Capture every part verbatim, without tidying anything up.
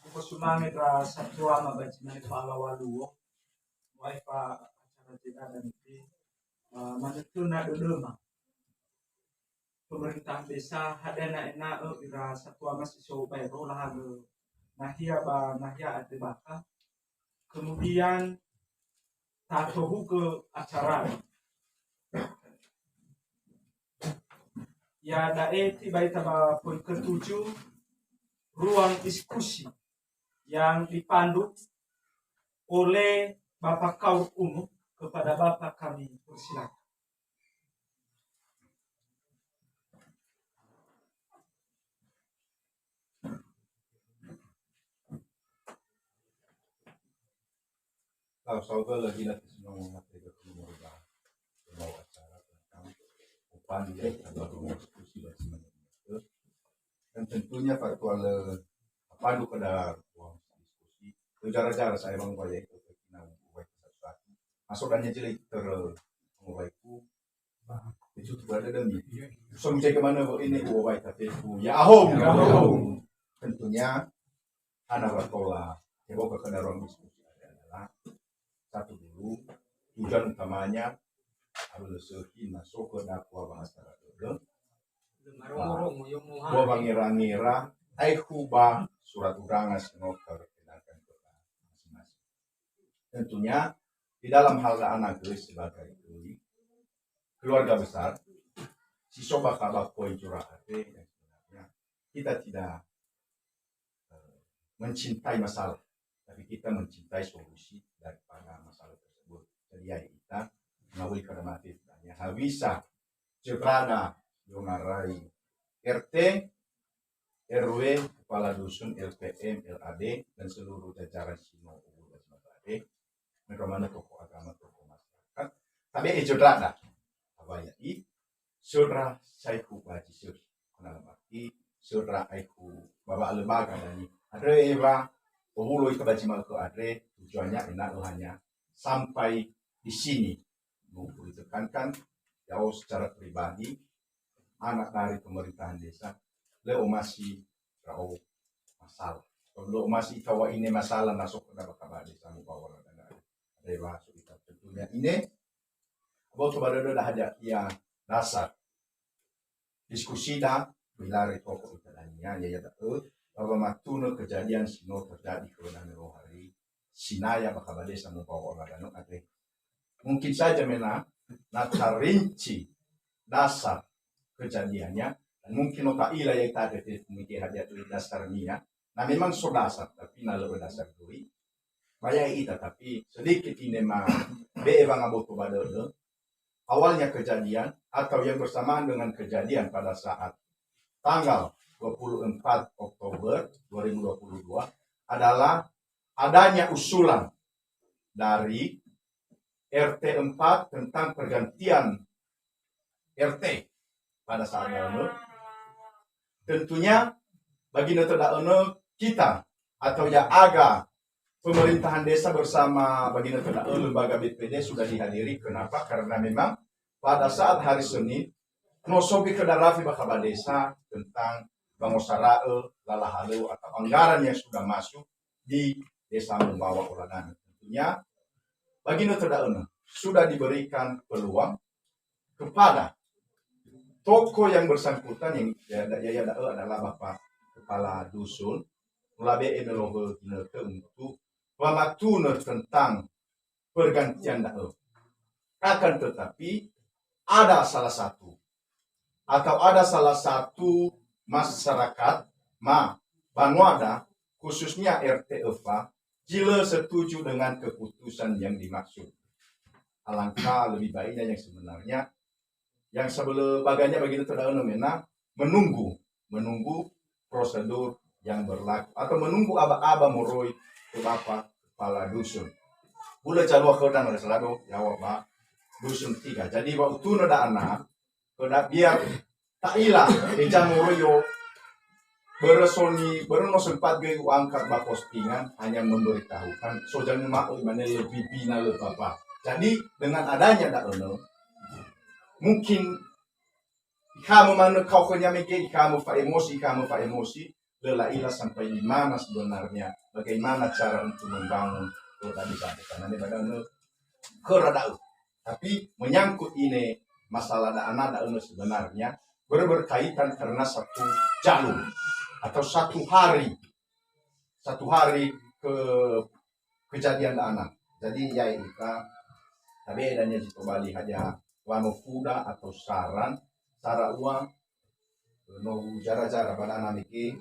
Mukosumange ndra satuama ba zinane fa'alawaluo, wa'aefa acara zedada niti, eh, manötöna dödöma. Pemerintahan desa, hadia ena'ö ira satuama si so baero lahalö nahia ba nahia andre bakha. Kemudian tatohugö acara. Ya da'e tibai ta ba poin ketujuh, ruang diskusi yang dipandu oleh Bapak Kaur Unu. Kepada Bapak kami persilakan. Lau saudara lagi nanti semua mengatai ke nomor ba mau acara tentang upah dia kalau diskusi dan semuanya. Dan tentunya faktual apa itu pada ruang diskusi. Jara-jara saya mau bayar itu kita mau buat satu-satu. Masuk dan jadi ter mau baikku. Itu tuh ada demi. So menjadi kemana ini buat baik tapi ya ahom. Ya ahom. Tentunya Ana wa tola, ya, boka ke dalam diskusi adalah satu dulu, tujuan utamanya adalah sehingga so ke dakwah bahasa Arab. Dua bangira-ngira, ai huba surat undangan senoter kenakan kota masing-masing. Tentunya, di dalam hal anak sebagai keluarga besar, si soba kaba poin curah ate yang sebenarnya kita tidak eh, mencintai masalah, tapi kita mencintai solusi daripada masalah tersebut. Jadi ya kita ngawil kada mati tanya habisa cebrada yongarai R T, R W, kepala dusun, L P M, L A D, dan seluruh jajaran Sino Uwu dan Sumatera Ade. Mereka mana tokoh agama, tokoh masyarakat. Tapi ya cebrada. Apa ya i? Söndra saekhu ba zi sökhi. Dalam arti, söndra aekhu ba wa'alembaga dania. Andre ewa, owulo ita ba zi ma'ökhö andre, tujuannya ena'ö hanya sampai di sini. Mau ditekankan, ya'o secara pribadi, anak dari pemerintahan desa, lö omasi ndra'o masalah. Lö omasi ita wa'ine masalah, na so khöda ba kaba desa, mubawa dana. Andre bahasa ita tentunya ine, Aboto ba dödöda hadia ia dasar diskusida, milare toko ita dania, ya'ia da'ö, ba wamatunö kejadian si no terjadi khö Danö Rohari, Sinaya bakha ba desa Mubawa Oladano andre. Mungkin saja mena, na tarinci dasar kejadiannya, dan mungkin no ta'ila ya ita andre mungkin hadia tu dasarnya, Nah, memang so dasar, tapi na lö dasar doi. Ba ya'e ita, tapi sedikit ine ma be'e wangaboto ba dödö. Awalnya kejadian atau yang bersamaan dengan kejadian pada saat tanggal dua puluh empat Oktober dua ribu dua puluh dua adalah adanya usulan dari R T empat tentang pergantian R T pada saat da'ö. Tentunya, ba ginötö da'ö kita atau ya'aga pemerintahan desa bersama ba ginötö da'ö lembaga B P D sudah dihadiri. Kenapa? Karena memang pada saat hari Senin, no so göi khöda rafi bakha ba desa tentang wangosara'ö lala halöŵö atau anggaran yang sudah masuk di Desa Mubawa Oladano. Tentunya, ba ginötö da'ö sudah diberikan peluang kepada tokoh yang bersangkutan yang ya, ya, ya, da'ö adalah Bapak Kepala Dusun, molabe'e me lohö ginötö untuk wamatunö tentang pergantian da'ö. Akan tetapi, ada salah satu atau ada salah satu masyarakat ma banuada, khususnya R T empat, zi lö setuju dengan keputusan yang dimaksud. Alangkah lebih baiknya yang sebenarnya, yang sebelum baganya ba ginötö da'ö mena menunggu, menunggu prosedur yang berlaku atau menunggu aba-aba moroi ke Bapak Kepala Dusun. Hulö zalua khöda na selado yaŵa ba Dusun tiga. Jadi, wa'utunö da'ö na, khöda biar ta'ila, heza moroi yo, börö so ni, börö no sempat göi uangkat ba postingan, hanya memberitahukan, so jangan mau imane lebih bina le Bapak. Jadi, dengan adanya da'ö, mungkin ikhamö manö kau khönia mege, ikhamö fa'emosi, ikhamö fa'emosi, lö la'ila sampai di mana sebenarnya, bagaimana cara untuk membangun kota desa. Karena ini pada khöra da'ö. Tapi menyangkut ini masalah da'ana da'ö sebenarnya ber-, berkaitan karena satu jalur atau satu hari, satu hari ke kejadian da'ana. Jadi ya ita tabe dania si tobali haja wano fuda atau saran, sara ua no jara-jara badana meke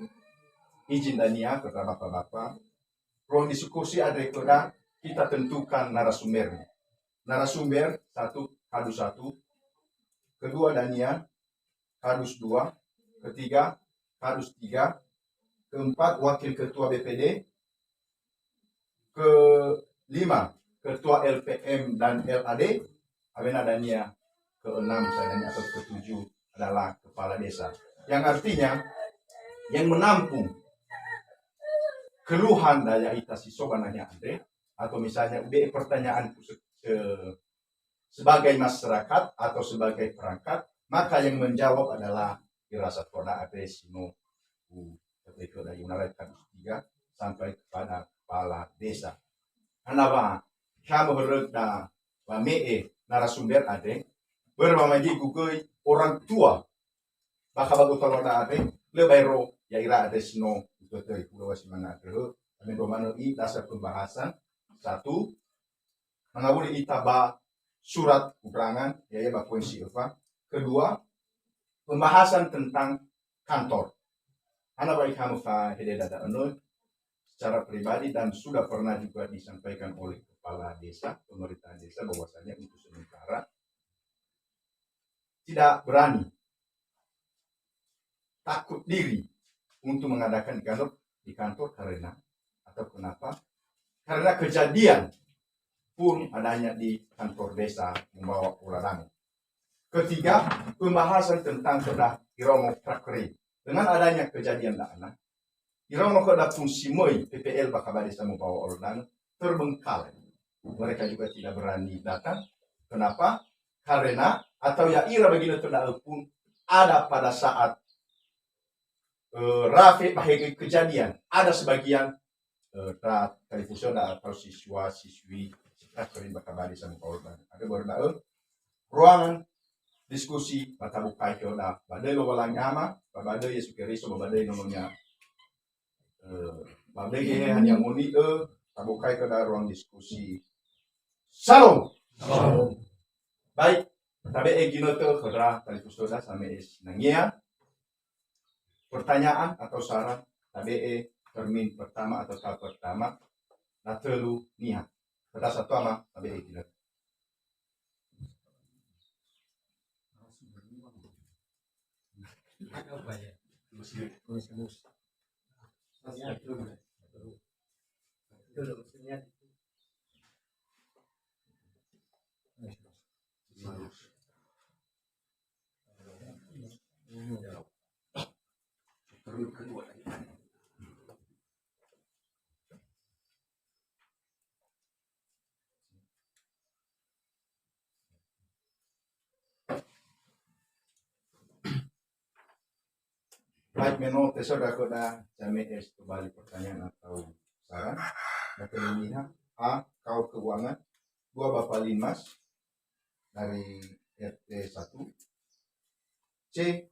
izin dania kepada bapak-bapak. Ruang diskusi ada kepada kita tentukan narasumbernya. Narasumber satu, kadu satu, kedua dania, kadus dua, ketiga, kadus tiga, keempat, wakil ketua B P D, kelima, ketua L P M dan L A D, awena dania keenam saya atau ketujuh adalah kepala desa. Yang artinya, yang menampung keluhan daya ita si so ba nahia andre, atau misalnya ube'e pertanyaan se-, se-, sebagai masyarakat atau sebagai perangkat, maka yang menjawab adalah ira satua andre si no u-, kepada Yunarai Kadus tiga sampai kepada kepala desa. Karena wa, kami berda wa me'e narasumber andre, berwa magi gugui orang tua, bakha ba gota loda andre, lö baero ya ira andre si no utötöi, hulö wa si mane andre, kami dua mane i dasar pembahasan, satu, mangawuli ita ba surat undangan, ya'ia ba poin si öfa. Kedua, pembahasan tentang kantor. Hana wa ikhamu fa hede dada önö secara pribadi dan sudah pernah juga disampaikan oleh kepala desa, pemerintahan desa bahwasanya untuk sementara tidak berani takut diri untuk mengadakan di kantor, di kantor karena atau kenapa? Karena kejadian pun adanya di kantor desa membawa pola dangu. Ketiga, pembahasan tentang sudah irongo prakri. Dengan adanya kejadian da'ana, irongo khöda pun si möi P P L bakha ba desa membawa pola dangu terbengkalai. Mereka juga tidak berani datang. Kenapa? Karena atau ya ira bagi da'ö pun ada pada saat eh, rafe ba hege kejadian. Ada sebagian eh, ta talifusöda atau siswa siswi sita sering bakha ba desa membawa pola dangu. Ada baru da'ö ruangan diskusi ba tabukai khöda ba döi Lowalangi Ama, ba, ba döi Yesu Keriso, ba, ba döi nononia. Eh, ba döi geheha ni'amoni'ö, tabukai khöda ruang diskusi. Salom. Salom. Baik, tabe'e ginötö khöra talifusöda same'e sinangea. Pertanyaan atau saran, tabe'e termin pertama atau tahap pertama, na tölu niha. Khöda satua ma, tabe'e ginötö. Baik, me no tesöda khöda, same'e si tobali pertanyaan atau saran. Dapat ini ha, A, Kaor Keuangan, dua Bapak Linmas dari R T satu, C,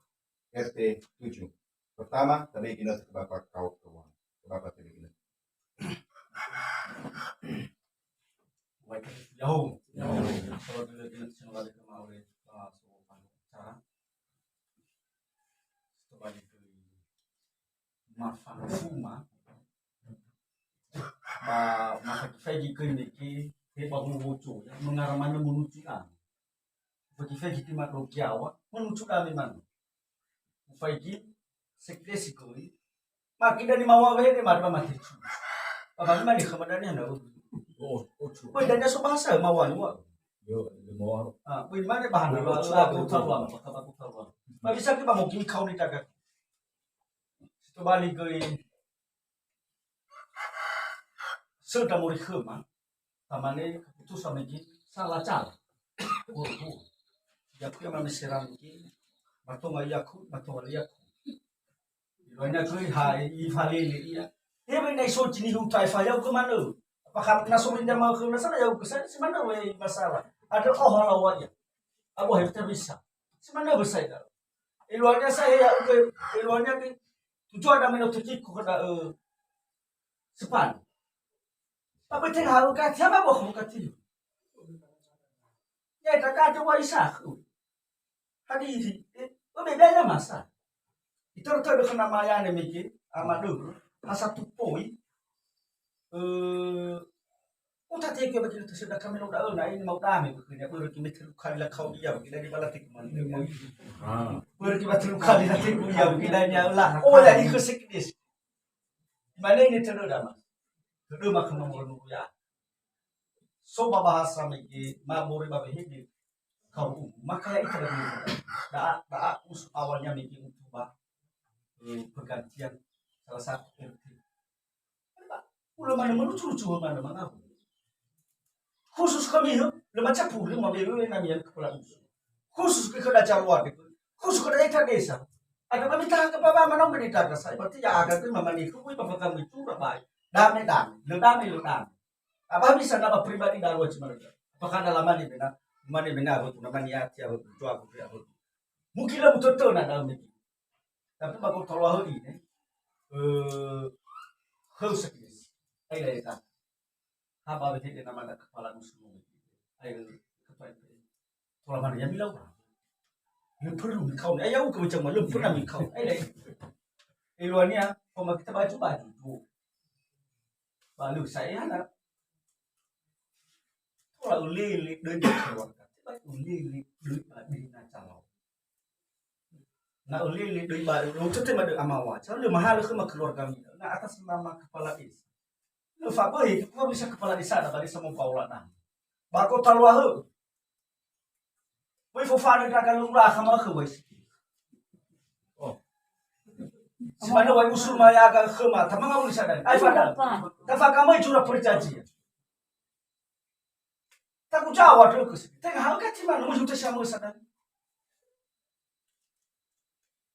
R T tujuh. Pertama, tabe'e ginötö ke Bapak Kaor Keuangan. Ke Bapak tabe'e ginötö. Baik, ya'ahowu. Ya'ahowu. Kalau dulu kita sinola di kemarin, eh, so, anu, cara. Coba di mafanga fuma. Ba, mafaigi-faigi göi niki, he ba huhucu, ya, mengarah mana menuju kami. Faigi-faigi tima do giawa, menuju kami mana. Ufaigi sekresi göi, maki dani mawa wehede mari ba mati. Ba mani mani kama dani hana. Oh, oh, cu. Böi dani so bahasa mawa ni wa. Yo, di mawa. Ah, böi mani bahana. Böi, oh, cu, la böi, ku taruan, cu. Ba ka ba ku taruan. Ba bisa ki ba mo gini kau ni daga. Sitobali göi. Söndra moroi khöma, tamane keputusan megi sala cara. Huru-huru. Yaku ya mame serang megi, matonga yaku, matonga yaku. Doanya kui ha ifalele ia. He wena isoci nihuta efa yau ke manö. Apa na so rinda mau ke na sana yau ke sana si manö we masalah. Ada oh lawa ia. Abo he terbisa. Si manö besai da. Eluarnya saya ya ke eluarnya ke tujuan ada meno tekiku ke da eh, sepan. Apa tengah aku kati sama boh aku kati. Ya tak ada wa isa aku. Hadiri, eh, oh, beda ya masa. Itu tuh dengan nama ya nih mikir, ama dulu, masa tupoi, eh, uta teke bagi itu sudah kami lo daun, nah ini mau dame begini, baru kami terlalu kali lah kau dia begini di bala tiku mana. Baru kami terlalu kali lah tiku dia begini lah. Oh ya ikut sekdes. Mana ini terlalu dah mas. Terlalu makan mau nunggu ya. So ba bahasa mege ma bore ba behede kaum umu. Maka ya ita dari da'a da'a usul awalnya mege untuk ba eh, pergantian salah satu R T. Ulama mana melucu-lucu mana mengaku. Khusus kami ya, lema capur lema bewe nami yang kepala usul. Khusus ke kena jawa gitu. Khusus kena ita desa. Ada meminta ke baba mana meminta ke saya. Berarti ya ada tu mama ni kui bapa kami curah baik. Dame dame, le dame le dame. Apa bisa nama pribadi daru aja mereka. Apakah ada lama ni bena? Mana bena aku tu nama niat ya aku tu aku tu aku. Mungkin lah betul na dalam itu. Tapi bakal kalau hari ini, eh, harus sekis. Ayo ya kan. Haba wehede namada kepala muslim. Ayo kepala. Tola mana ya milau. Lempuru mikau. Ayo ke macam lempuru mikau. Ayo. Eluania, kalau kita baju baju tu. Balu saya nak. Tola ulili doi keluarga. Ulili doi badi na calon. Na ulili doi ba lo tete ma doi amawa. Cara le mahala khöma keluarga mina. Na atas nama kepala desa. Lo fa boi, kua bisa kepala desa da ba desa mau paula na. Ba kota Luahö. Woi fofana da ka lura khama khö wai. Oh. Sebana wai usul maya ka khöma, tamanga uli sadari. Ai fada. Tafakamai jura perjanjian. Tagu jawa dulu ke sini. Tengah hal kati mana mau juta sama sadari.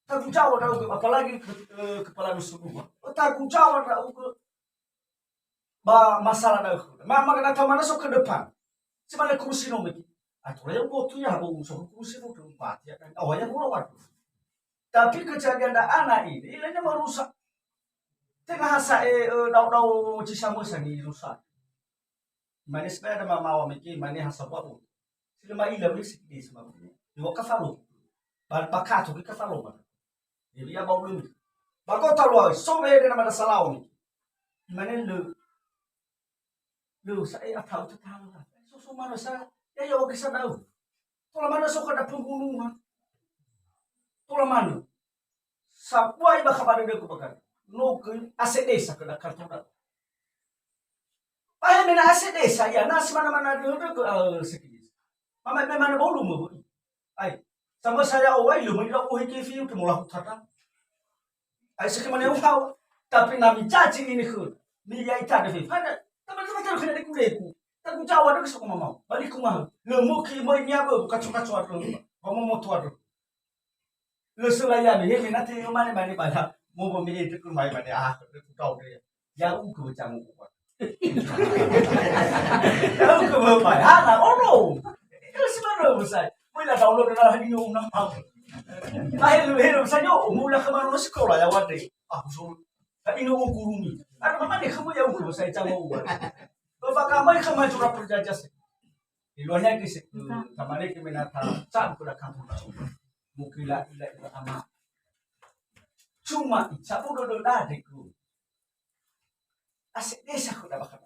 Tagu jawa dulu ke, apalagi ke, eh, kepala dusun rumah. Oh, tagu jawa dulu ke ba masalah dulu. Ma, maka datang mana so ke depan. Sebana kursi nomor. Atau yang botu ya, oh, so kursi nomor empat ya kan. Oh, yang mula waktu. Tapi kejadian da anak ini, lainnya merusak. Tengah saya eh, dau-dau cisama sani rusak. Mane sebaya ada mamawa meke, mane ha sabua bo. Sila ma'ila beli sikidi sama. Iwa kafalo. Ba, ba kato ke kafalo ba. Jadi ya bau lumi. Ba kota Luahö, so be de nama da salao ni. Mane le. Le sa e atau tetangga. So so mana sa ya ya wakil sadau. Tola mana so kada pembunuhan. Tola mana. Sabuai ba khabar dödögu bakari. No ke ase desa ke da kartona. Pahe mena ase desa ya nasi mana-mana dödögu al sekidis. Mama me mana bolu mo. Ai. Sama saya owai lu mo ila ohi ke fiu ke mola hutata. Ai seke mana uhawa. Tapi nami caci ini khun. Ni ya ita de fe. Pada. Tapi kita terus kena deku-deku. Tagu jawa dödögu soko mamau. Balik ku mah. Le mo ki mo ini apa kacu-kacu adu. Ba mo moto adu. Lö sölaiami, he, me na te mane mane baya, mo mo me ete ku mai mane, ah, ku tau de. Ya u ku camu ku. Ya u ku mai, ha, na, oh no. Itu si mana besai. Mo ila download na lagi no na. Ah, hello, hello, sa nyo, mo la kemana sekolah ya wade. Ah, so. Tapi no ku rumi. Ada mana dia kamu ya u ku besai camu ku. Bapak kamu yang kemana curah perjajah sih. Di luarnya ke se-, tamaleke menata, cabu ku da kampung. Mukila ila ila ama. Cuma, cabu dodo dade ku. Ase desa ku da bakal.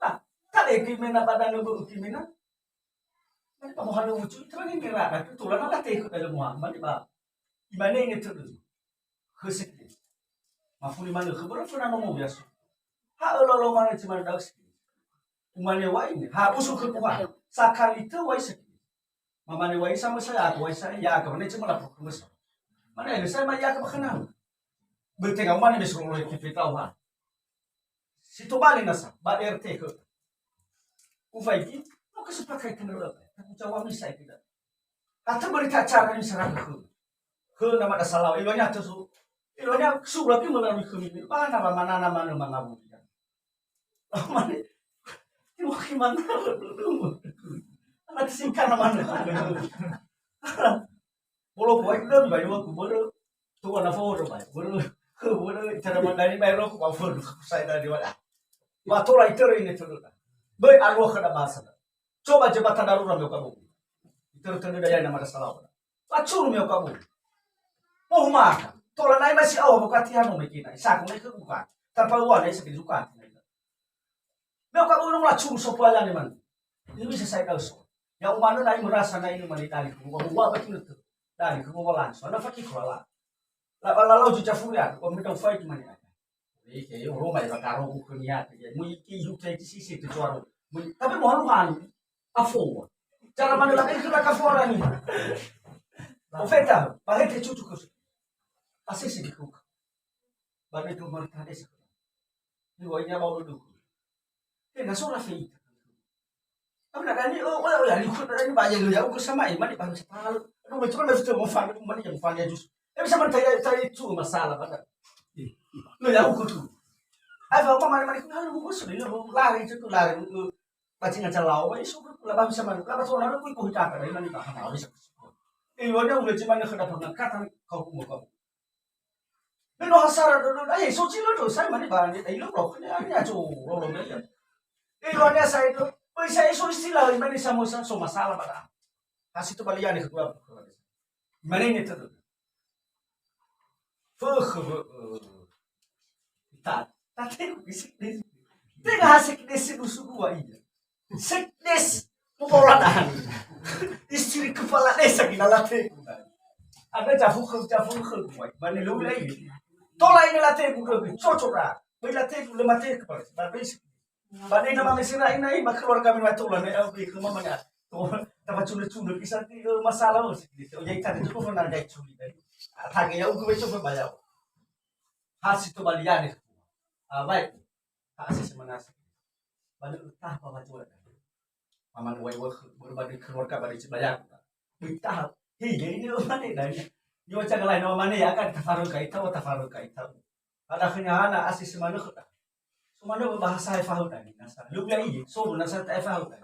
Nah, tade ke mena pada ngebu ke mena. Mane ba mohalo wucu, itu lagi ngira, nah, itu tulah nada te ku dalam Muhammad, ba. Imane ngetu. Khösi. Mafuli manö khö börö föna nomo biasa. Ha ölo-ölo manö cuma daus. Umane wai ne. Ha usul khö kuha. Sakali tö wai seki. Mamane wai sama saya aku wai saya ya aku ne cuma lapor ke mesa. Mana ya saya ma ya ke bakana. Bertengah umane mesro oleh kipitau ha. Si tobali nasa ba R T khö. Ufaigi, no kesepakatan dulu. Aku jawab ni saya tidak. Atau berita acara ini serah ke. Ke nama dasar lawan. Ilonya atau su. Ilo nia sura ki melalui khömi. Ba na ba manana manö mangawuli. Mane, tiwakhi manö. Ana singkana manö. Bolo kuai dön ba iwa ku börö. Tuwa na foro ba. Börö, börö cara mandani ba ro ku ba foro. Sai dari wala. Wa tola itörö ine törö. Böi alua khöda basa. Coba jembatan darurat meo kabu. Itörö-törö daya nama da salawa. Lacuru meo kabu. Mohu maka. Tola nai masi awa bokati hano mekina. Isaku nai ke bukan. Tanpa uwa nai sakit suka. Meo kabu nung lacuru sopa lani man. Ini bisa saya kau so. Ya umanö nai merasa nai ini mani dali ke bukan. Uwa baki nete. Dali ke bukan langsung. Ada fakir kuala. La, la, la, la, juca furia. Kau minta ufai ke mani. Eke, yo, Roma, eba karo ku khönia, ya, mu iki, yu, teki, sisi, tu, cuaro. Mu, tapi mu halu-halu. Afoa. Cara mana lagi kena kafoa ni. Profeta, bahete cucu kus. Asisi di kuka. Bagi tu mereka desa. Ni wainya mau duduk. He, na so lafeita. Abi na dani, o, o, o, ya, likhut na dani, ba ya, lo, ya, uku sama, eh, mani, ba, sa talu. Aduh, betul, betul, mau fan, mani, yang fan, ya, jus. Eh, bisa, mani, tanya, tanya, itu masalah, pada. Lo, ya, uku tu. Ai, fa, mani, mani, lalu, uku, sudah, lo, lari, itu, lari, lo, pacingan calau, ba, isu, la, ba, bisa, mani, la, ba, so, lalu, uku, uku, hita, mani, ba, ha, bisa. Eh, lo, ya, udah, cuman, kena pengangkatan, kau, kau, kau. Me no ha sara dödö, eh, so cilö do, sai mane ba, eh, ilo, ilo, eh, aco, lolo, eh. Eh, lo, ania sai do, eh, sai so istilah, mane samosa, so masalah ba da. Hasi to baliane kedua. Mane ini tuh. Fuh, fuh, fuh. Ta, ta, te, isi, isi. Te nggak asik desi musuh gua, iya. Sekdes, mobola dahan. Istri kepala desa gina lategu. Ada cafu khö, cafu khö, mai. Mane lu lai. Tola ini lategu, cocok dah. Beri lategu, le mate kepala. Ba besi. Ba dei nama mesera ina, eh, maka keluarga min matola, ne, au beri ke mama, ya. Toh, tapa cunda-cunda, kisah ti, eh, masalah, oh, sedikit. Oh, ya, kita itu pun pernah ada curi, kan. Tage ya, uku beco pun bayar. Hasi to baliane. Ah, baik. Ha, asese manasa. Ba lö ötaha ba wajua da. Mamane wai wökhö, börö ba döi keluarga ba döi Cibayaku da. Böi taha. He, ya ini mane da ini. Ni waca galai nama mane ya kan tafaröi kaita, wa tafaröi kaita. Ada khönia hana asese manö khöda. So manö bahasa hai fahö da ni nasa. Lö bia iye, so nasa ta fahö da.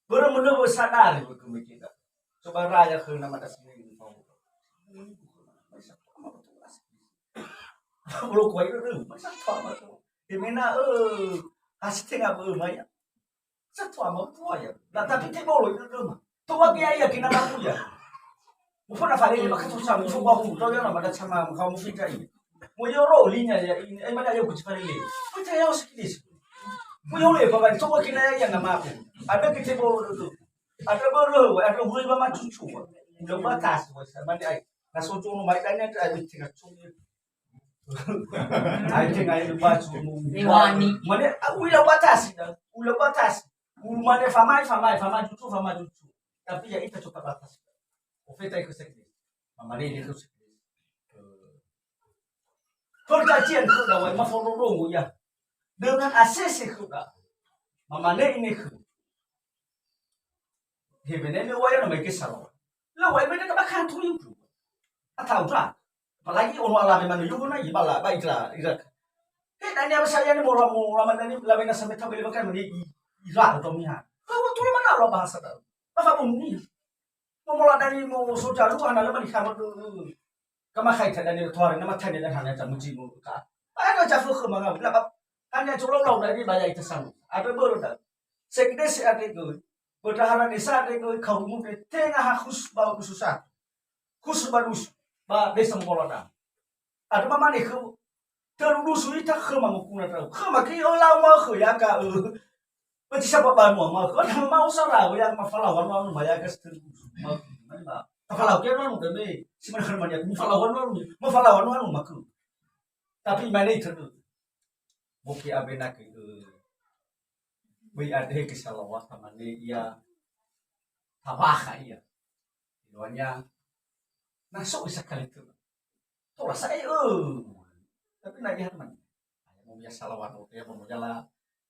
Börö mönö wö sadari wö kemekeda. Coba raya khö nama das ini. Bolo kuai dödö, masa tua ma tua. Demena, eh, hasi tenga bö maya. Sa tua ma tua ya. Na tapi te bolo dödö ma. Tua ge ya kina ma ya. Mufo na fale ma katu sama, mufo ba hu, tau ya nama da sama, mufo mufita ini. Mo yo ro linya ya ini, eh, mana yo kuci fale le. Mo ya yo sikidis. Mo yo le ba ba, tua kina ya nama aku. Ada ke te bolo dödö. Ada börö, ada hulö ba macucu. Udah batas, mane ai. Na so cono mai dania, ai, tenga cono. Ai, tenga ai, ba cono. Mewani. Mane, ah, udah batas, dah. Udah batas. Ulu mane famai, famai, famai cucu, famai cucu. Tapi ya ita coba batas. Ofeta ikut sekde. Mamane ini terus. Perjanjian khöda wai, maforondrongo ya. Dengan asese khöda. Mamane ini khö. He, wene me wai na mai ke salo. La wai me na ba kantu yu. Atau tra. Apalagi ono ala me manu yu na ibala ba itra ira. He, dania saya ni mola mola mandani la wena sameta beli makan mani ira atau miha. Kau tu mana lo bahasa tau. Apa pun ni. Mo mola dani mo soja lu ana le mani sama tu. Kama khai ta dani tuari nama tanya dan hana ta muji mo ka. Ba ada jafu ke manga. La ba hanya culo lau dani ba ya ita sama. Ada börö da. Sekdes ada göi. Bendahara desa ada göi, kaum muda, tenga ha khusus ba khusus satu. Khusus ba dus, ba desa Mbolada. Ada mamane khö, terus dus ita khö mangukuna tahu. Khö maki, oh, lau ma khö ya ka, eh. Berarti siapa banua ma khö, ada mau sarau ya, ma falawan ma, ma ya ka terus. Ma, ma, ma. Falau ke anu deme, si mana khö mania, ma falawan ma, ma falawan ma khö. Tapi mane terus. Boke abena ke, eh. Böi adehe ke salawata mane ia tabaha ia. Doanya na so isa kali tu. Tola sa eh, eh. Tapi na ia man. Mo ya salawat, ya mo ya la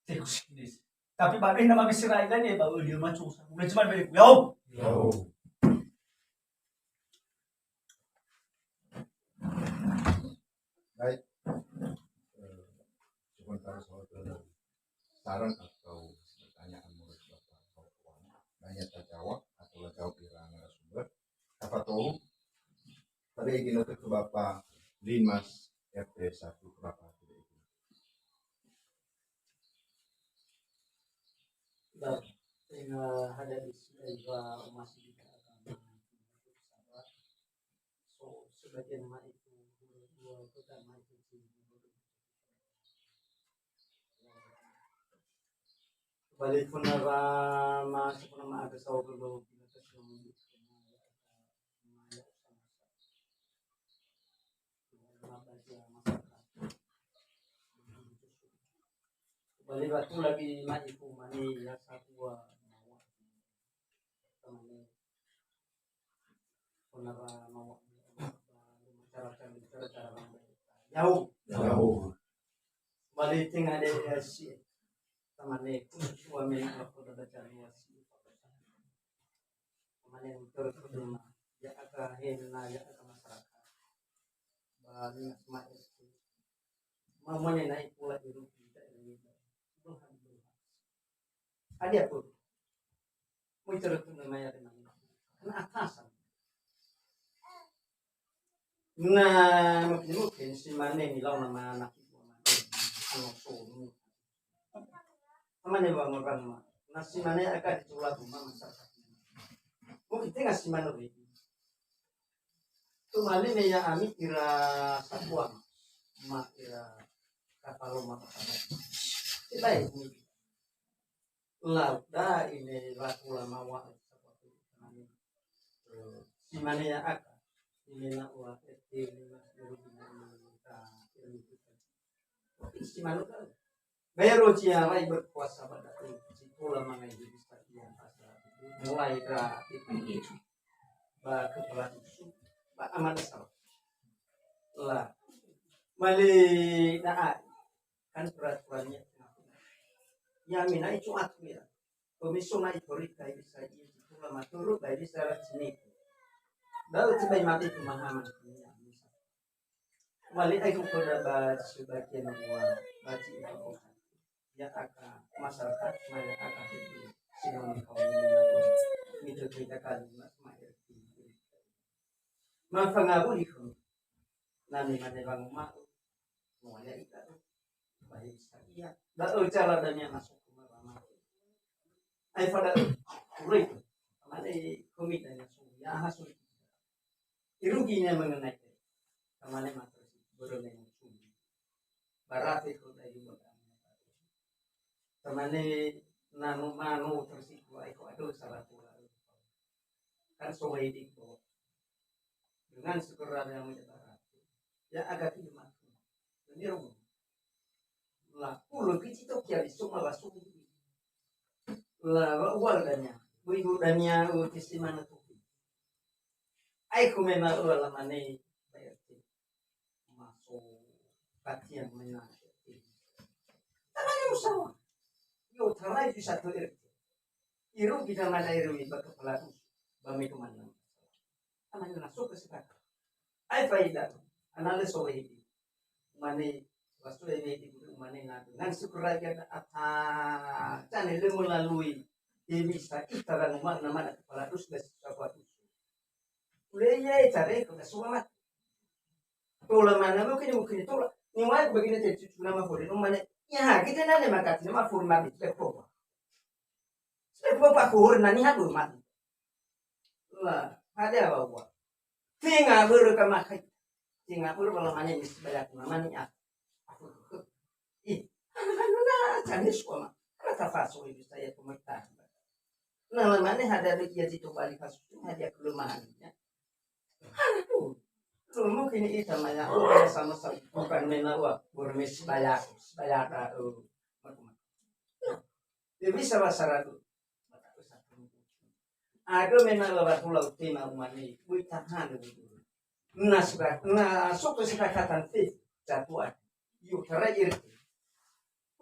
tekus kidis. Tapi ba deh nama mesera ini ba, eh, dia macu. Udah cuman balik. Yo. Yo. Baik. Eh, cuma taruh soal ke saran atau pertanyaan menurut Bapak, Bapak Wan. Nanya terjawab atau jawab ira narasumber. Apa tahu? Tadi izin ke Bapak Linmas R T satu ke Bapak. Ba, tenga hadia isi aiwa omasi kita akan so sebagian ma'ifu dua kota ma'ifu. Balik pun apa ma sepuna ma ada sawo belum kita kasih. Bali batu lagi ma'ifu mane ya satua mawa. Mane. Pernah mawa. Cara-cara, cara-cara. Jauh. Jauh. Bali tengah de ya si. Tamane, suami nak apa dah baca luas. Tamane, terus rumah. Ya, aka hena, ya, aka masyarakat. Bali nak semai. Mamane naik pula di rumah kita ini. Tuhan, Tuhan. Ada apa? Moi terus rumah ya, teman. Kena atasan. Na mungkin si mane nilau nama anak itu, ano so. Mane wa morang ma. Na si mane aka ditula rumah masyarakat. Mungkin tengah si mane we. Tu mane me ya ami ira satuan ma ira kapalo ma. Tidak ini. Lau da ine laku lamawa. Eh, si mane ya aka. Ine na ua ete lima sepuluh ine ka ilmu kita. Si mane ka. Bayaro cia rai berkuasa pada tu. Si pola mangai di bisa dia pasal. Mulai ra itu. Ba kepala dusun. Ba amal salah. Lah. Mali da'a. Kan peraturannya. Ya, mina itu aturan. Komisioner itu rita bisa dia itu lama turut dari syarat sini. Baru tiba mati pemahaman. Mali aku pada ba sebagian dua baca itu. Ya aka masyarakat, maya aka itu. Sinon kaum itu kita kalimat maya. Mafangabuli khömi. Nami mane wanguma'ö, mo'aya ita. Ba hewisa ia. Da'ö cara dania masuk ke rumah. Ai fada urui. Mane khömi dania suri. Ya, ha suri. Irugi nia mengenai. Mane matur. Börö ne suri. Barate ko dai. Tamane nano mano tersiku ai ko ado salah pula. Kan so wai di ko. Dengan segera yang menyebar. Ya agak ini mah. Ini rumah. Lah, pulo biji to kia di semua langsung. Lah, wa-, warganya. Bu ibu dania, bu kisi mana tuh. Ai ku memang ulah lamane. Maso katian mena. Tamane usaha. Yo tarai tu satu R T. Iru kita mana iru ni baka pelaku. Bami kemana. Tamane masuk ke sekarang. Ai faida. Anale sore ini. Mane wasu ini di guru mane na dengan syukur raja ata. Tane le melalui. Ini bisa kita dan mana mana kepala dus dan sesuatu. Ulei ya, eh, care ko da suwa mate. Tola mana mungkin, mungkin tola. Ni mai ko begini te cucu nama fore no mane. Ya, kita nane maka nama fore mate, tidak apa-apa. Tidak apa-apa, ko na ni hadu mate. Lah, ada apa-apa. Tinga bere ka makai. Tinga bere bala mane mesti bayar nama ni ah. Ih, anak-anak na, candi sekolah. Karena tak masuk itu saya pemerintah. Nah, mana ada ia itu balik kasus, ada kelemahannya. Aduh, lu mungkin ita maya, oh, sama-sama bukan main lawa, bermain sebaya, sebaya, oh, macam-macam. Nah, dia bisa bahasa ragu. Ada memang lawan pulau tema umane, wih tahan dulu. Nah, sudah, nah, suku sepakatan teh, jatuhan. Yuk, terakhir.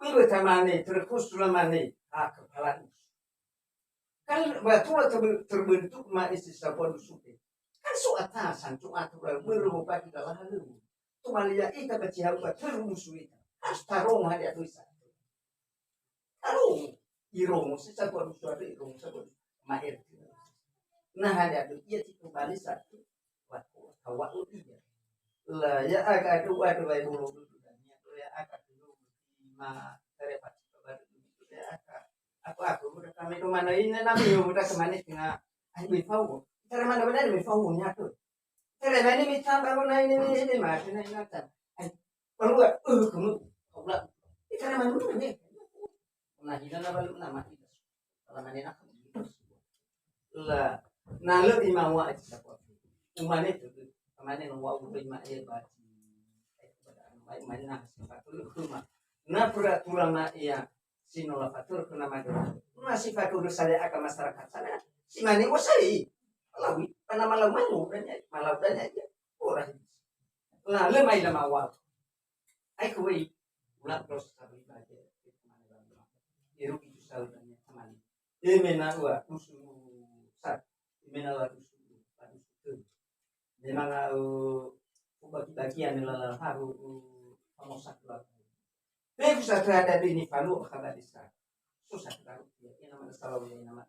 Wih, tamane, terkus lamane, ah, kepala. Kan batua terbe-, terbentuk ma isi sabuah dusun. Kan so atasan, so aturan, berubah kita lah lu. Tomalia ita ba Cihauka, tölu dusu ita. Harus tarongo hadia doi sa. Tarongo. Irongo, si satu dusu ada irongo, satu ma'er. Nah, hadia doi, ia si tobali satu. Wa, wa, wa, iya. La, ya aga adu, adu, bae bulu, dudu, dan ya, ya aga dulu, ma, tare pati, baru, ya aga. Aku, aku, udah kami ke mana ini, nami, udah kemana, tengah, ah, ini fau. Tare mana benar, ini fau, nyatu. Tare mana, ini tambah, mana ini, ini, ini, mati, nah, ini, mati. Ai, baru, eh, kamu, kau bilang, eh, tare mana, ini? Nah, hina, nah, baru, nah, mati. Kalau mana, nah, kamu, La, na lö imawa aefa satua. Umane tödö, umane no wa'u lö ima'a ia ba zi-, ba, ba, na si faturö khöma. Na peraturan ma ia si no lafaturö khöna madöra. Na si faturö sale'a ka masyarakat sana, si mane uasai. Lawi, karena malau manu, dan ya, malau dan ya, ya. Ora. La, lö mai lamawa. Aefa wei, ulat dos sabri baje, irugi tu saudanya tamani. Eme na ua dusu sat, eme na ua dusu, ua dusu tu. Memang au ubagi-bagian lala haru u pamosak ua. Tefu satu ada di ni falu khabari sa. Susah tahu dia, ini nama salah, ini nama.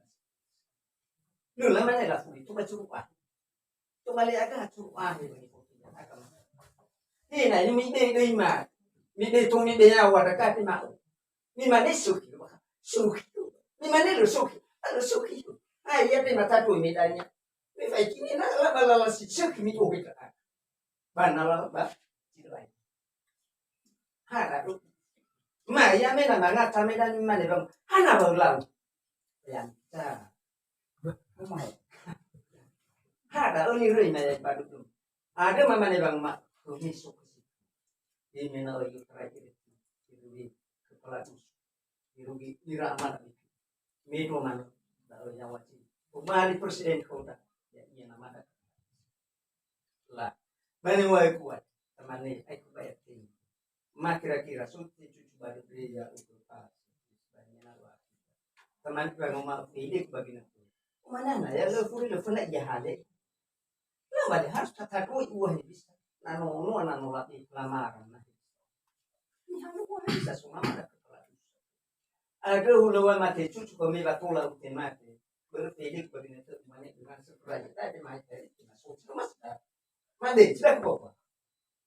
Lu lama ni lah, itu baca. Tobali aga turu ahe ba nifotu aga. He na ini mide doi ma. Mide to mide ya wa daka te mau. Ni mane suki. Suki. Ni mane lo suki. Alo suki. Ah, iya te mata tu medanya. Ni fai kini na la ba la la si suki mi obe ta. Ba na la ba. Tidak lain. Hara tu. Ma ya me na manga ta medan mane bang. Hana ba ulang. Ya. Ta. Hada öli röi na ya badu tu. Ada mamane bang ma kumiso kusi. Di mena öli terakhir. Irugi kepala dusun. Irugi ira amal itu. Medo mana. Da öli nyawa ci. Umali presiden kota. Ya, iya nama ada. La. Mane wai kuat. Tamane, ai ku bayar tinggi. Ma kira-kira, so te cucu baru gereja untuk, ah, sebenarnya apa? Teman juga mau mau pilih bagi nanti. Mana na ya, lo furi lo fana iya hale. Lo bade harus kata doi uah ni bisa. Nano, no, nano lati lamaran, nah. Ini hal uah bisa semua ada kepala dusun. Ada ulawa mate cucu kami batola ute mate. Berpilih bagi nanti mana dengan sekolah kita ada mai dari kita so, mas dah. Made, tidak apa-apa.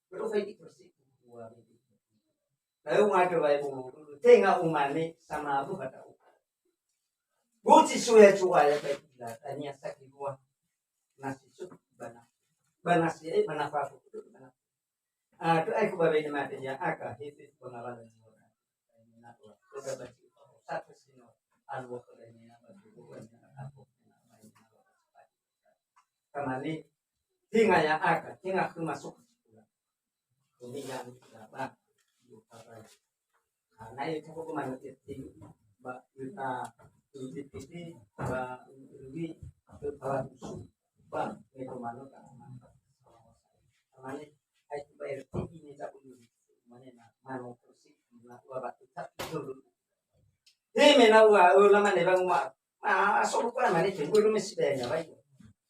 Baru faidi kursi. Na eu madu wae bulu, tenga umane sama abu kata u. Buci suya cuaya baik ila, tania sakit dua. Nasi su bana. Bana si, eh, bana fafu. Bana. Ah, tu aku babe ni mate ya, aka, hifi, pengawalan ni orang. Udah baca satu sino, anu, aku dah ni apa, tu, aku dah ni apa. Kamane, tenga ya aka, tenga ke masuk. Ini yang tidak bang. Karena itu aku kemana titik, ba, kita, titik, ba, ini, kepala dusun. Ba, ini kemana kan? Kamane, ai, ba, R T I ini tak boleh. Mana, mana, mana, terus, mana, dua batu, tak, dulu. He, mena ua, ua, lama ne bang ua. Ah, so ko na mane ke, gue lu mesi daya bai.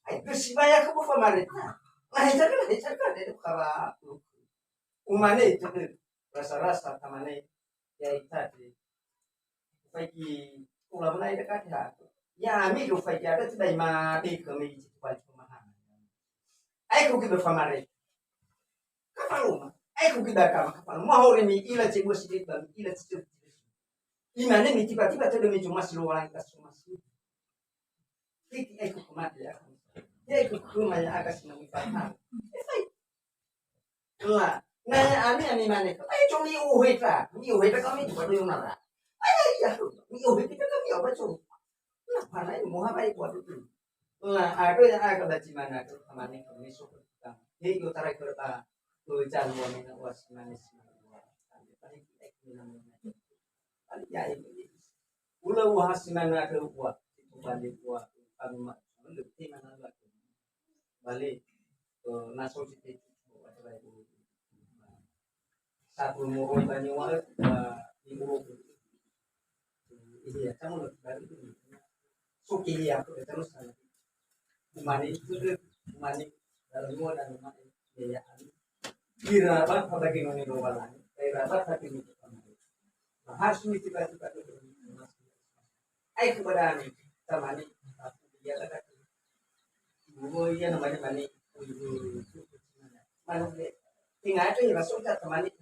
Ai, gue si baya ke bufa mare. Nah, itu kan, itu kan, itu kawa. Umane itu, rasa-rasa, tamane, ya, itu, faiki, ulah mana itu kan, ya. Ya, mi lu faiki ada tu dai ma, be ke mi, itu paling pemahaman. Ai, ku ke bufa mare. Kapaloma. Ai ku gibaka ma kapaloma. Mahore mi ila cebua si deba, mi ila cebua si deba. Imane mi tiba-tiba todo mi cuma si lowalangi ka cuma si. Titi ai ku kemati ya. Ya ku kema ya aga si nami patah. Efai. La. Na ya ami ami mane. Ai cumi uhe ka. Mi uhe ka kami juga dulu nara. Ai ya. Mi uhe kita kami apa cuma. Nah, mana ini mau apa itu waktu itu? Nah, ada yang agak baca mana tu, mana ini kami suka. He, yo tarai kereta, tu jalan dua mina uas manis. Paling, paling, paling, paling, ya, ini. Ula uas mana ke uas, itu balik uas, kami mak, balik, di mana lagi? Balik, eh, naso siti, satu moroi bani wa, eh, di Moroi. Iya, kamu lebih baru itu. Suki iya, aku terus sana. Umani itu, umani dalam dua dan umani biaya. Ira bakha ba ginong Lowalangi, ira bakha ginong Lowalangi. Nah, harus ini tiba-tiba itu. Ai kepada kami, tamani, ya ada. Oh, iya, namanya mani. Manu, ingat itu, ya, langsung kita tamani.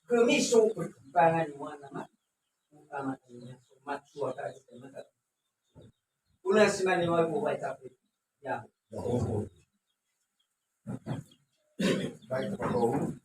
Kami so perkembangan, nama? Utama, matua, kata, kata. Una si mane wa bu wa ita. Ya. Baik, Pak Guru.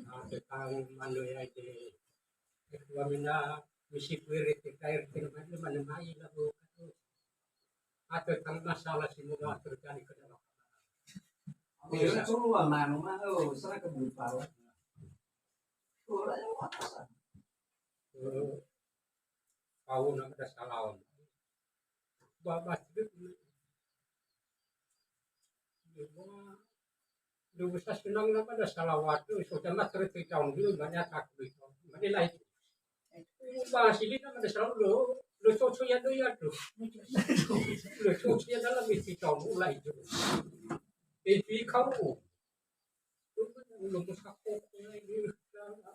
Nah, tentang manu ya, itu. Ketua mina misi kuere tekair kena manu mana mai lah, Bu. Atau tentang masalah si muda terjadi ke dalam. Bisa. Semua manu mah, oh, sana ke Bupal. Oh, lah, ya, apa? Eh, tahu nak ada salah. Ba, ba, lu sa senang nama ada salawat tu, so jama terus tahu dulu banyak takut itu. Mana lain. Ba, sini nama ada salah lo, lo so so ya do ya do. Lo so so ya dalam itu tahu mulai itu. Itu kau. Lu musafir ini,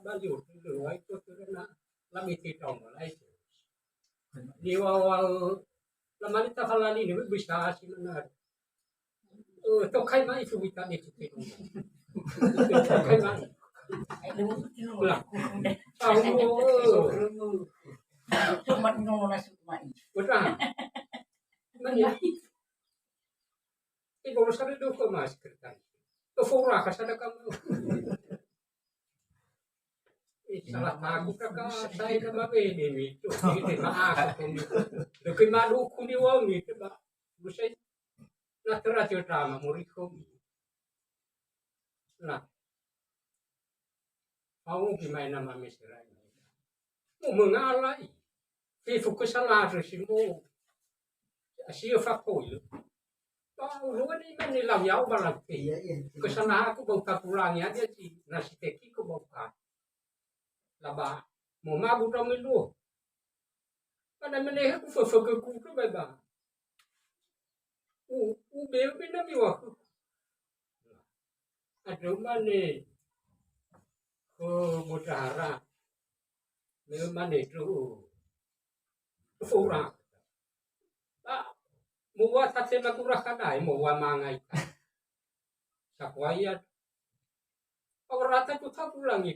baju itu, itu karena lami tidak mulai. Di wawal lamani tafalali ini bisa si mana. Eh, tokai mai itu kita itu. Tokai mai. Lah. Tahu. Cuma ngono nasib mai. Betul. Mana? Ibu Rosari doko mas kertas. Tofora kasada kamu. Eh, salah aku kaka saya nama bede mi tu. Ini maaf aku mi. Doko malu aku ni wong ni tu, Pak. Busai na terakhir drama muri komi. Nah. Au gimana nama mesra ini. Mo mengalai. Fefu kesalahan si mo. Asia fakoi. Ba ulua ni mani lau yau balang te. Iya, iya. Kesalahan aku bau tapulangi aja si nasi teki ko bau ka. Laba mo mabu dong ilu. Pada menehe ku fefege ku ke beba. U, u bebe na mi waku. Aduh mane. Ko mudahara. Me mane tu. Fura. Ba, mua tate magura kadai, mua mangai. Sakuaya. Aurata ku tapulangi.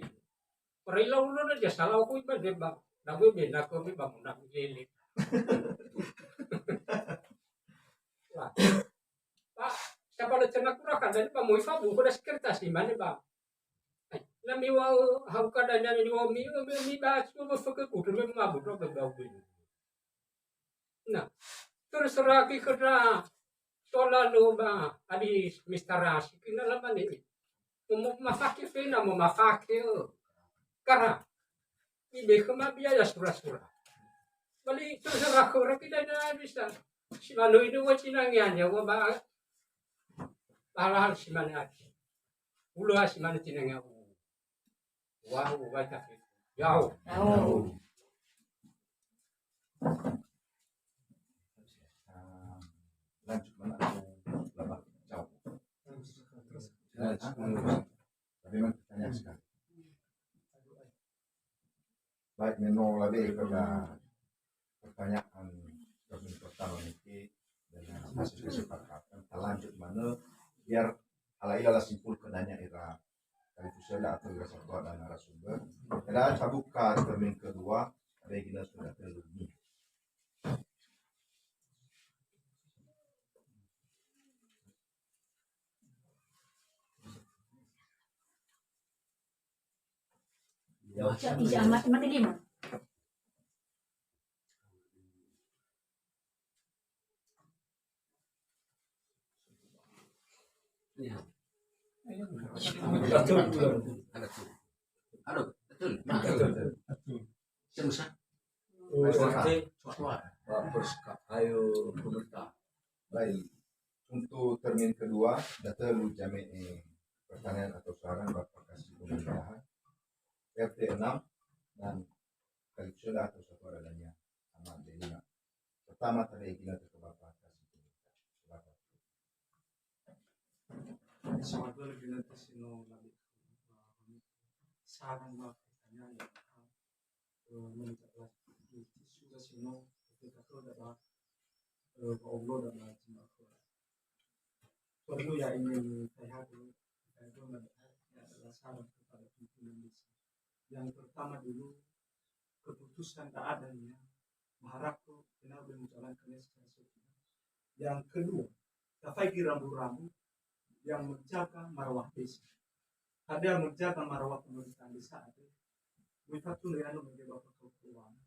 Perila ulo na dia salah aku iba deba. Na gue benda ko mi ba muna lele. Wah. Ba, siapa le cena kura kadai ba moi fa bu ko das kertas di mana ba. Ai, na miwa'ö hau kadania niwa'ö mi, mi, mi ba cuma befege kudu me mabu do be bau be. Nah, terserah ki kerja soal lo ba adi mistarasi kina lama ni. Mo mafake fena mo mafake, eh. Karena ibe kema biaya sura-sura. Bali terserah kura kita na bisa. Si malu ini wa cinangian ya wa ba. Hal-hal si mana. Ulu si mana cinangian. Wau, wai tafe. Yau. Yau. Ah, lanjut mana aku labah. Ciao. Lanjut. Tapi memang pertanyaan sekali. Baik, meno labe pada pertanyaan kami pertama niki dengan hasil kesepakatan. Kita lanjut mana biar ala ila la simpul kedanya ira. Kali itu saya atau ira satu ada narasumber. Kita buka termin kedua, ada yang sudah terlebih. Tidak amat, mati lima. Ya. Betul, betul. Ada tuh. Aduh, betul. Betul, betul. Semua. Oh, suara. Pak Perska, ayo pemerintah. Baik, untuk termin kedua, data lu jame, eh, pertanyaan atau saran Bapak kasih pemerintahan. R T enam dan Kalikusela atau satu adat lainnya. Sama jadi, nah. Pertama tadi kita ke Bapak kasih pemerintahan. Bapak. Sahabat lebih nanti sino lagi, eh, saran ma pertanyaan yang, eh, menjawab. Sudah sino, kita kalau dapat, eh, Allah dapat jemaah. Perlu ya ini saya itu, saya itu adalah saran kepada pimpinan desa. Yang pertama dulu, keputusan tak adanya, maharap tu kenal dan menjalankannya secara sesuai. Yang kedua, dapat rambu-rambu yang menjaga marwah desa. Ada yang menjaga marwah pemerintahan desa ada. Mifatu anu menjaga keuangan.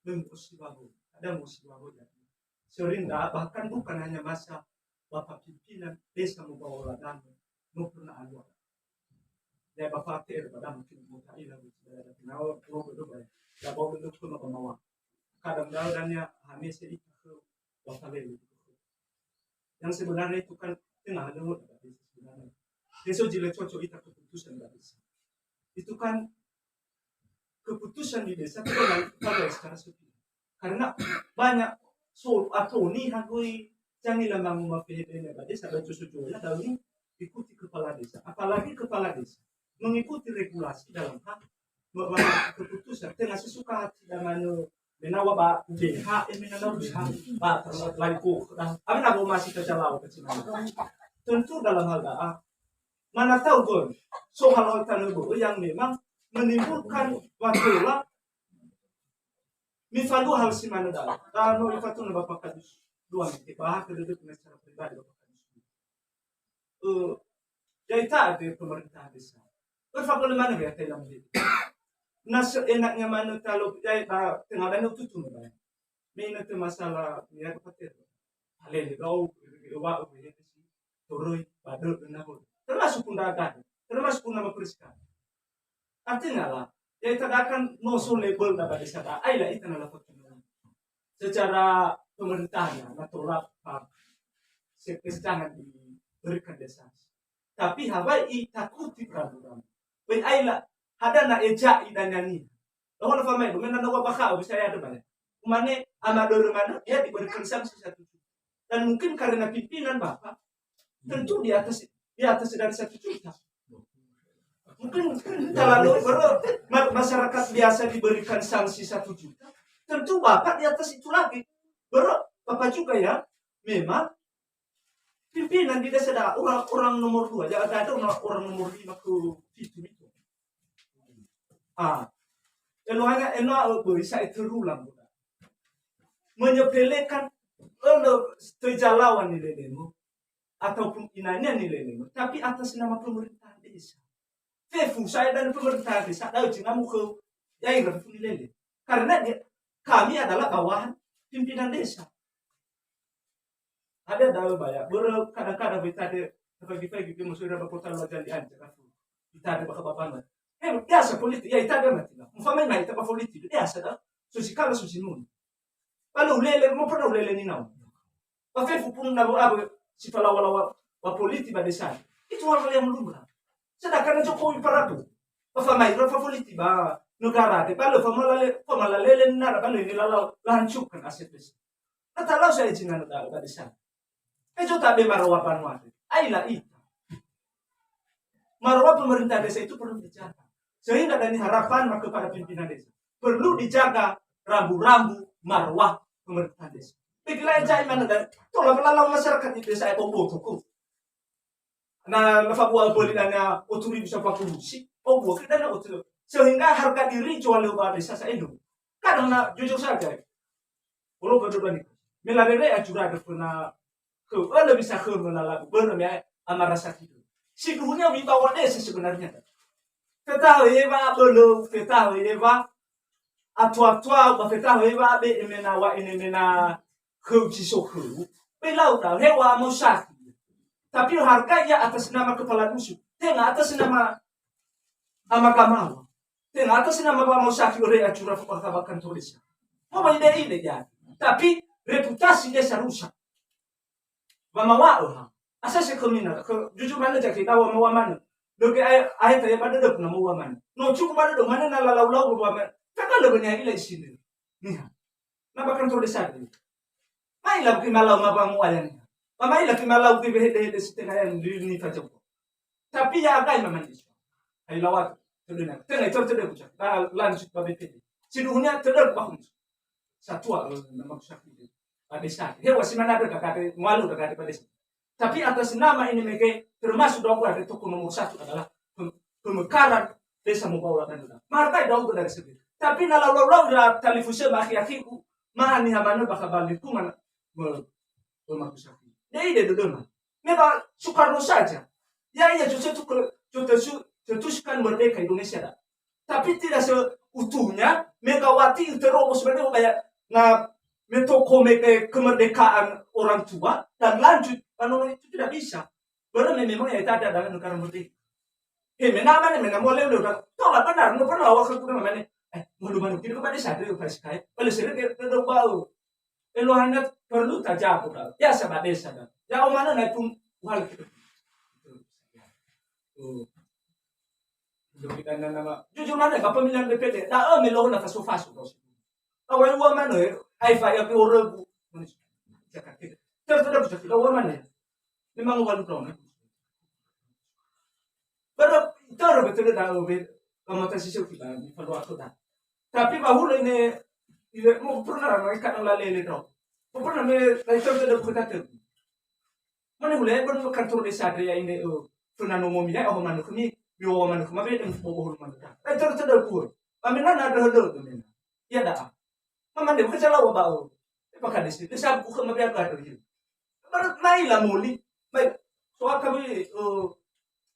Mengurus bahu, ada ngurus bahu ya. Sering dah, bahkan bukan hanya masa Bapak pimpinan desa membawa ladang, no pernah anu. Ya Bapak T R pada mungkin mau tak ilah, sudah ada kenal, pro betul ya. Ya bawa betul ke Bapak Mawar. Kadang-kadang ya hanya sedikit ke Bapak Lelu. Yang sebenarnya itu kan tengah ada sebenarnya. Besok jila cocok kita keputusan nggak bisa. Itu kan keputusan di desa itu kan pada secara sepihak. Karena banyak so atau ni hagoi jangan lama mau mafehedenya ba desa dan cucu-cucunya tahu ni ikuti kepala desa. Apalagi kepala desa mengikuti regulasi dalam hal me-, me-, keputusan. Tengah sesuka hati dengan, eh, menawa ba U B H, eh, menawa U B H, ba terlalu lain kok. Nah, apa nak masih kerja lawan kecil. Tentu dalam hal da'a, mana tahu kan, soal hal tanah yang memang menimbulkan masalah. Misalnya hal si mana dalam, kalau itu Bapak Kadus dua, bahas ke duduk secara pribadi Bapak Kadus. Eh, ya ita ada pemerintahan desa. Berfabel mana ya, Thailand ini? Nah, seenaknya mana kalau ya, ba, tengah danau tutup, ba. Mina te masalah, ya, khawatir. Alele gau, wa, ya, si. Toroi, badel, dan aku. Termasuk pun dagang, termasuk pun nama Priska. Artinya lah, ya, ita akan no so label na ba desa da, ai la ita na la fakir. Secara pemerintahan, ya, na tolak, ah, se-, jangan diberikan desa. Tapi habai itakuti rambu-rambu. Bai ai la, hada na eja'i dan nyanyi. Lawan famai, mena na wa bakha, bisa ya ada banyak. Umane, amador mana, ya diberikan sanksi satu juta. Dan mungkin karena pimpinan Bapak, tentu di atas, di atas dari satu juta. Mungkin, mungkin terlalu, baru ma-, masyarakat biasa diberikan sanksi satu juta. Tentu Bapak di atas itu lagi. Baru Bapak juga ya, memang pimpinan di desa da, orang, orang nomor dua, ya ada, ada orang, orang nomor lima ke pitu itu. Ah, eluhanya ena, eh, bisa itu ulang. Menyepelekan, eh, terjalawan di lelemu. Ataupun inanya nilele, tapi atas nama pemerintahan desa. Fefu saya dan pemerintahan desa, tahu cina muka, ya, ira fefu nilele. Karena dia, kami adalah bawahan pimpinan desa. Ada dalam banyak, baru kadang-kadang kita ada, pagi-pagi kita masuk dalam kota Lajang di Anjak, kita ada bakal bapangan. Eh, biasa politik, ya, kita ada mati lah. Mufamai naik, kita politik, biasa dah. Susi kalah, susi nun. Lalu lele, mau pernah lele ni nau. Ba fefu pun na abu si falawa-lawa ba politi ba desa. Itu hal yang lumrah. Sedangkan Jokowi Prabowo, ba famaira fa politi ba negara de, ba lö famalale-, famalalele nara, ba lö ini lalau, lahancurkan aset desa. Na talau saya jina negara ba desa. Ejo tabe marawa banua de. Ai la ita. Marawa pemerintah desa itu perlu dijaga. Sehingga dari harapan maka pada pimpinan desa. Perlu dijaga rambu-rambu marwah pemerintahan desa. Begitu lain jai mana dan tola melalau masyarakat di desa itu botoku. Nah, lefa buah beli dana oturi bisa paku si, oh buah kita na oturi. Sehingga harga diri jual lewa desa saya itu. Kadang na jujur saja. Kalau berdua ni, melalui ajuran ada pernah ke, eh, lebih sakit melalui benar ya, amara sakit. Si dulunya wibawa desa sebenarnya. Ketahui ya, Pak, belum, ketahui ya, Pak. Atua-tua, ba fetahu hewa be emena wa enemena khöu si so khöu. Be lau tau hewa mau sakhi. Tapi harga ya atas nama kepala dusun. Tenga atas nama ama gamawa. Tenga atas nama ba mau sakhi ore acura fakta kantor desa. Mau ide-ide ya. Tapi reputasi desa rusak. Wamawa'ö ha. Asese khömi na, khö, jujur manö zaki, na wamawa manö. Lö gö ae-, aeta ya ba dödögu na mawa manö. No cukup ba dödögu manö na lalau-lau ba manö. Takalö bö niha ila isindö. Niha. Na ba kantor desa dödögu. Maila gö malau ma ba mu'aya niha. Ba maila gö malau gö wehede-hede si tenga ya ni, ni facoba. Tapi ya agai ma manö. Hai lawat. Tödöna. Tenga itör tödögu cak. Na lanjut ba B P D. Siduhunia tödögu ba humus. Satua, eh, nama sakit. Ba desa. Hewa si mana ada kakade, mualu kakade ba desa. Tapi atas nama ini mege termasuk dua ada tokoh nomor satu adalah pem-, pemekaran desa Mobaula dan Duna. Markai dua dari segi. Tapi na lau-lau-lau da talifuse ba akhi-akhiku, ma niha manö bakha ba lingkungan me-, pemaku sakit. Jadi dia dödöna. Me ba Soekarno saja. Ya, iya, Joseph Tukel-, Joseph Su-, Joseph Tukel merdeka Indonesia da. Tapi tidak seutuhnya Megawati terobos beliau kayak na metoko me-, ke-, kemerdekaan orang tua dan lanjut. Kalau itu tidak bisa. Börö me memang ya itu ada dalam negara merdeka. He, mena mana, mena mau leu-leu da. Tola benar, no pernah awak ke mana. Eh, malu-malu kita kepada sadar, Pak Sikai. Kalau sering dia, dia, dia bau. Eluahana perlu tajago da. Biasa ba desa da. Ya, o manö na pun uhal kita. Tuh. Jujur manö, ba pemilihan B P D. Da'ö me lohona faso-faso. Awai ua manö, ai fa ya pi oregu. Jakarta. Terus terus kita ua manö. Memang ualu tahun. Baru terus betul dah, oh, be-, kamu tak sisir kita, di Palu aku dah. Tapi bahula ini, ini mau pernah, mereka nang lalele dong. Mau pernah me-, na itu sudah bukan kata. Mana boleh, baru kantor desa ada ya ini, oh, pernah nomo mi, oh, mana kami, yo, mana kami, dan bobo mana dah. Na itu sudah bukan. Kami nana ada ada tu, men. Iya dah. Mama nde, bukan salah, Bapak. Eh, Pak Kades, itu saya bukan mabiar gaduh, ya. Baru maila moli. Baik. Soal kami, eh,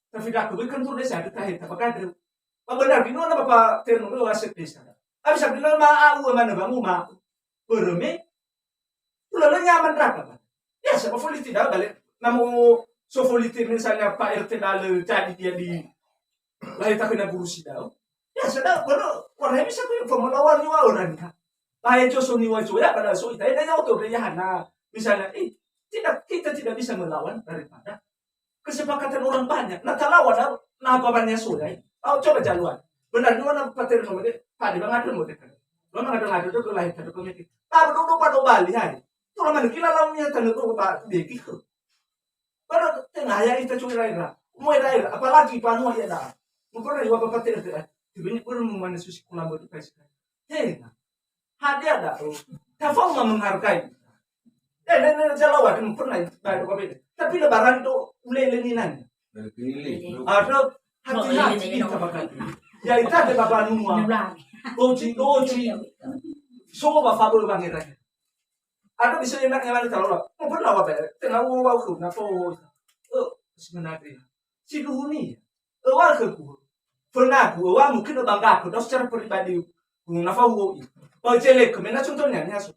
tapi dah kami kantor desa, ada tahe, tak bakal ada. Pak benar, di mana Bapak Terno, lu aset desa. Habis aku bilang, ma, au, mana, bangun, ma. Bereme. Ulah, lu nyaman, raka, Pak. Ya, sama politik dah, balik. Namu, so politik, misalnya, Pak R T Dale, jadi dia di lahir tahun guru sidau. Ya, sedang baru warna bisa tu, pemelawan ni orang ni. Lahir jo so ni wa jo, ya, pada so ita, ita ya, oto, ya, hana. Misalnya, eh, tidak, kita tidak bisa melawan daripada kesepakatan orang banyak. Nah, talawan, nah, nah, apa banyak so, ya. Oh, coba jaluan. Benar, ni mana pater nomor dia, pada bang ada model kan. Lo mangada-ngada tu lahir satu komiti. Tapi dulu pada balik, hai. Tu orang mana gila lawannya, tanda tu, Pak, dia gitu. Padahal tenga ya ita curi ira-ira. Mu ira-ira, apalagi banua ya dah. Mu pernah juga bapak tidak tidak. Sebenarnya pun mana susi kula baru kai sekali. Tenga. Hadia dah. Tafau ma menghargai. Eh, dan dan jalawa kan pernah itu baru kami. Tapi lebaran tu ulele ni nani. Ada hati-hati kita bakal. Ya ita ada bapak nua. Doji doji. Semua bapak baru bang ira. Ada bisa enak yang mana kalau lah. Mau pernah apa ya? Tenga wau wau tu, napa wau? Oh, sebenarnya. Siduhuni. Ewa khögu. Fönagu, ewa mungkin ebanggaku, da'ö secara pribadi. Nafao u'o'i. Ba jelekö, me na contohnya, niha so.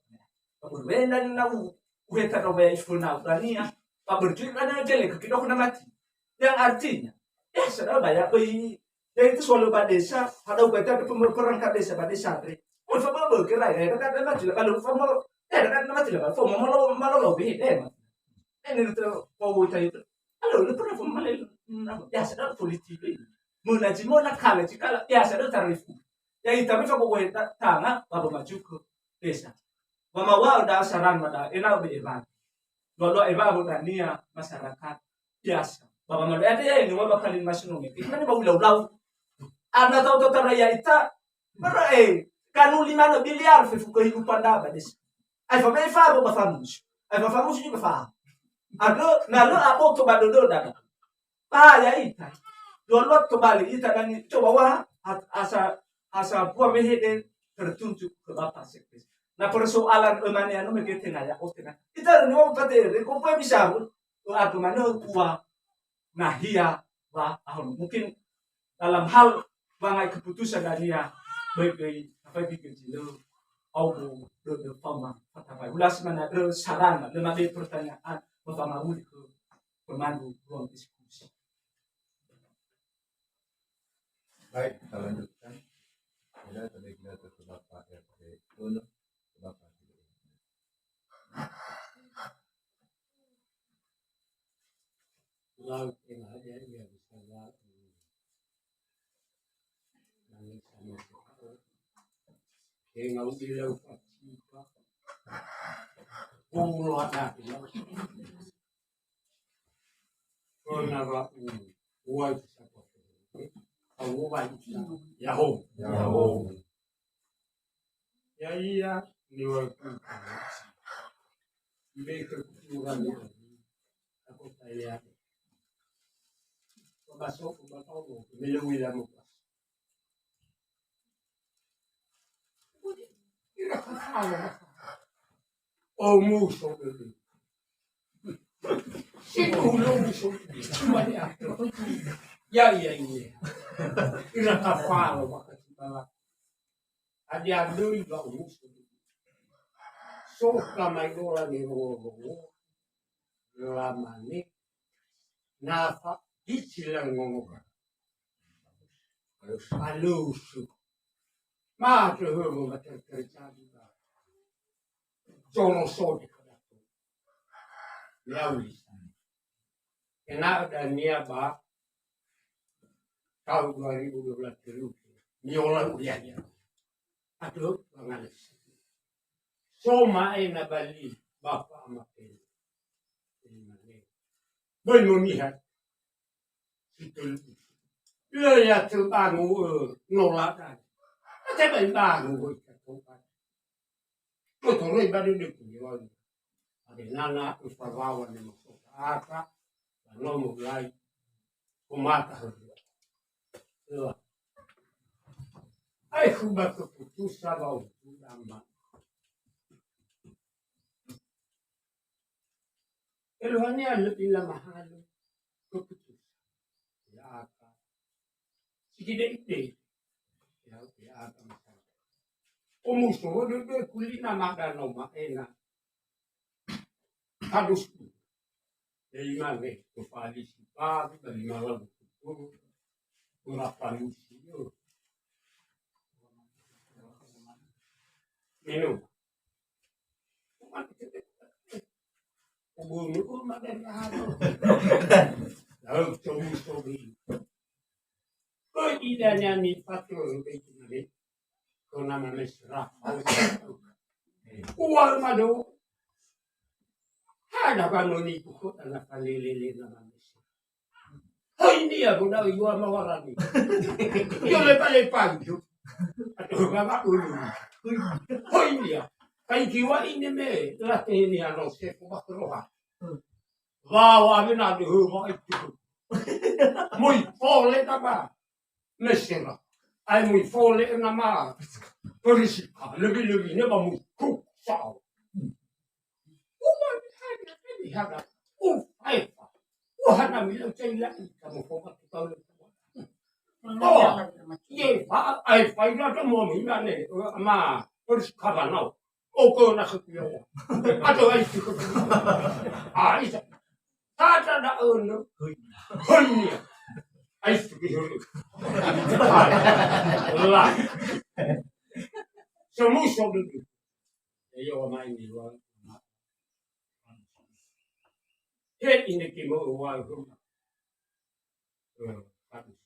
Ba berwenda ni na u-, uheta da'ö ba ya ifönau, dania. Ba berjuit na jelekö, kita kena mati. Yang artinya, ya, saudara banyak beri, ya, itu soal ba desa, ada uga itu ada pem-, perangkat desa, ba desa, Andre. Oh, fa ba ba, kira, ya, dekat dengan mati lah, kalau fa mau, ya, dekat dengan mati lah, fa mau, mau, mau, mau, mau, eh, eh, ini itu, oh, itu, itu. Alö, lö pernah fa male, hmm, apa, biasa da politik ini. Möna zi möna, kala zi kala, biasa da tarifu. Ya, ita mi fa bobohe ta-, tanga, ba ba maju ke desa. Ba mawa da saran ma da, ena'ö be ewa. Lua-lua ewa bo dania masyarakat biasa. Ba ba malu, ada ya, ini wa bakal masih nongi. Ini mana bau lau-lau. Ada tahu-tahu tara ya ita, Bara, eh, kanu lima miliar fefu kehidupan da ba desa. Ai fa, ai fa, ba famusu. Ai fa famusu juga fa. Ada, na lö aboto ba dödö da. Bahaya ita. Dua lot kembali ita dan coba wa, at-, asa, asa buah mehede tertuju ke Bapak Sekdes. Nah, persoalan emane anu mege tengah ya, oh, tengah. Ita ni wa pate, ko bisa, oh, aku mana, wa, nahia wa ahon. Mungkin dalam hal wangai keputusan dania, baik dari apa di kecil, au bu, de, de, pama, kata baik. Ulas mana de saran, de made pertanyaan, ba famauli ke pemandu ruang diskusi. Baik, kita lanjutkan. Kita tadi kita ke Bapak R T Tono, Bapak Lau tenga hadia ia bisa lau. Nangisa masuk. Tenga ubi lau facipa. Bungo ada. Kona wa u. Uai sapa. Au wa. Yaho. Yaho. Ya'ia niŵa'ö khögu. Ibe'e khögu urania. Aku tanya. Pemasuku batolo, melewi lamu pas. Ira kafalo. O muso dulu. Situ lo muso. Cuma ya. Ya, ya, ya. Ira kafalo, maka kita. Hadia döi ba umuso. So gamaedola nirongorongo, lamane, na fa-, bicila ngongoga. Alösu. Mate högö ba terjadi ba. Zolo sode kadato. Yauli. Ena'ö dania ba tahun dua ribu dua belas terus. Miola uliahnya. Aduh, bangalis. So ma'e na bali, Bapak Ama Pele. Böi no niha. Situ. Lö ya tebangu, eh, nolakan. Tebai bangu, eh, tebangu. Motoroi ba dödögu niŵa'ö. Adenana ufawawa ne masota ata, ba no mulai umata hödö. Ela. Ai hu ba keputusa ba utu dama. Eluahania lö ila mahalö keputusan. Ya'aka. Sikide'ide. Ya, ya'aka masyarakat. Omuso dödö kulina madanö ma'ena. Kadus. Jadi mane, kepalisi pagi, dari malam itu. Berapa lusi, yo. Minum. Ubungu uma dari anu. Lalu cobi-cobi. Kau idanya ni patrol itu nanti. Kau nama mesra. Uang madu. Ada bangun itu kota na kalelele nama mesra. Hoi nia, bo da'ö iŵa'ö mawarani. Yo lepa-lepa iyo. Aduh, mama ulu. Hoi nia. Kai jiwa ini me, lateheni ano sefo bakroha. Wawa me na deh, wa itu. Moi pole nama. Mesera. Ai moi fole nama. Perisi. Lebih-lebih ne ba moi kuk sao. Uma ni hana, ni hana. Ufa, efa. Uha na mila ucai la'i, kamu foka tu tahu. Oh, ye, fa, ai, fa, ina tu mo mina ne, ma, terus kabanau. Oko na khötu ya. Atau ai tu khötu. Ah, isa. Tata da ono. Hoi. Hoi. Ai tu khötu. Lah. Semuso dulu. Ya, ya, wa mai ni wa. He ini kimo wa. Eh, harus.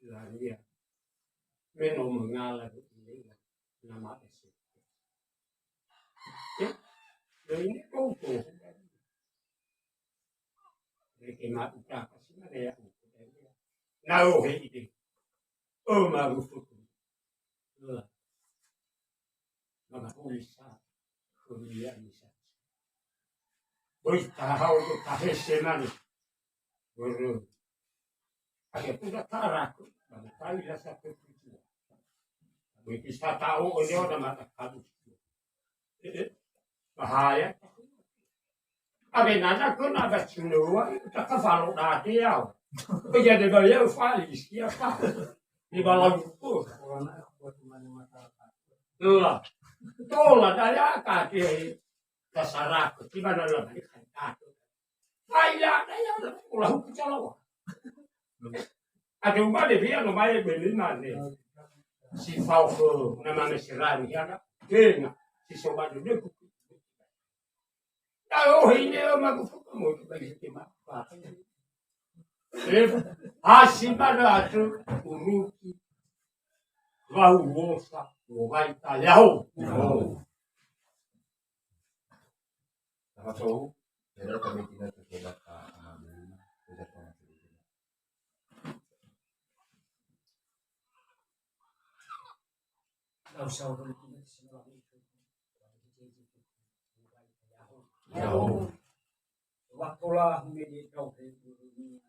Lania. Me no mengala ini. Nama S. Eh, ya ini kau tu. Mereka mati tak kasih ada ya. Nau he ini. Oh, marufuku. Lah. Maka ulisa, kuliah bisa. Boi tahau tu kahese mani. Boro. Ada pun tak tarak. Maka tahu lah satu tujuan. Boi bisa tahu, oh, dia ada mata kamu. Eh, eh. Bahaya. Abe nana ko na ba cunua, ta ka falo date yau. Ko ya de ba yau fali, sia ka. Di balau ko. Lah. Tola daya ka ke tasara ko, di mana lah ni kan ta. Fai la daya la, ulah ku calo. Ada umat de dia no mai beli mana. Si fau ko nama mesirani ya na. Kena, si sobat dulu. Da'ö hine magufuka moto ba isi tema. Eh, hasi mana atu uruki. Wahuosa, wowaita, ya'ahowu. Ya'ahowu. Tafatou, ya, kami tidak terlibat, Pak Ahmad Dulina. Tidak pernah terlibat. Ya'ahowu. Wa tola humede tau he dunia.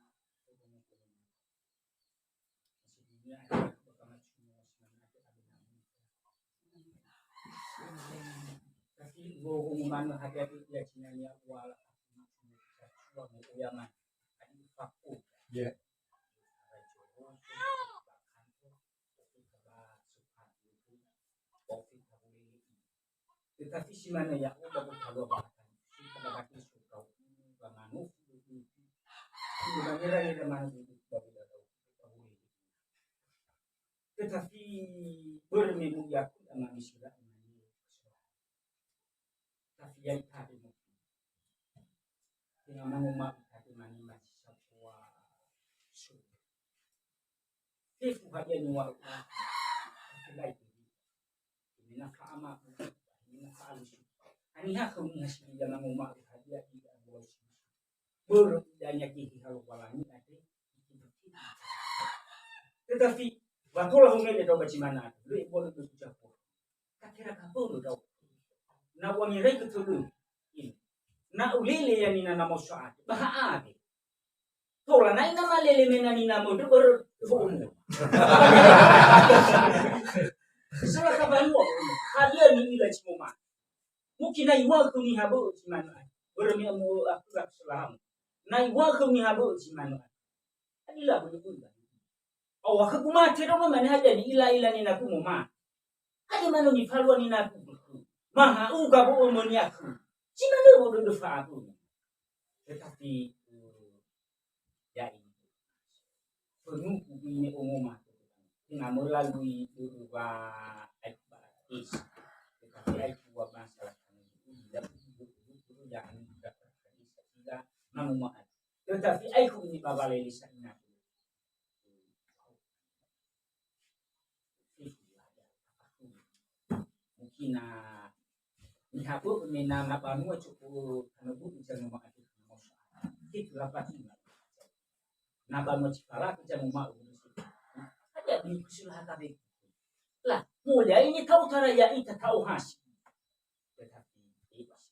Tapi wo umumana hati-hati dia cinanya wala. Tetapi si manö ya'o ba gotalua bahkan si pada hati sukau ba manu. Mangira-ngira manu ba gotalua. Tetapi börö me mu'akui ama Misira. Tapi ya ita de mungkin. Dengan manu ma ita de mani masih sabua su. Fefu hadia niŵa'ö, felai diri. Mina fa'ama, mina fa'alusi. Haniha khömi hasili manguma'ö hadia ira ambua si. Börö idania gehe ha Lowalangi ate. Tetapi, wa tola humele dau ba zi manö ate. Lö ebolo lö kucapo. Kakera kabolo dau. Na u'angeraigö tödö. Ini. Na ulele yani na namo sa'ate. Ba ha'ade. Tola na'i na malele mena nina möndrö börö fo'omo. Sela kabanua, hadia ni'ila zi moma. Mungkin na iŵa'ö khö niha bö'ö zi manö ai. Börö me amu akhura selahamu. Na iŵa'ö khö niha bö'ö zi manö ai. Adila bö'ö bö'ö. Awa khögu mate dolo mane hadia ni'ila-ila nina ku moma. Hadia manö nifalua nina ku. Maha uga bo'o moni aku. Si manö bo'o dödö fa'abu. Tetapi, eh, ya ini. Penuh ini umum. Ina melalui dua. Tetapi aku buat masalah. Yang tidak terjadi sehingga manumaat. Tetapi aku ini bawale lisan aku. Mungkin na niha bö'ö me na, na banua cukup karena bö'ö jangan ma'atur. Itu rapat ini. Na banua cipala kita mau mau. Ada di kusul H K B. Lah, mulai ini tahu cara ya ita tahu hasil. Tetapi bebas.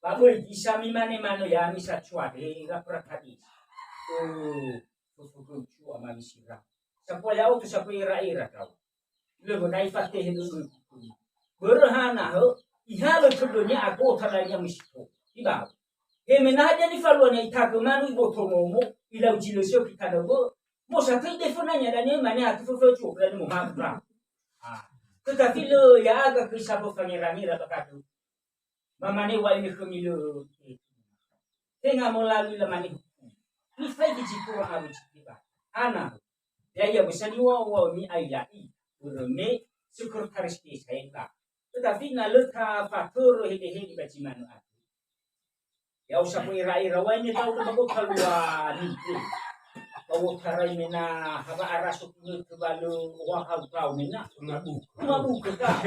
Ba böi bisa mimane-mane ya'ami sacua de ira prakadis. Oh, fufugöu cua mami sira. Sapua ya'otu sapua ira-ira kau. Lö wöna ifatehe lö lö. Börö hana hö, ihalö tödönia agota dania misiko. Ibau. He me na hadia nifaluania itagö manu iboto momo, ilau zi lö seo kitanö bö. Mo satö idefönania dania mane hatu föfö cuo berani mo hatu ra. Ah. Tetapi lö ya'aga kö sabo fangerangera bakatu. Mamane wa ini khömi lö. Tenga melalui lamane hukum. Nifaigi zi kurang awö zi tiba. Ana. Ya'ia wösa niŵa'ö-wa'ö mi'ai ya'i, börö me sekretaris desa ya'ita. Tetapi na lö tafatörö hede-hede ba zi manö ate. Ya'o sapo ira-ira wae ne tau ba gotalua nite. Ba wotarai mena hawa araso kunötö ba lö wa hau tau mena. Mabuka. Mabuka ka.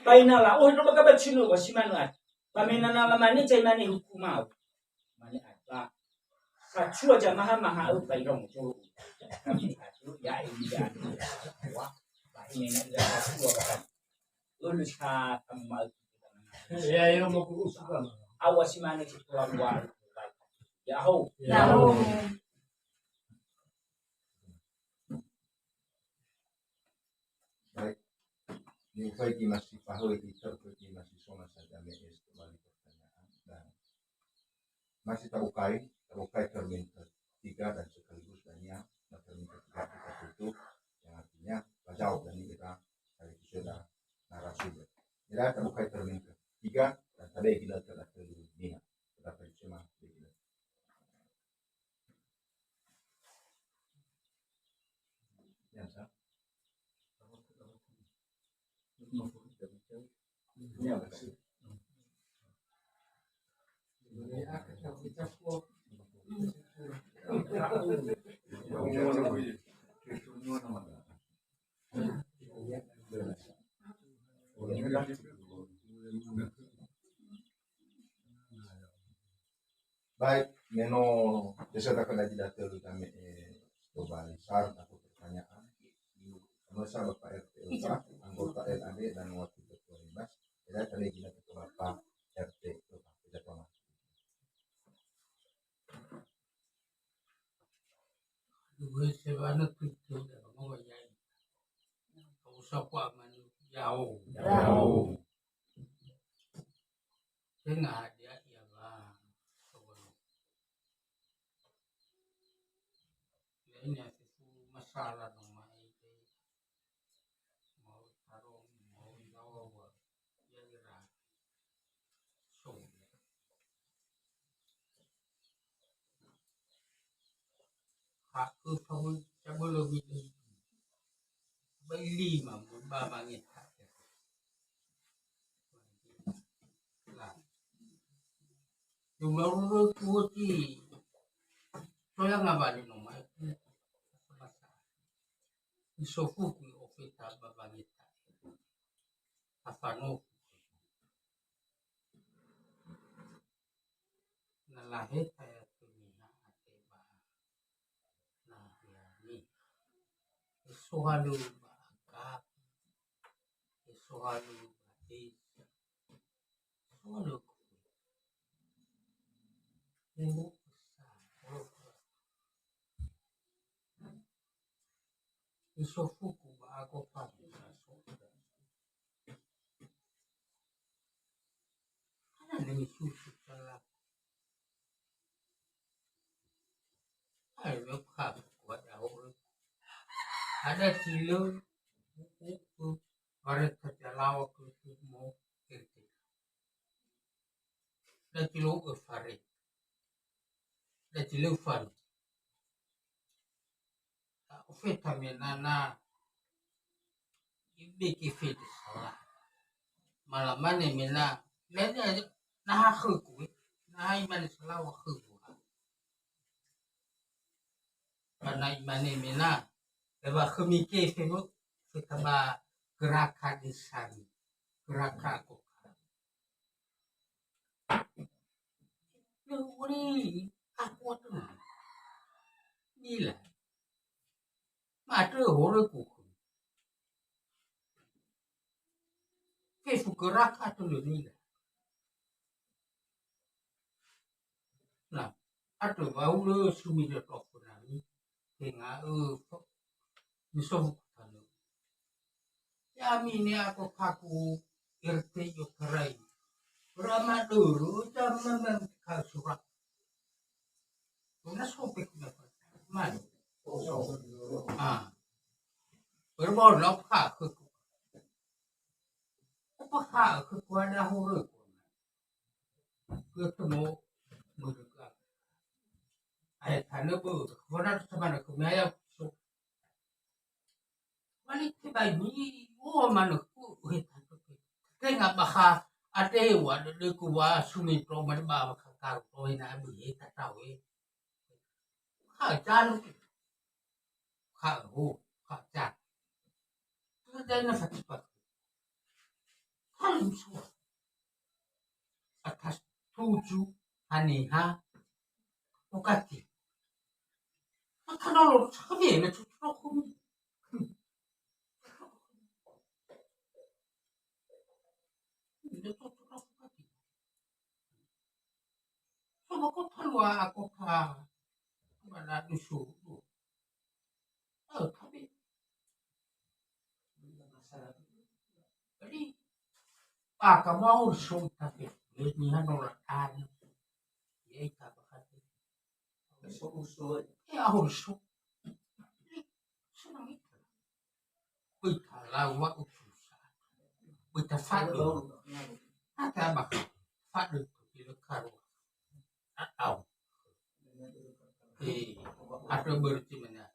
Ba ina la'o hede ba ka ba zi manö wa si manö ate. Ba mena na lamane zai mane hukumau. Mane ata. Sacua jamaha maha'ö fairong jolo. Kami atu ya ini ya. Wah, ba ini na ira sacua kan. Lulus ka kamu mau. Ya, ya, mau kurus kan. Awas si mana si pulang luar. Ya'ahowu. Ya'ahowu. Baik. Ini ufaigi masih pahö kita, ufaigi masih soma saja me es kembali pertanyaan. Dan masih tabukai, tabukai termin ketiga dan sekaligus dania termin ketiga kita tutup, yang artinya bajawab dan kita dari sudah narasumber. Jadi tabukai termin ketiga dan tadi kita telah terlihat. Kita percuma. Baik, me no biasa dapat lagi data kami, eh, coba besar atau pertanyaan. Masa Bapak R T L, Pak, anggota L A D dan Wakil Ketua Bebas, ya, tadi kita ke Bapak R T L, Pak, kita ke Bapak. Dua sewana tujuh, ya, mau ya. Kau sapa manu, yao. Yao. Tenga dia ya, Bang. Lainnya itu masalah no mai. Mau tarong, mau jawab, ya ira. So. Ha'ö fawö cabölö widö. Ba lima, ba mangeta. Lah. Jumlah urut kuwöti. Soya ngawali no mai. Isofuku ofeta ba wangeta. Afanofu. Na laheta ya tunia ate ba nahia niha. Esohalu ba akap. Esohalu ba desa. Esohalu ku. Nemu pesan. Isofuku ba ago fatu. Ana nemi susu salah. Ayo, lo ka kuat ahok. Ada sila, wareta jalawa ke mo, kira-kira. Da tilou fare. Da tilou fare. Ofeta mena na ibeke fede salah. Malamane mena, na, na, na ha khöku, eh. Na ha imane salah wa khöku. Karena imane mena, lewa khömi ke febo, feta ba geraka desani, geraka koka. Lö uri aku atu. Nila. Ma'atö horö kuku. Fefu geraka atö lö nila. Nah, atö wa ulö sumida to aku nami. Tenga'ö misofu tanö. Ya'ami ne ako kaku R T I otarai. Rama doro jam memang ka surat. Kuna sope kuna mana? Ah. Berbau lau ka ke. Apa ka ke kuada hore. Ketemu mereka. Ayat tanah bu, mana sama nak kemaya. Wali tebai ni, oh, manukku, eh, tenga bakha adewa, dedeku wa sumi pro mani ba bakha karu, oh, ina abu, eh, tak tahu, eh. Ha, jalu. Ha, oh, ha, jalu. Terus dia nak sakit pak. Halu semua. Atas tujuh haniha okati. Makanolo sakabela tuturokumi. Sobo kota lua kota mana dusu. Oh, tapi jadi, ah, kamu harus tahu, tapi ini kan orang tanya. Ya, itu apa kata? Uso-uso. Ya, harus. Senang itu. Kita lawa utusan. Kita fadu. Ada apa? Fadu itu kira karu. Atau. Eh, ada berarti mana?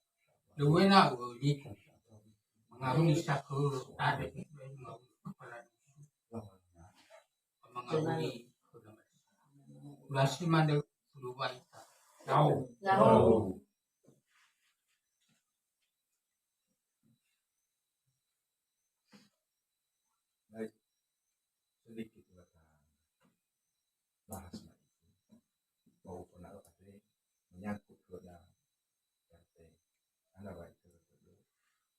Dua na, oh, gitu. Mengarungi satu, ada. Ngawuli. Lasi manö fuluwa ita. Yao. Yao. Baik. Sedikit kita bahas lagi. Mau pernah ada menyangkut kepada R T. Anda baik.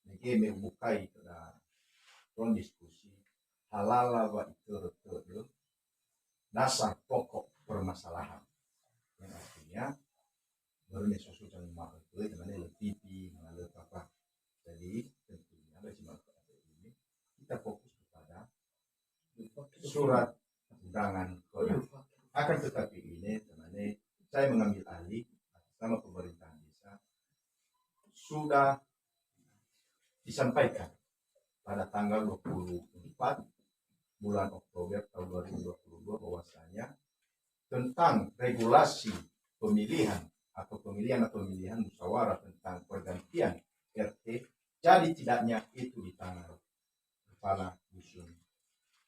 Nege me bukai pada ruang diskusi halala wa iterötö dasar pokok permasalahan. Yang artinya, baru ini susu jangan makan kue, teman-teman, T V, mengalir apa. Jadi, tentunya, bagi masyarakat ini, kita fokus kepada surat undangan koda. Akan tetapi ini, teman-teman, saya mengambil alih atas nama pemerintahan desa, sudah disampaikan pada tanggal dua puluh empat bulan Oktober tahun dua ribu dua puluh dua bahwasanya tentang regulasi pemilihan atau pemilihan atau pemilihan musyawarah tentang pergantian R T jadi tidaknya itu di tangan kepala dusun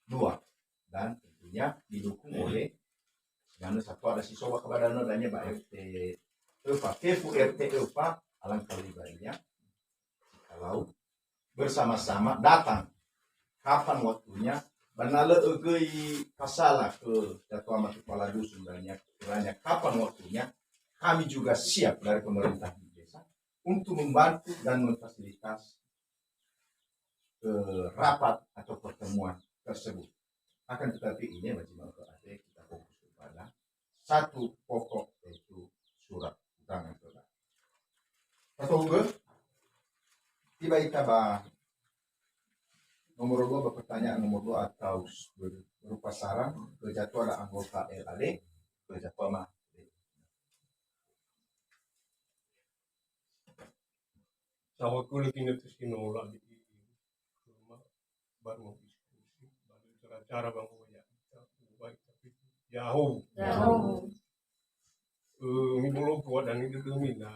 dua dan tentunya didukung oleh dengan satu ada si soba kepada adanya ba R T Epa, fefu R T Epa, alangkah lebih baiknya kalau bersama-sama datang kapan waktunya, ba na lö ögöi pasala ke datua ma kepala dusun dan ya, kiranya kapan waktunya, kami juga siap dari pemerintah desa untuk membantu dan memfasilitasi eh, rapat atau pertemuan tersebut. Akan tetapi ini wajib kita fokus kepada satu pokok, yaitu surat undangan saudara. Satu tiba kita ba nomor dua, ba pertanyaan nomor dua atau berupa saran ke jadwal anggota L A D, ke jadwal ma. Sahabatku, lagi nanti sinola di rumah, baru diskusi, baru cara-cara bangun ya, kita ubah, tapi jauh. Jauh. Eh, ini belum kuat dan ini demi na.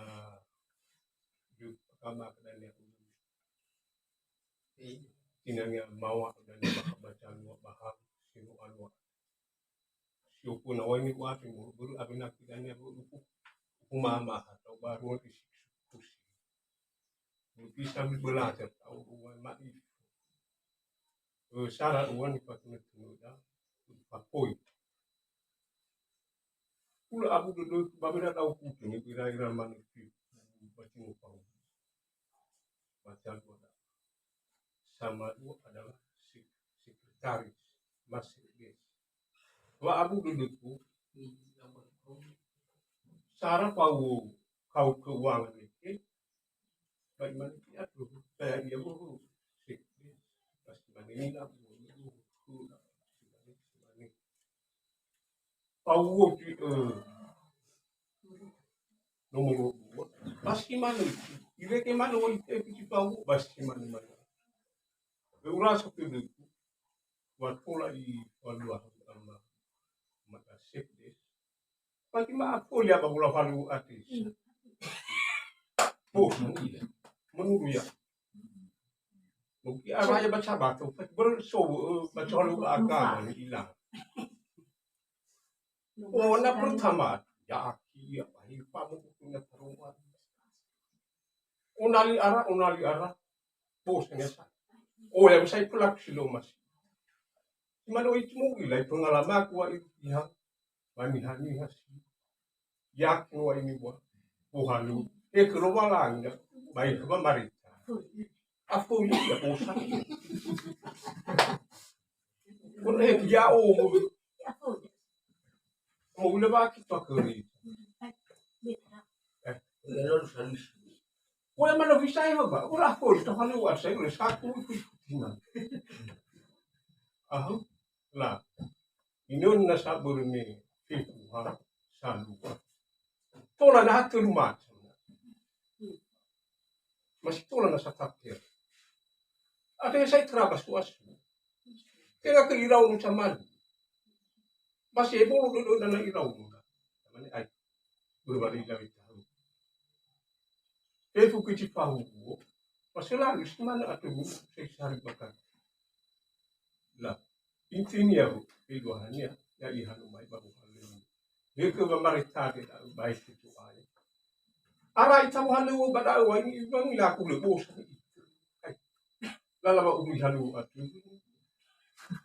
Di pertama ke dan ya. Tinanya mawa dan baca lua bahang, sinu alua. Siopuna wai ni kuati mu, buru abinaki dan ya buru ku. Kumama atau baru diskusi. Bisa belajar tahu dua mai. Eh, sara dua ni patuna tunu da, pakoi. Ula abu dodo babera tahu kutu ni kira-kira manusia. Baca mu tahu. Baca dua da. Sama dua adalah sek-, sekretaris, mas sekdes. Wa abu dodo ku, sara pau kau keuangan itu, Baik, mane, ya, saya dia guru. Pasti mane ini lah, guru, guru, guru, mane. Pauwo, eh, nomor dua. Pasti mane. Ireke mane, woi, eh, pasti pauwo, pasti mane, mane. Urasa ke itu. Waktu lagi, waduh, sama, mata sekdes. Bagi ma'afoli ya ba hula falu ati. Bos, menuru ya. Mungkin araya baca batu, berso, eh, baca lu agama ni ilang. Oh, na pertama, ya aki, ya, ahi, pamu punya taruman. Onali ara, onali ara. Bos, ya, sa. Oh, yang saya pelaku si lomas. Cuma doi cuma ilai pengalamanku wa itu pihak. Maniha-niha si. Yakin wa ini buat. Buhanu. Eh, ke Lowalangi, baik, ke pemerintah. Apa ini ya bosan. Pun, eh, ya, oh. Mau udah bagi pakeri. Eh, udah lalu salis. Wala mana bisa ya, Pak. Ora apa, kita paling wa saya udah satu itu. Aham. La, inion na sabur ni fefu ha salu. Tola na hatu rumah. Masih tola na satatir. Ada yang saya terabas was. Kira ke irau nu saman. Masih bolu dodo dana irau nu. Mana ai. Berbalik dari tahu. Fefu ke cipahu. Pasal lagi semana atau saya sehari makan. Lah. Intinia, eluahania, ya ihalomai ba muhalöŵö. He ke wa maretade da'ö bae si tu'ai. Ara ita muhalöŵö ba da'ö wa ini, wa ini laku le bosa. Hai. Lala wa umi halu atu.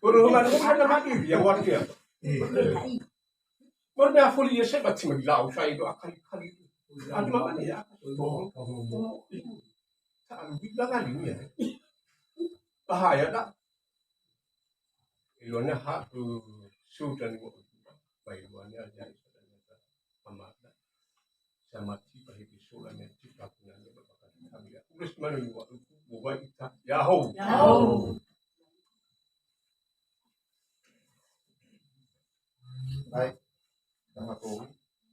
Oro ma, oro ma na madiri ya watia. Oro ma foli ya seba tima di lau, saya doa kali-kali. Adu mama ni ya. Ta'alu bila kali ni ya. Bahaya dah. Eluahania ha, eh, sudah ni wa. Baik, eluahania jadi amada. Sama tiba hidup sola ni tiba punya ni bakal kami ya. Urus mana ni wa, wa ita. Yahoo. Yahoo. Baik. Sama tu.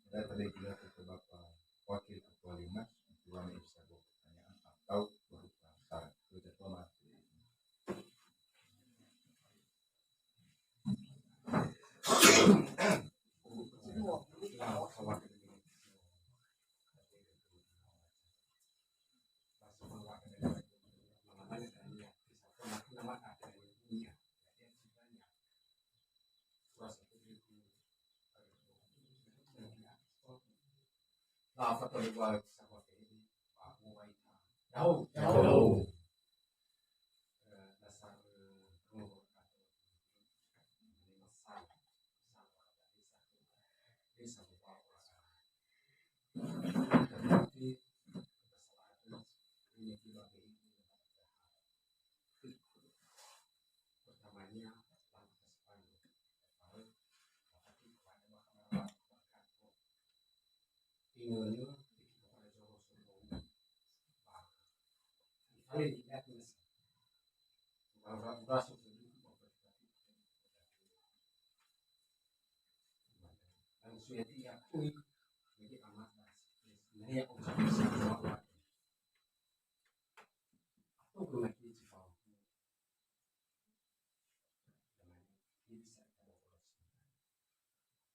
Saya tadi juga ke Bapak Wakil Ketua Linmas, Ketua Majelis Pertanyaan atau berupa syarat. Ketua Majelis. Pertamanya,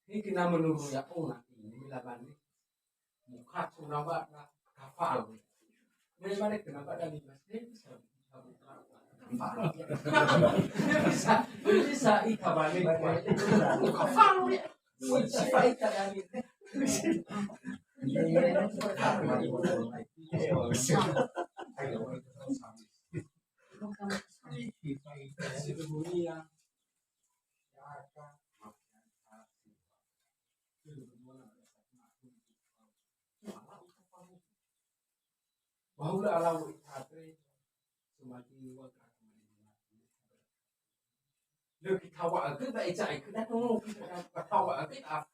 Hiki na menurut ya ona ini labani. Mukatu na ba na kafal. Memang kena ba dari mas, eh, bisa. Kafal. Bisa, bisa ika balik. Kafal ya. Sifat ika dari. Bahula alau ita tre semakin luar. Lö kita wa'aga ba eca aika da tongo kita ba tawa aga a.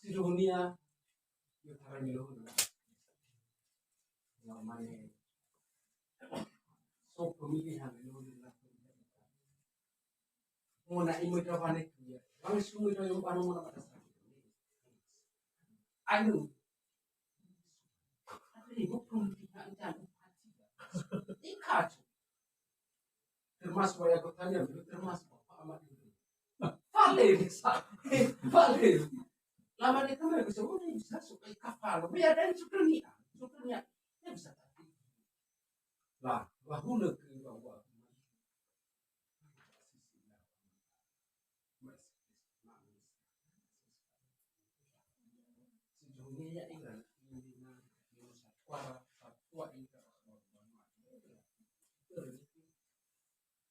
Sidonia yo tarani lo. Namanya so pemilihan lo. Mona imöi dawane kuya. Langsung möi dawane mona mata sakit. Ayo. Ibu pun tidak jangan. Ikatu. Termasuk wayah kotanya, termasuk Bapak Ahmad. Fale bisa. Fale. Lama dia kemarin bisa, oh, dia bisa suka kafalo. Biar dan suka niat. Suka niat. Dia bisa tapi. Lah, bahula ke bahwa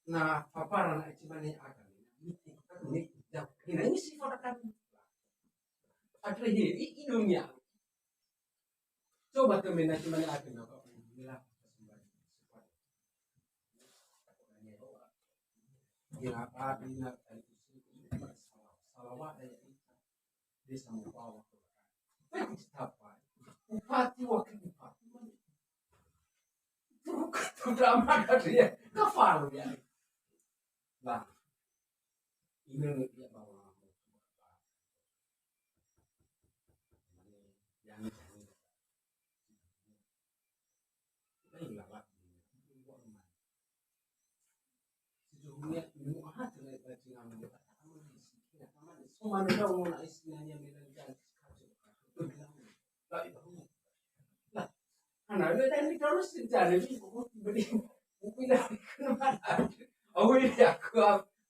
na papara na cimane akan ini sifat akan ada ini dunia. Coba teman nanti mana ada nggak kok? Bilang. Bilang apa? Bilang tadi itu sih, salawat dari kita. Dia sama bawa. Tapi apa? Bupati, wakil bupati. Bukan drama dari ya. Kafal ya. Nah, ini dia bawa.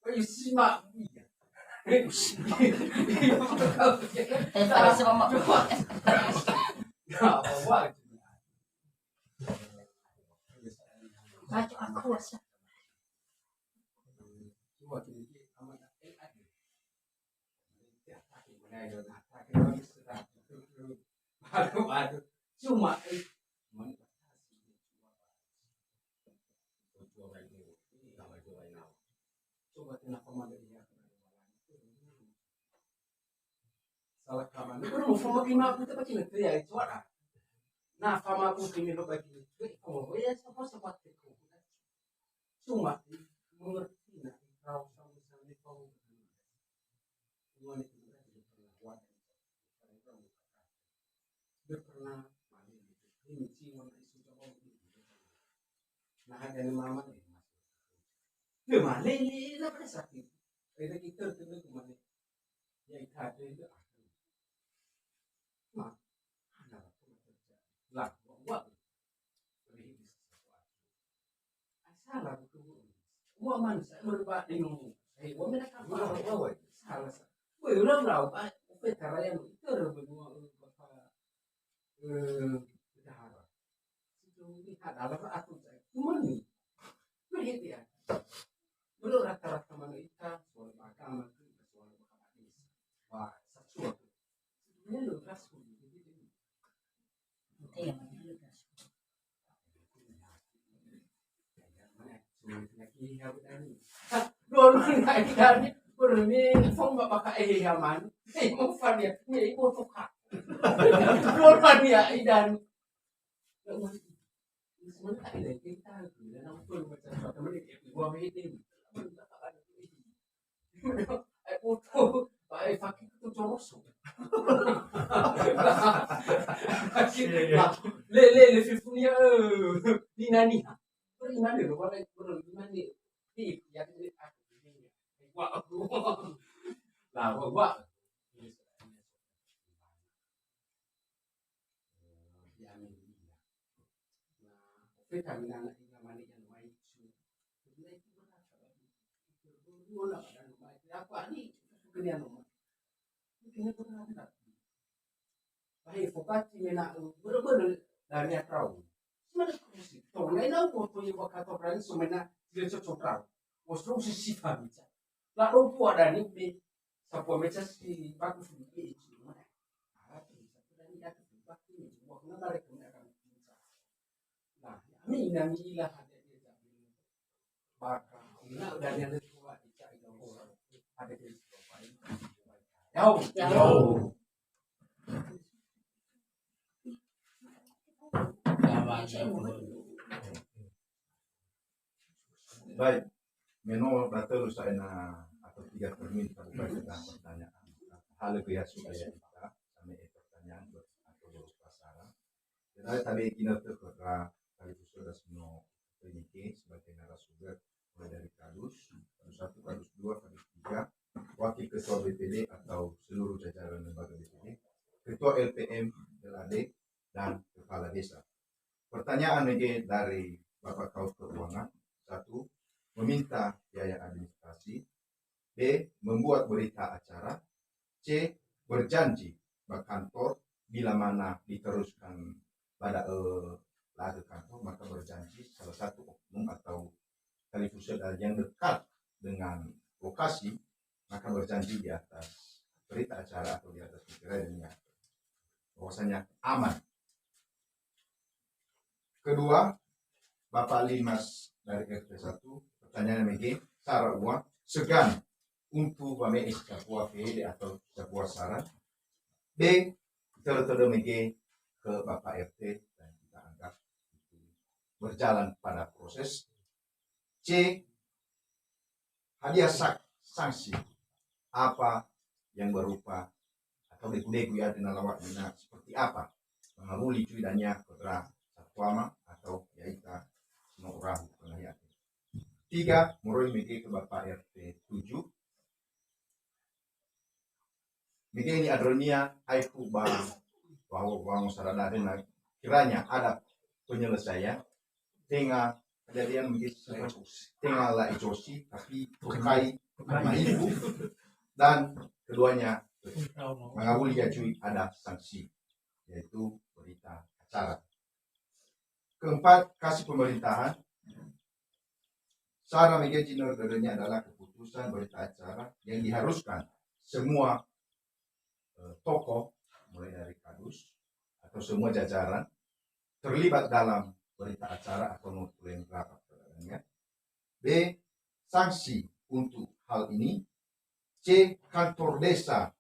Wah, isi ma iya. Eh, salah sama mak. Ya, apa wah? Baca aku wasa. Aduh, aduh. Cuma, eh, coba kenapa malah dia? Salah kamar. Ini belum sama lima aku tak kira tu ya, itu ada. Nah, sama aku kini lo bagi itu, oh ya, sama sama tu. Cuma mengerti nak kau sama-sama kau. Cuma ni kita tidak pernah buat. Dia pernah mane gitu. Ini ciwon isu coba gitu. Nah, ada ni mama ni. Dia mane ni, dia pada sakit. Ada kita tu tu mane. Ya, kita ada itu. Ma, ada apa terjadi? Lah, buat. Ini bisa sesuatu. Salah betul. Wa man sa merba dinu. Ai wa mena ka wa wa wa. Salah sa. Wa ulang lau ba. Ope taraya no iter benua bapa. Eh, dahara. Situ ni adalah aku saya. Cuman ni. Begitu ya. Belum rata-rata manusia soal agama, soal agama. Wah, satu. Sebenarnya lu rasul. Iya. Dua-dua na idani. Bermi fong ba baka ehe haman. Eh, mau fania. Ni ibu tuka. Dua-dua na idani. Sebenarnya tak ada kita. Dan apa macam teman dia buat meeting. Ai boto, ba e faki tu coroso. Le le le fifunia. Ni nani? Beri mana lo wala beri mana? Di ya ni aku. Wa aku. Lah wa wa. Ya ni. Nah, oke kami nana ina mani yang mai su. Sebenarnya itu berapa? Dua lah dan mai apa ni? Kalian rumah. Ini berapa? Baik, fokasi mena bere-bere dari atrau. Semana kursi. Tong lain aku tu yang bakal toprak ini semena dia cocok trau. Bos terus sisi kami. Lah rumpu ada ni be. Sapua meca si bagus di cuma. Nah, ini nami ila ada dia. Baka, ina udah dia tua, ica ila orang. Ada dia. Yau. Yau. Baik, meno datelu sa'ae na atau tiga termin kabupaten dan pertanyaan. Hal biasa supaya kita sampai pertanyaan atau berpasaran. Kita tadi kita terkera kali khusus das no penyidik sebagai narasumber mulai dari kadus, kadus satu, kadus dua, kadus tiga, wakil ketua B P D atau seluruh jajaran lembaga B P D, ketua L P M, L A D, dan kepala desa. Pertanyaan lagi dari Bapak Kaus Keuangan, satu, meminta biaya administrasi, B, membuat berita acara, C, berjanji ba kantor bila mana diteruskan pada eh, lagi kantor, maka berjanji salah satu oknum atau talifusel yang dekat dengan lokasi, maka berjanji di atas berita acara atau di atas media bahwasanya aman. Kedua, Bapak Limas dari R T satu, pertanyaan M G, sara ua, segan untuk wame'e sebuah P D atau sebuah saran. B, terutama M G ke Bapak R T dan kita anggap itu berjalan pada proses. C, hadiah sak-, sanksi apa yang berupa atau degu-degu ya dengan lawak dina seperti apa? Mengawuli cuy dania kodra satwama atau yaita no urahu pengahian. Tiga, moroi M G ke Bapak R T tujuh. Begini adronia aiku ba bahwa bangun sarada dengan kiranya ada penyelesaian tengah kejadian begitu tengah la icosi tapi tukai Maibu, dan keduanya mangawuli ya cuy ada sanksi, yaitu berita acara. Keempat, kasih pemerintahan. Sara mege zinörö dödönya adalah keputusan berita acara yang diharuskan semua eh, tokoh, mulai dari kadus atau semua jajaran terlibat dalam berita acara atau notulen rapat perdanaannya. B, sanksi untuk hal ini. C, kantor desa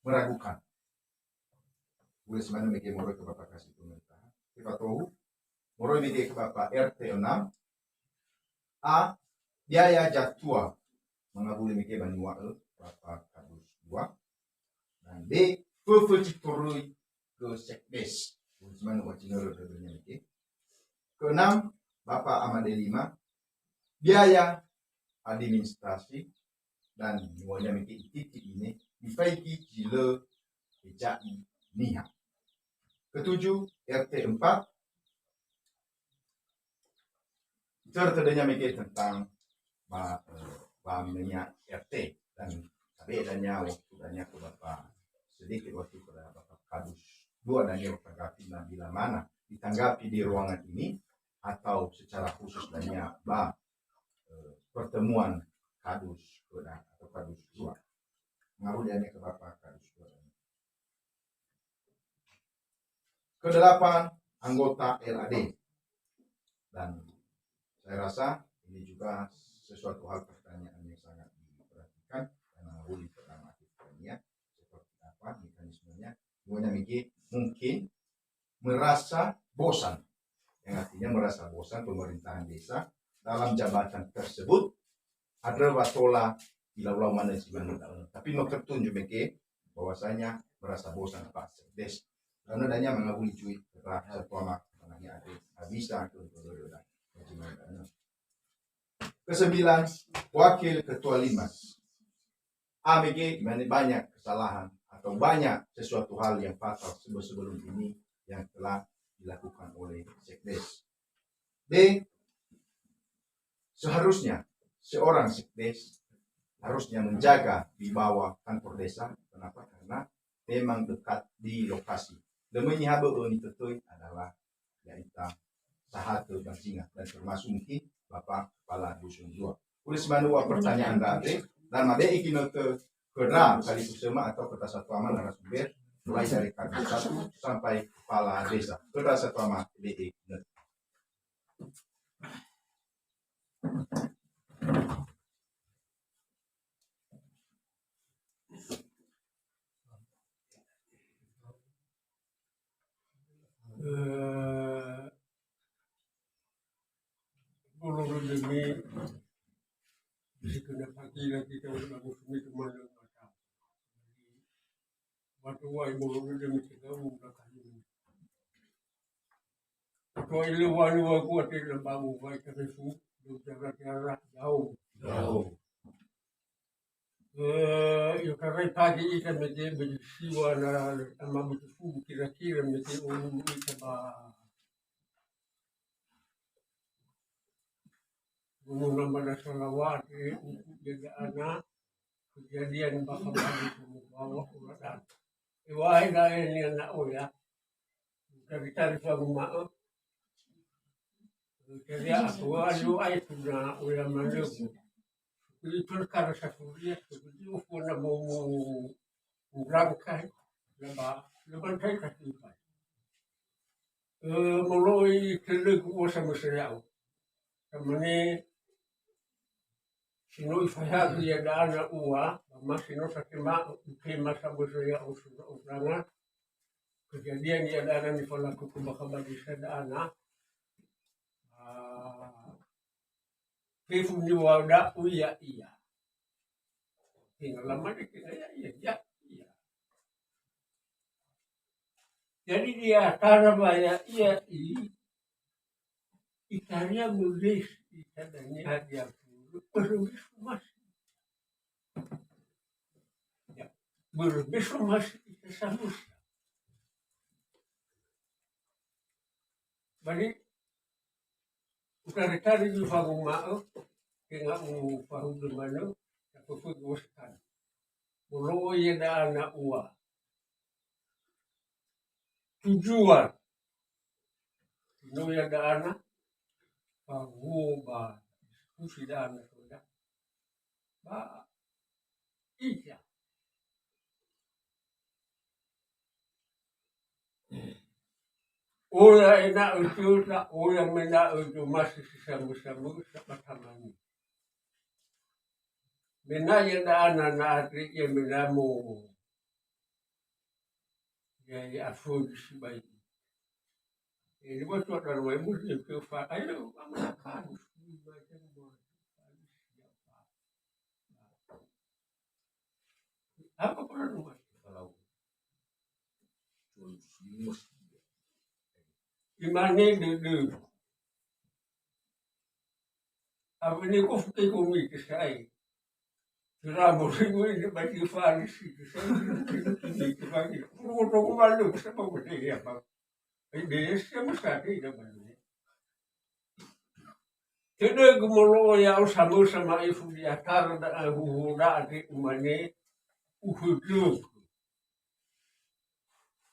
meragukan. Boleh semana mege moroi ke Bapak kasih pemerintahan. Kita tahu, moroi mege ke Bapak R T enam. A, biaya jatua mangawuli mege ba niŵa'ö Bapak kadus dua. Dan B, föfözi toröi ke sekdes. Boleh semana wacina dödönya mege. Keenam, Bapak Amade lima, biaya administrasi dan niŵa'önya mege ititi ini, mifaigi zi lö eja'i niha. Ketujuh, R T empat, itörö dödönya mege tentang ba, eh, ba menya R T dan tabe dania waktu dania ke Bapak sedikit waktu kepada Bapak kadus dua dania tanggapi na bila mana ditanggapi di ruangan ini atau secara khusus dania ba eh, pertemuan kadus kedua atau kadus dua. Ngaru dia ke Bapak kadus dua. Kedelapan, anggota R A D. Dan saya rasa ini juga sesuatu hal pertanyaan yang sangat diperhatikan karena ngawuli pertama aktif ya, seperti apa mekanismenya. Semuanya mungkin, mungkin merasa bosan. Yang artinya merasa bosan pemerintahan desa dalam jabatan tersebut, ada watola ilau-lau mana si mana. Tapi no tertunjuk mege bahwasanya merasa bosan Pak Sekdes. Karena danya mengabuli cuy, setelah sekolah makanya ada bisa ke. Kesembilan, wakil ketua Limas. A M G, banyak kesalahan atau banyak sesuatu hal yang fatal sebelum ini yang telah dilakukan oleh Sekdes. B, seharusnya seorang Sekdes harusnya menjaga wibawa kantor desa. Kenapa? Karena memang dekat di lokasi. Demi nyahabe ini tetoi adalah ya'ita sahat ke Bansinga dan termasuk mungkin Bapak Kepala Dusun dua. Ulis manua pertanyaan tadi dan mabe'i ginötö kedra kali kusema atau kota satu aman narasumber mulai dari kadus satu sampai kepala desa. Kedra satu aman be'i ginötö. Eh, bolo dödömi, bisi kena pagi lagi tahu bagus mi kemana mata. Waktu wai bolo dödömi tegau belakang ini. Waktu wai lewani waku ate lembamu wai keresu, dödömi jaga jarak jauh. Jauh. Eh, yo karai pagi ita mege beli siwa na ama butufu kira-kira mege ulu ita ba ulu nama na salawat, eh, untuk jaga anak kejadian bakal bagi semua bawa uladan. Ewai dae ni anak oya. Dari-dari suami maaf. Jadi aku ayo ai sudah oya malu. Jadi perkara sasuria seperti ufu na mau berangkat lebar lebar saya kasih. Eh, muloi tele gua sama saya. Kemene si no ifahagi ya dana ua, ma si no sakema, ukema sama saya usura uranga. Kejadian ya dana ni pelaku kebakaran di sana. Ah, Fefu niŵa'ö da'ö ya'ia. Tenga lamane tenga ya'ia, ya'ia. Jadi di antara ba ya'ia i, itaria mulesi ita dania hadia puru, börö besomasi. Ya, börö besomasi ita samusa. Bari Utari-tari zi fanguma'ö, tenga ufahudu manö, Fofo Goskana. Molo'o ia da'a na ua. Tujuan. No ia da'a na fawuo ba diskusi da'a na soda. Ba ija. Oya ena'ö töda, oya mena'ö zomasi si samö-samö sama tamani. Mena ia da'a na, na andre ia mena mo. Ya, ya, afödi sibai. Ini buat tuan dan wae musti ke fa-, ayo, aman kan. Apa pernah rumah? Kalau Imane dödö. Awene ko fuke gomi ke sai. Sera mo ribu ini bagi Farisi ke sai. Ini ke bagi. Ko to ko malu sama ko deh ya, Pak. Ini sama sekali dah malu. Tödögö molo'ö ya'o samösa ma'ifu di atara da'a huhuo da'a de umane uhödögö.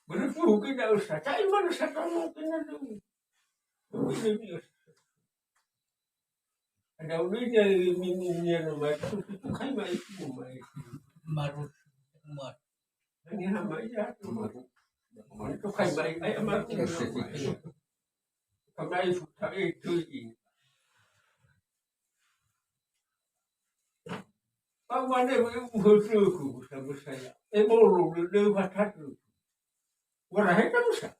Börö fuhugi da'ö sa, ta'i mana sa tamu kena dögö. Ada ulina mimimia nama itu, itu kai ma'ifu, ma'ifu. Marus, mar. Ini nama iya, itu kai ma'ifu, ai, ma'ifu. Kamai futa e tui. Pamane we uhötöku sama saya. E molo le le fatatu. Wara heta musa.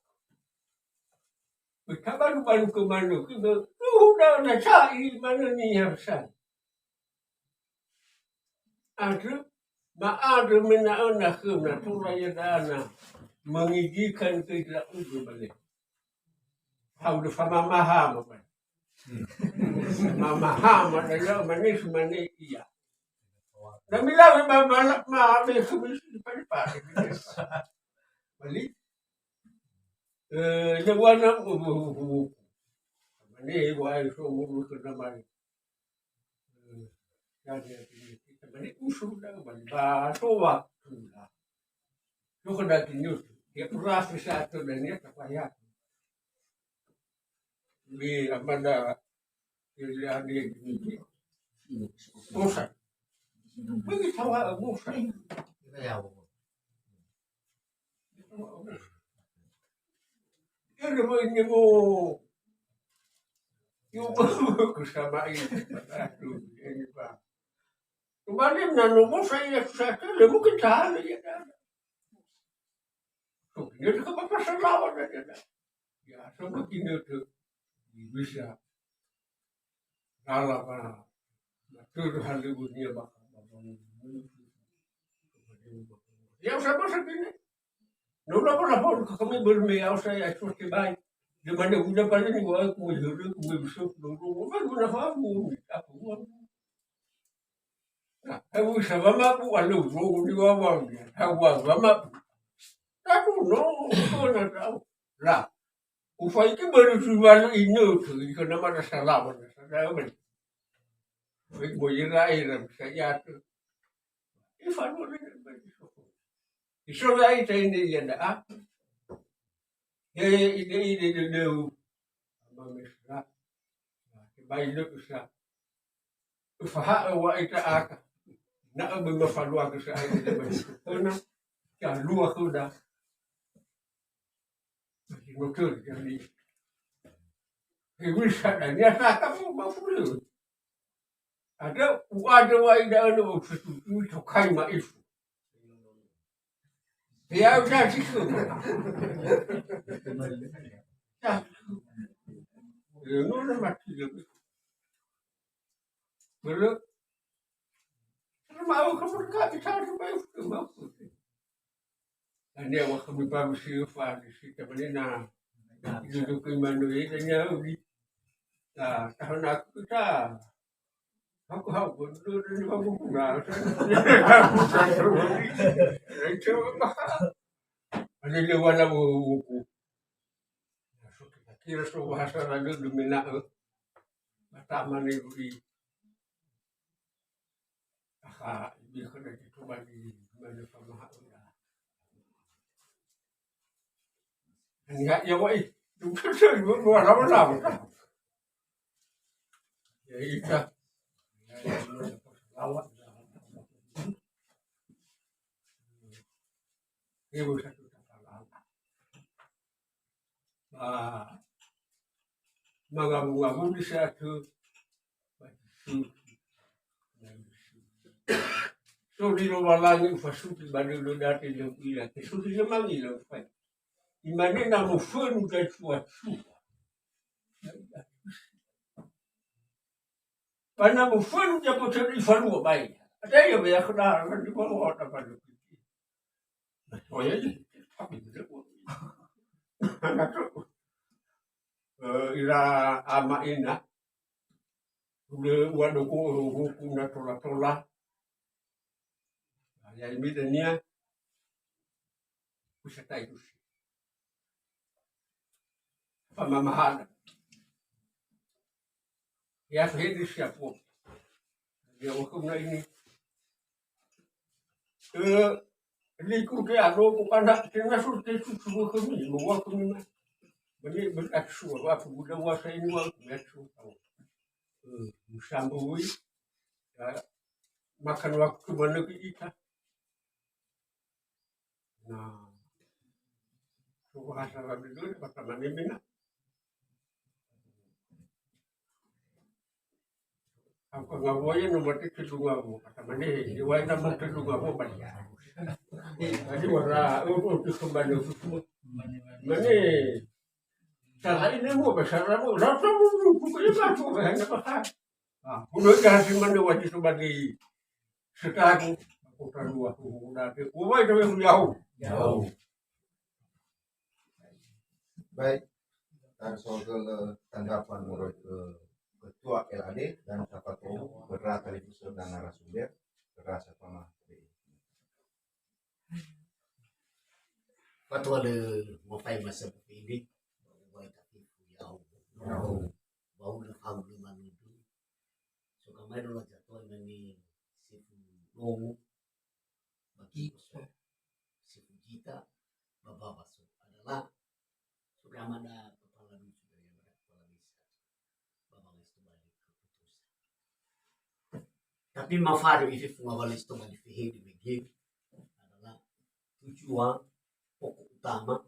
Bekabalu-balu ke manu ke uhuda na sa'i mana ni harsa. Andrö, ma'andrö mena'ö na khöna tola ia da'a na mengigikan ke ndra'ugö bale. Hau le famamahama bale. Mamahama da ia mane si mane ia. Na milawe ma, ma, ma, me khömi si pari-pari. Bali. Eh, ya wana, uh, uh, uh, uh. Mane wa ai so mu ke namai. Jadi usul dah bali ba so waktu lah. So kena tinus. Dia pura bisa tu dan dia tak payah. Di amanda dia dia ni. Bosan. Bagi tawa bosan. Ere mo ini mo. Yo mo ku sama ini. Aduh, ini Pak. Kemarin nano mo saya susah kali, mungkin tahan ya kan. Tuh, dia juga pasal lawan aja dah. Ya, sama kini tuh. Bisa. Lala pa. Betul hal dunia bakal. Ya usah masuk ini. Nau lapor-lapor ke kami bermea usah ya sudah baik. Di mana guna paling ni gua aku juru aku bisa dulu. Apa guna kamu? Apa gua? Nah, aku sama aku alu, aku di bawah dia. Aku sama aku. Aku no, aku nak tahu. Lah, Ufaigi börö zi walu inötö, zi khöna mada salama, na sada'ö mani. Ufaigi börö zi ira-ira, bisa iatö. Ifaluo dödö bagi soko. Isola ita ini ia da'a. He ide-ide dödöu. Ama mesra. Tebai lö'ö sa. Öfaha'ö wa'ita aka. Na'ö böi mafaluagö sa'ae dödö bagi soko. Khöna, ya lua khöda. Notöri kali. Hewisa dania saka mo mafulö. Ada u'ada wa'i da'ö no ututu tokai ma'ifu. Ya udah situ. Ya. Ya, no na mati lagi. Börö. Terus mau kamu dekat di sana, mau kamu. Ania wa khömi ba misi fa di si tamane na. Dudu ke manu e dania uli. Ta tahun aku ta. Aku hau bodo ni aku kuna. Ada lewana buku. Kira so bahasa lalu dumena'ö. Mata mane uli. Ah, Ka, ibira khöda zi tobali, mane famahaö ira. Niha ia wa'i, dukasa dua, dua lawan-lawan. Ya, ita. Lawan. Ibu satu kata lawan. Ba mangawu-ngawu di sa'atö, ba disugi. So li Lowalangi ufasugi ba dödö date lö u'ila, tesugi zi mangila ufai. Imane na mofönu zai sua-sua. Ba na mofönu zai bötö ifalua bai. Ada ya be ya khöda, kan di bawah, ada pada. Oh ya, ya. Tapi betul. Anak tu. Eh, ira ama ina. Hulö ua dogo huku na tola-tola. Ya, imi dania. Usatai usi. Pamamahana. Ya, so hedi siapo. Ya, waktu na ini. Eh, liku ke ado ko kana tena so te susu khömi, mo wa khömi ma. Bani, bani atsu, wa aku buda wa sa ini wa aku atsu. Eh, musambui. Ya, makan waktu mana ke ita. Nah, so bahasa Rabi dulu, kata mana mina. Aku ngawo ya, nomor itu lu ngawo. Kata mana, ya, wa nama tu lu ngawo, Pak. Jadi, wara, oh, oh, tu kembali ke semua. Mana? Salah ini mau, salah mau. Rasa mau, pokoknya masuk, hanya makan. Ah, udah, jangan sih mana wajib sebagai sekaku. Aku tak luar, aku udah, aku, wah, itu yang jauh. Jauh. Baik, dan soal ke tanggapan menurut ke Ketua L A D dan Ketua Berata Lipuso dan narasumber, berasa pama. Fatua le mafai masa ini, wa tapi yau. Yau. Bau le fau le manudu. So kamai dola jatuh mani sifu longo. Bagi so, sifu kita, baba so adalah sudah ada kepala dusun, sudah ada kepala desa. Baba ngai sudah balik keputusan. Tapi mafado isi funga balik sudah balik fihidi begini adalah tujuan pokok utama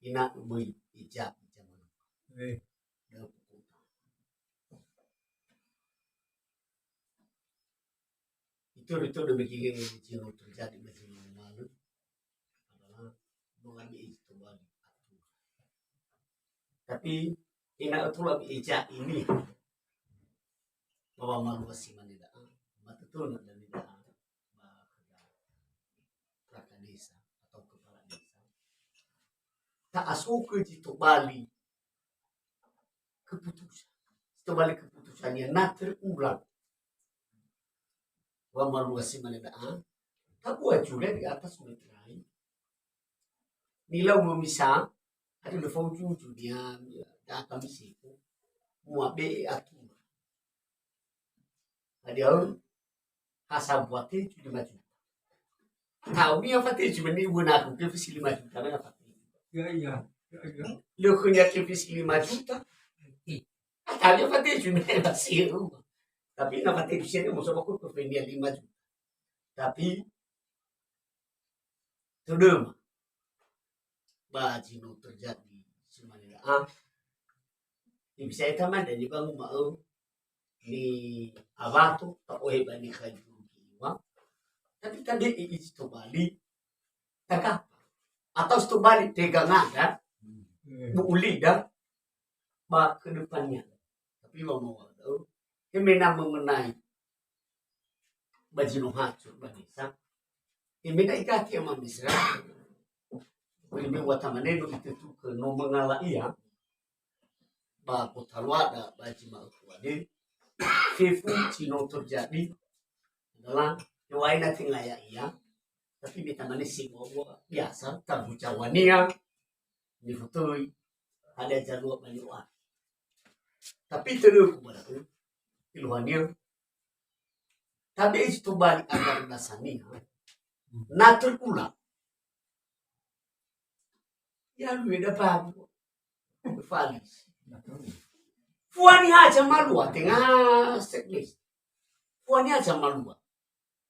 ina möi ija, ija manuka. Eh. Dalam pokok utama. Itu, itu demikian yang terjadi di Malu adalah mengambil itu kembali aturan. Tapi ina aturan ija ini bahwa malu si mane da'a, matutun dan da'a, ba khöda perangkat desa atau kepala desa. Ta'asukö zi tobali keputusan. Zi tobali keputusan ya na terulang. Wa malua si mane da'a. Tabua juga di atas meterai. Nilau memisa, ada le faujuju dia, da kami siku. Mua be aturan. Hadia ul, ha sambua teju lima juta. Tahu ni apa teju, meni wena aku ke fisi lima juta, mana apa teju? Ya, ya, ya, ya. Lo kunya ke fisi lima juta. Tahu ni apa teju, meni masih rumah. Tapi na apa teju sini mau sama aku ke fenya lima juta. Tapi Tödöma. Ba zi no terjadi si mane da'a. Bisa eta mane ni bangu ma'ö ni awato ta'ohe ba ni khaitu iwa. Tapi tadi isi tobali tagapa. Atau si tobali tegangada. Hmm. Bu ulida ba ke depannya. Tapi wa mau ada. Kemena mengenai ba zi no hacu ba desa. Eme na igati ama Misra. Eme wa tamane no itetu ke no mengala ia. Ba kota luada ba zi ma'öku ade. Fefu zi no terjadi adalah yawaina tengaya ia. Tapi me tamane si bawa biasa tabu jawania. Ni fotoi ada jalua banyu. Tapi telu ku bala tu. Iluhania. Tabe'e si tobali agar dasania. Na terpulang. Ya lu da babu. Falisi. Fuani haja malua tengah sekdes. Fuani haja malua.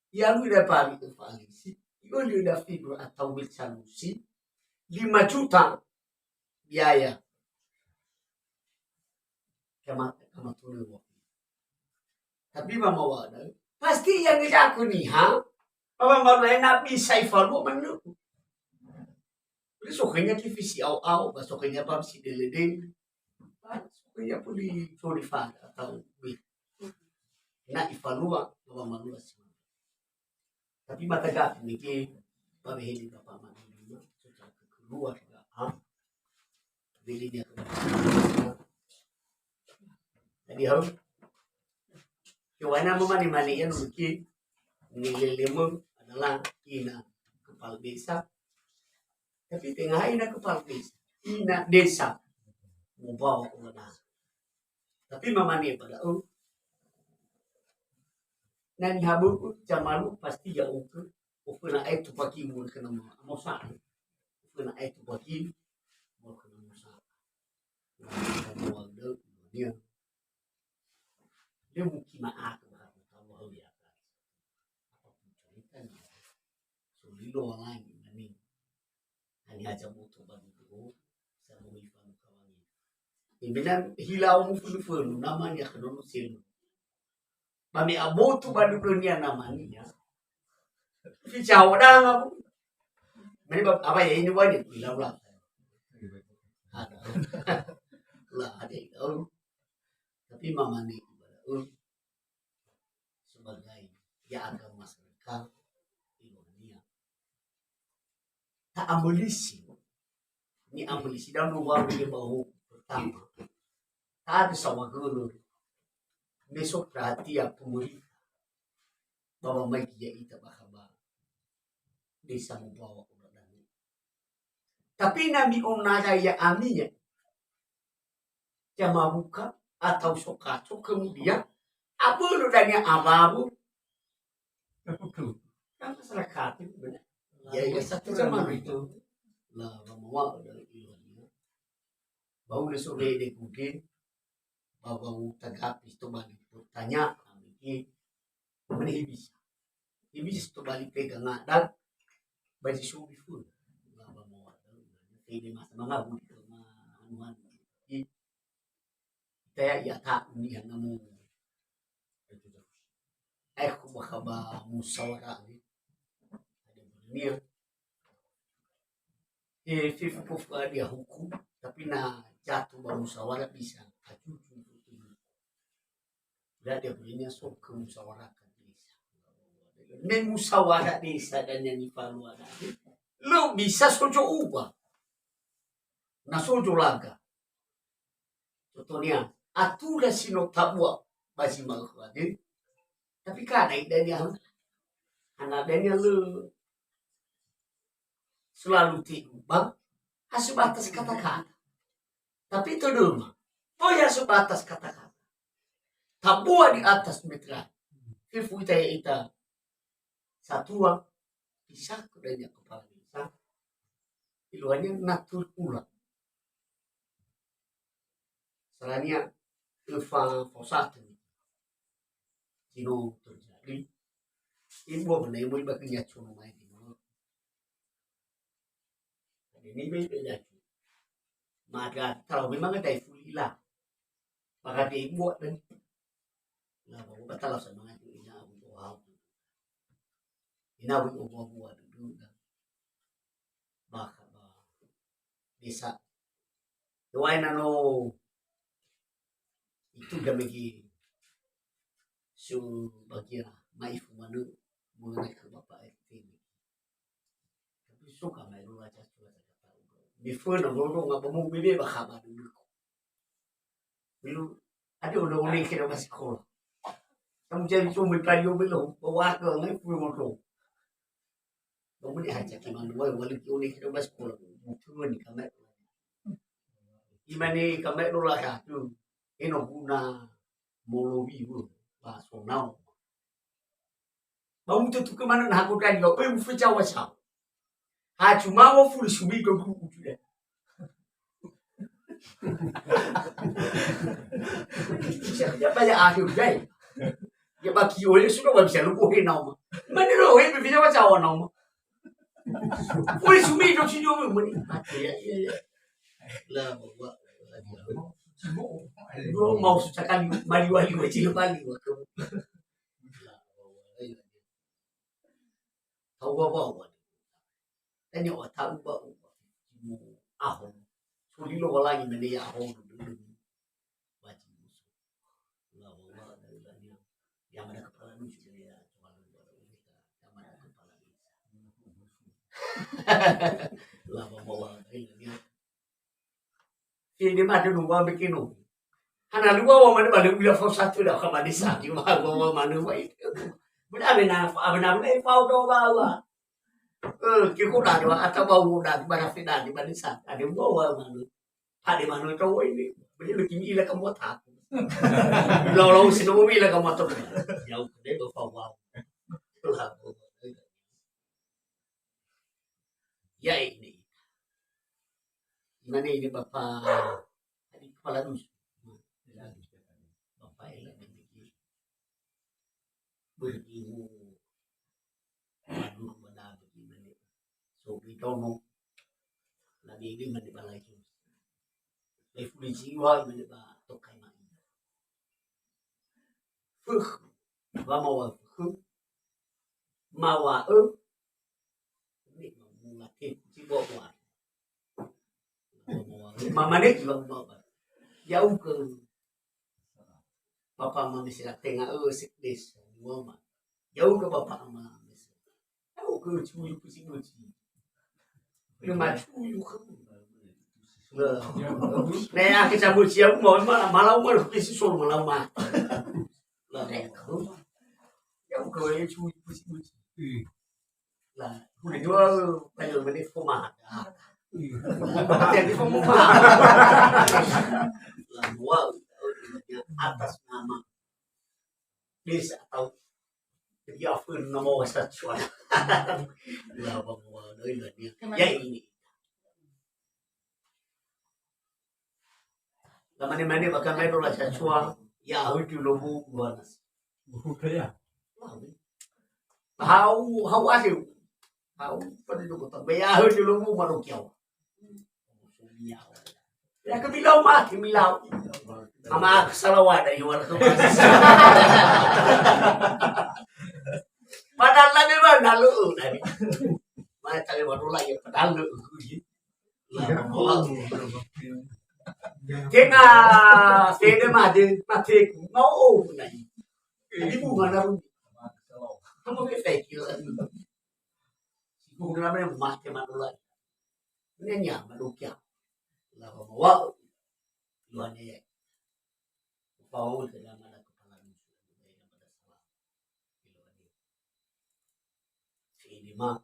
Ya lu da babu falisi. Yo lu da figur atau wil salusi. Lima juta biaya. Kama-, kama tulu. Tapi mama wada, pasti yang ngejaku niha, mama malu enak bisa ifalua menurutku. Jadi sokhenya T V si au-au, ba sokhenya pam si dele-dele. Ba sokhenya pun di, di fada atau wih. Na ifalua, mama malu si. Tapi mata gapi niki, ba weheli Bapak Madu, secara keluarga, ah. Weheli dia ke. Jadi, hau. Kewana mama ni mani yang mungkin, ni lelemu adalah ina kepala desa. Tapi tengah ina kepala desa. Ina desa. Mubawa ulana. Tapi mamane pada, oh. Na niha bö'ö, zamalu pasti ya uke, oföna ae tupaki mul kena ma-, amosa. Oföna ae tupaki mul kena amosa. Nah, kamu wa'ö, dia. Dia mungkin ma'at, ma'at, Allah ya. Apapun ceritanya, solilo wangi, mani. Hanya aja moto ba dudu, sa mo ifa muka wangi. Imbenan hilau mu fulu-fulu, namanya kenono selu. Ba me aboto ba dudunia namanya. Ficao danga bu. Mani ba-, apa ya ini wajib hilau lah. Ada. Lah, ada hilau. Tapi mamane ibadah, oh, sebagai ya agama masyarakat Indonesia. Ta'amölisi. Ni'amölisi dan dua wali bahwa pertama. Ta'adu sawagulu. Besok perhatian pemerintah. Bahwa mai dia ita bahaba. Desa membawa orang lain. Tapi Nabi Onara ya amin ya. Jamabuka atau sokaco kemudian abulu dania ababu. Kan masyarakat itu benar. Ya, ya, satu zaman itu. Lah, bahwa dari ilmu. Bau le sore de kude, bahwa tagapi to bagi pertanyaan ini. Mane he bisa. He bisa tobali pegang adat, ba zi subi fun. Ba, ba mo adat, tebe masa mangabu di kema anu-anu. Jadi, kita ya, ya tak, ini yang namu. Eh, aku bakal ba musyawarah ni. Ada dunia. Eh, fifu kofu ada hukum, tapi na jatuh ba musyawarah bisa. Acucu. Jadi, akhirnya so ke musyawarah desa. Me musyawarah desa dan yang dipalu ada. Lo bisa sojo ubah. Na sojo laga. Contohnya, aturan si no tabua ba zi ma'ökhö ade. Tapi kan ada yang hana ada yang le selalu tiba. Ha sebatas kata-kata. Tapi itu dulu. Oh ya, sebatas kata-kata. Tabua di atas metra. Fefu ita ya ita. Satua. Bisa kudanya kepala desa. Iluannya natur ulang. Salania öfa fosatu. Sino terjadi. Ibu benar ibu ibu kerja cuma main di mana. Ini beda lagi. Maka kalau memang ada ibu ilah. Maka dia ibu dan. Nah, baru kata lah sama itu ina abu doa. Ina abu doa buat dulu dah. Bah, bah. Desa. Doain ano itu gamegi su bagia maifu manu mengenai ke Bapak R T. Tapi suka mai dulu aja sudah saya tahu. Before na ngoro ngapa mau bebe bakal dulu. Belum ada oleh-oleh kira masih sekolah. Kamu jadi cuma payo belum bawa ke ngai pun ngoro. Kamu ni haja ke mana wali oleh kira masih sekolah. Butuh ni kamar. Imane kamar dulu lah satu. Eno guna molowi bu. Ba sonau. Ba umututuke manö na hago dali, ba, eh, muföi cawa-cawa. Ha cuma wa fuli subi do guru uju ya. Ya ba ya akhir dai. Ya ba ki ole sudah ba bisa lu bohe nauma. Mane lo he bisa wa cawa nauma. Fuli subi do si do mani. Ya, ya, ya. La, wa, wa, wa. Lu mau susah kali, mali wali wajil bali wa. Tau wa wa wa. Tanya wa tau ba u. Aho. Suli Lowalangi mene ya aho. Wajib musuh. La wa wa. Ya mana kepala dusun ya. Ya mana kepala desa. La wa wa wa. Ini mah dulu wa bikin. Hana lua wa manö ba lö u'ila fao satu da ka ba desa di wa wa wa manö wa itu. Bada abena, abena, abena fao do wa wa. Eh, ki ko da do ata ba u da ba da feda di ba desa. Ada wa wa manö. Ada manö to wa ini. Beli lagi ni la ka mo ta. Lo lo si no mi la ka mo to. Ya u de ba fao wa. Ya ini. Imane ini Bapak tadi kepala dusun. Bapak Ela Demiki. Berdimu. Aduh, mana begini. So, bitono. Lagi ini mane balai. Lefuli jiwa mane ba tokai mai. Fuh. Ba mawa fuh. Mawa ö. Ini mate si bo wa. Mamane ki ba ba. Ya uke. Papa mami sila tenga ö sekdes. Mama. Ya uke papa mami. Au ke cuyu kusi kusi. Ke macuyu ke. Nah, aku cabut siap mau malah malah umur kusi sol malah mah. Lah, ya ke cuyu kusi kusi. Lah, udah jual banyak menit koma. Jadi koma. Lah, wow. Atas nama desa atau jadi apa nama wasa cuan. Lah, apa mau ada ini. Ya ini. Lamane-mane bakal main rola sacua, ya, hau tu lobu, buanas. Buku kaya. Hau, hau akhir. Hau pada dulu kota. Ba ya, hau tu lobu, baru kiau. Ya, ke bilau mati, bilau. Ama aku salah wadah, ya, wadah. Padahal lagi mana lu, tadi. Mana tadi baru lagi, padahal lu. Tenga fede made mateku, mau nai. Jadi bunga naru. Kamu ke fake you. Siku nama mate manulai. Ini nya manukia. Lawa mawa. Luane. Pau ke nama ada kepala musuh. Fede ma.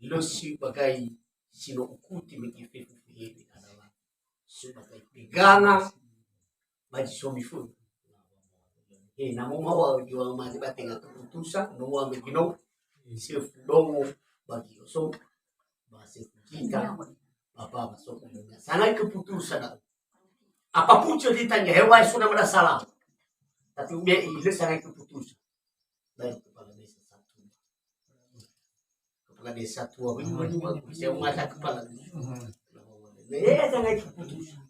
Lö sibagai si no ukuti mege fefu fehede adalah sebagai pegangan bagi suami fö. He, namo mawa jual mati ba tenga keputusan, no wa mege no, sefu dongo bagi oso, ba sefu kita, bapa masuk. Sangai keputusan. Apa pun ceritanya, hewan sudah masalah. Tapi udah ini sangai keputusan. Dari kepala desa satu. Kepala desa tua, ini berdua, saya mengajak kepala desa. Eh, sangai keputusan.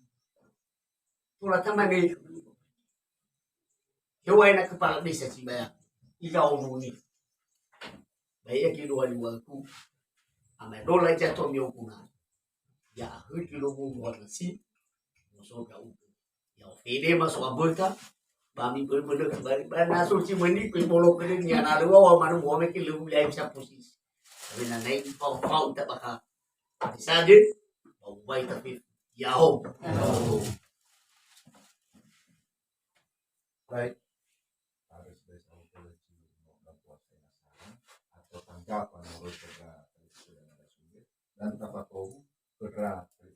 Pula tambah ni. Hewan kepala desa si bayar. Ika omong ni. Baik ya, kilo wali waku. Amai dola jatuh mi okuna. Ya, hüti lo bu buat nasi. Musuh kau. Ya, fede masuk aböta. Bami bener-bener kembali. Ba nasu si meni kui polo kene ni ana lewa wa manu wa meke lewu ya bisa posisi. Tapi nanai pau-pau tak baka. Saja. Bau baik tapi. Ya, ho. Baik. Harus dari saudara Cili, mau puasa yang sama, atau tanggapan menurut saudara Cili yang ada sumber, dan tapa tahu saudara Cili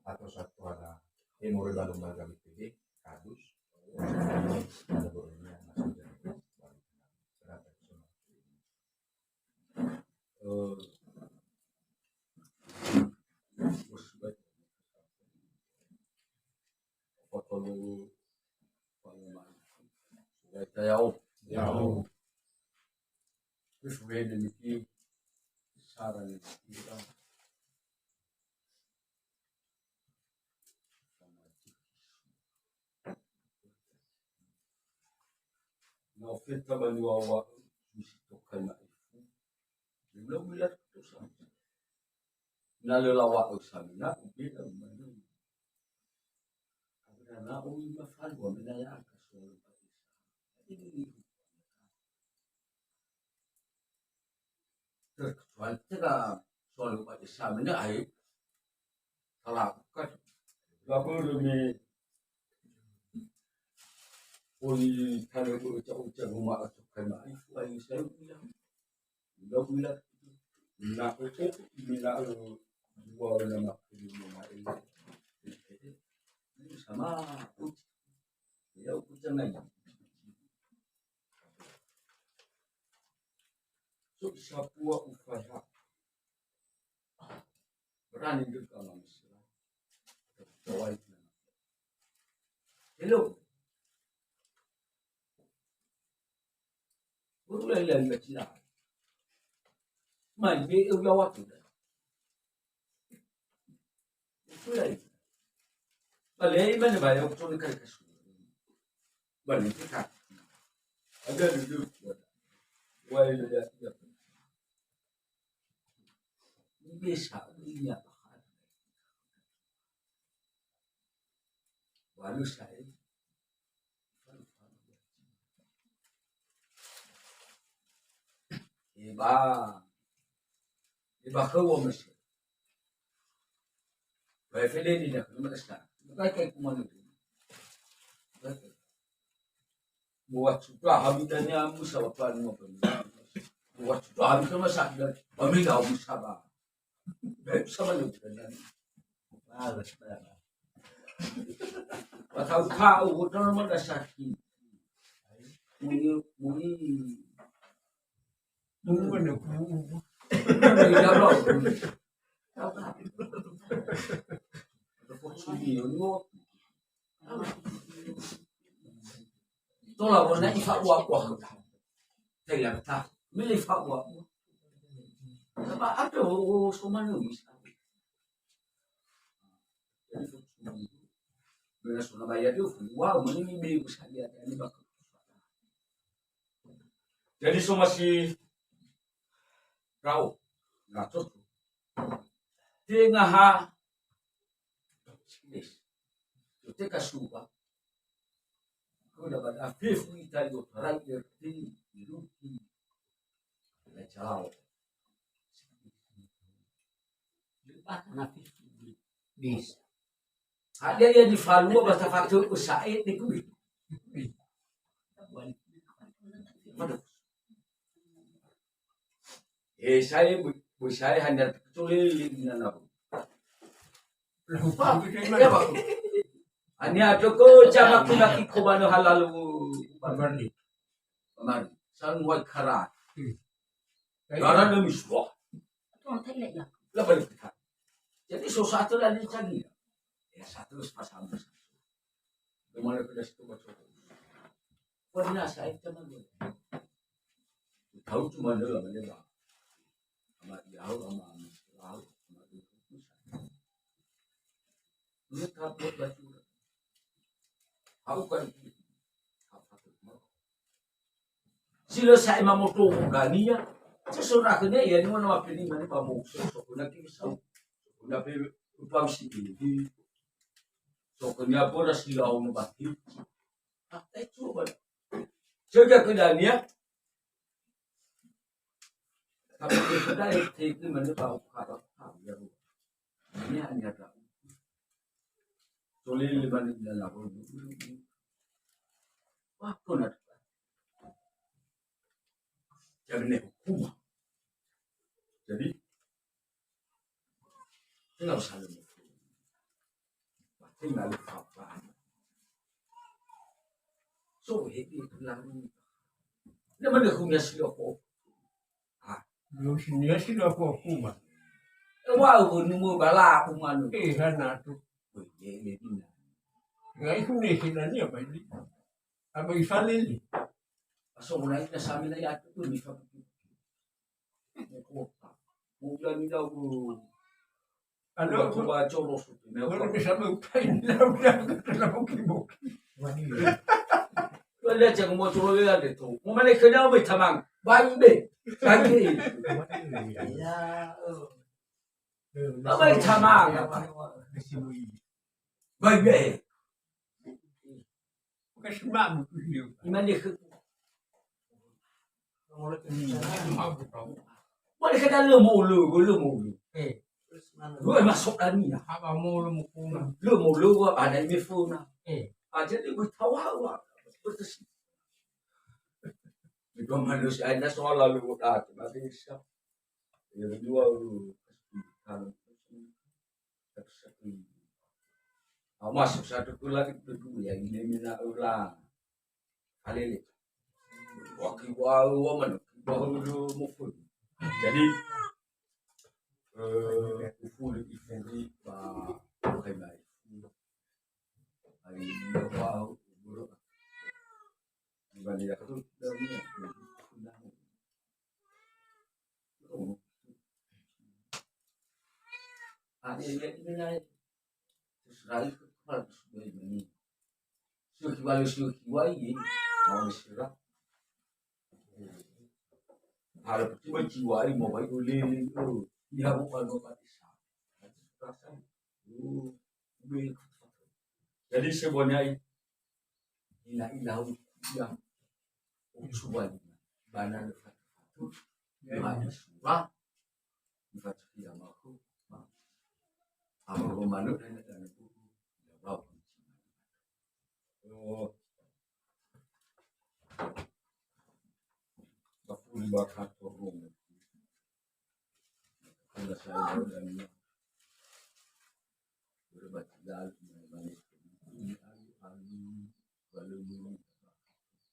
atau satu ada yang mau dalam lembaga B P D, kadus, ada berikutnya, Yao. Yao. Terus wene niki saran niki. Na ofeta ba niŵa'ö si tokai ma'ifu. Ulau mila tutusa. Na lö lawa'ö samina, ubeda umane. Abena na omi mafalua mena ya ka soal ba isa. Terkecuali tena soal ba isa mena ai. Talakukan. Labölö me oli tanö uca-uca rumah atau kana ifu ayu saya ulang. Ulang ulang. Mina uku, mina dua nama ini. Ini sama uca. Ya uca ngai. So sapua ufaya. Berani juga manusia. Hello. Guru lain-lain kecil. Mai be eu lawat udah. Itu lain. Balik mana bayar betul kali kasih. Balik kita. Ada duduk. Wai dia. Bisa ini apa? Balu saya. Eba. Eba khöu mese. Bae fedeni da, mada sa. Bae kai kumanu. Buat sudah habis dan nyamu sawapan mau. Buat sudah habis sama sakit. Kami tahu sabar. Baik, sama ni, tahu-tahu, betul mana sakit. Muni, muni. Muni mana? Muni dalam. Ada kok sini, ini. Tola wona ifa'ua'ua khöda. Tela ta. Me ifa'ua'ua. Ba ato somanu misa. Jadi, sona bayar dia, wah, meni be usaha dia, ini bakal. Jadi, somasi rao, na cocok. Tenga ha Teka suba. Khöda ba da fefu ita i otarai R T, i Ruki. Lai calao. Bisa. Hadia ia difalua ba tafatö sa'e de kui. Eh, saya bu-, bu saya hanya kecuali na na. Lupa. Ania toko cama kunaki kobano halalu. Pamari. Pamari. Sang wai kara. Kara demi suah. Lah balik kita. Jadi so satu lagi lagi. Ya satu sepasang. Kemana kita situ baca. Pernah saya teman. Tahu cuma dalam aja. Ama Ya'u, ama Ama Ya'u, ama Ya'u. Ini takut baca. Tahu kan? Si lö sa'ae mamoto gania, si so ndra khönia ia ni mana mapeni mane ba mokso, so khönia ke sau. So khönia pe upam si ini. So khönia pora si lau no bati. Ah, eh, coba. Jaga khönia. Tapi kita itu mana tahu apa, tahu ya. Ini hanya tahu. Solele bani dalam. Wah, kona. Jadi, ini hukum. Jadi, tidak usah lagi. Tinggal apa? So, ini lalu. Ini mana hukumnya sih, kok? Ah, Lo sini ya sini aku aku mah. Wa numu bala aku manu. Eh, sana tu. Weh, ye, ye, dina. Ngai ku ne sini ni apa ini? Apa isali ni? Aso mulai kita sambil lagi aku tu ni. Muda ni dah aku. Alo, aku baca rosu tu. Mana bisa buka ini? Dah, dah, dah, dah, buki, buki. Wah, dia cakap mau turun dia tu. Mau mana kena, weh, tamang. Baik, be. Baik, be. Ya, oh. Ba bai tamang. Bai be. Bukan semua buku dia. Imane ke. Boleh ke dalam mulu, mulu, mulu. Eh. Lu masuk kami ya. Apa mulu mukuna? Lu mulu wa ada ini funa. Eh. Aja dia bertawa wa. Betul sih. Itu manusia ada soal lalu tak bisa. Yang kedua, uh, kalau terus, terus, uh, masuk satu kelas itu dulu ya, ini mina ulang. Alele. Wa ki wa, wa mana? Wa lu mufun. Jadi, eh, ufuli, ifuli, ba, kai mai. Ai, wa, buru. Ibani ya, tu, dah ni, ya. Ade, ade, ade, ade. Terus lari ke kepala, terus gue ini. Sudah kiwali, sudah kiwali, mau diserah. Ada percuma jiwa ini, mau baik oleh, oh, dia bukan bapak desa. Perasaan, oh, gue. Jadi sebenarnya ina ilau yang usual bana le fatu-fatu, ya, ya, surah, fatu ya, mahu, mahu. Apa romanuk dan, dan, oh, bakul bakal turun. Ada saya dan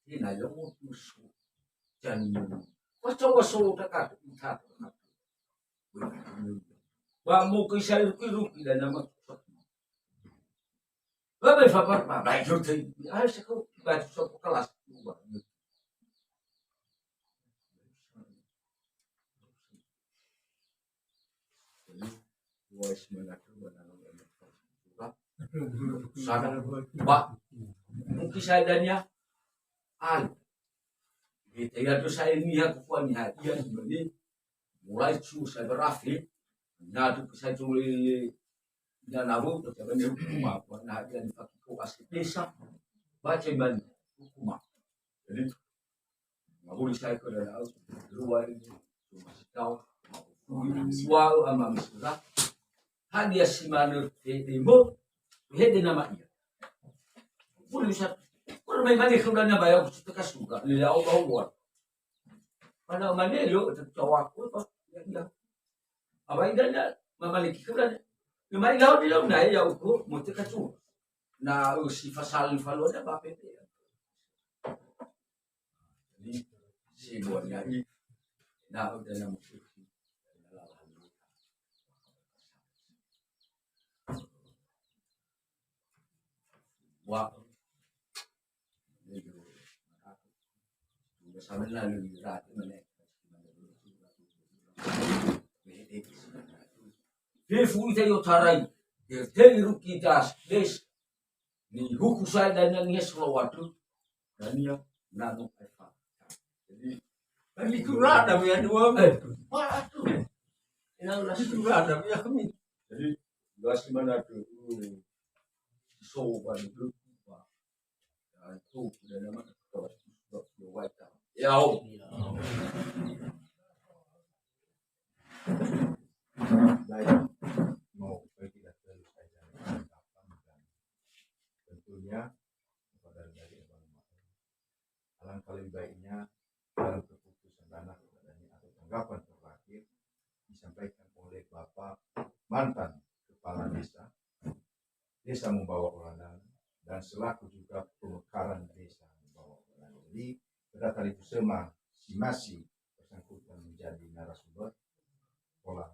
Ina ya mutu so. Jani. Wacoba so takat, takat. Wa mo ke sai ruki-ruki dan nama. Wa be fa ba, ba, ba, yo te. Ai se ko ba so kelas. Jadi, dua semangat tu, sana, Pak, mungkin saya dan ya, al, kita ya tu saya ni aku kuat ni hati ya, sebenarnya mulai tu saya berakhir, nah tu saya tu, dan aku, saya ni rumah, kuat ni hati dan pakai kau asli desa, baca iman, hukumah. Jadi, ngawuli saya ke dalam luar ini, cuma setahun, dua ama mesra, hadia si manö fedemo, hede nama ia. Boleh bisa, kalau main-main ke udah nambah ya, aku suka suka, lila Allah Allah. Pada mana lo, tertawa aku, apa, ya, ya. Apa ini dah, dah, mama lagi ke udah, memang lau di lau, nah, ya, aku, mau teka tu. Nah, si fasal, falo ada, apa, ya. Jadi, si buat nyai, nah, udah nama suci. Wah. Udah sama lah, lu, lu, lu, lu, lu. Fefu ita yo tarai. Tertei ruki das, des. Ni huku saya dan yang yes lo waktu. Dan ya, nanu eva. Jadi, kan itu rada ya dua. Eh, waduh. Yang nasi itu rada ya kami. Jadi, dua semana tu, hmm, soba itu. Wah. Dan tu, udah nama, ya, oh. Baik, mau pergi datang saja. Tentunya, kepada dari Abang Maul, alangkah lebih baiknya dalam keputusan dana kepadanya atau tanggapan terakhir disampaikan oleh Bapak mantan Kepala Desa, Desa Membawa Olandan, dan selaku juga pemekaran Desa Membawa Olandan. Jadi, pada tali pusema si masi bersangkutan menjadi narasumber, pola.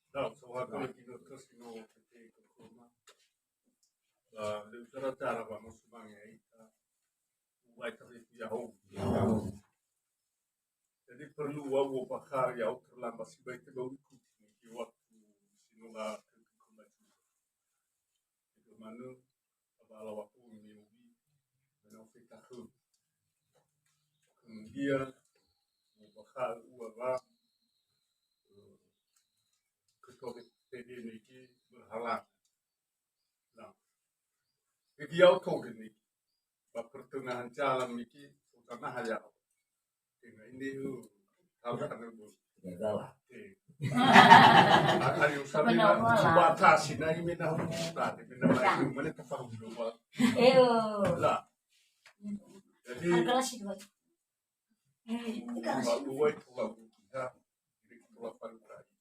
Nah, so hakala kita terus no kita ke rumah. Nah, lebih cara-cara, Pak, mau semangat ya, kita. Mulai terus ya, oh. Jadi perlu wau bakha ya, terlambat sibai tebau ikuti waktu sinola ke ke maju. Itu mana abala waktu ini ubi, mana fitah. Kemudian bakha ua ba, eh, ketua P D niki berhalangan. Nah, jadi yau toge niki, ba pertengahan jalan niki, utamaha ya. Dengan ini, uh, tahu kan, Bu? Gagal lah. Eh. Akan yang sampai Benar, nak malah. Batasi, nah, ini nah, nah, ini nah, Bukan. Mana tepat dulu, Pak? Eh, oh. Lah. Jadi, Harga nasi dua. Eh, ini kan nasi. Dua itu lagu kita. Jadi, kita lakukan tadi.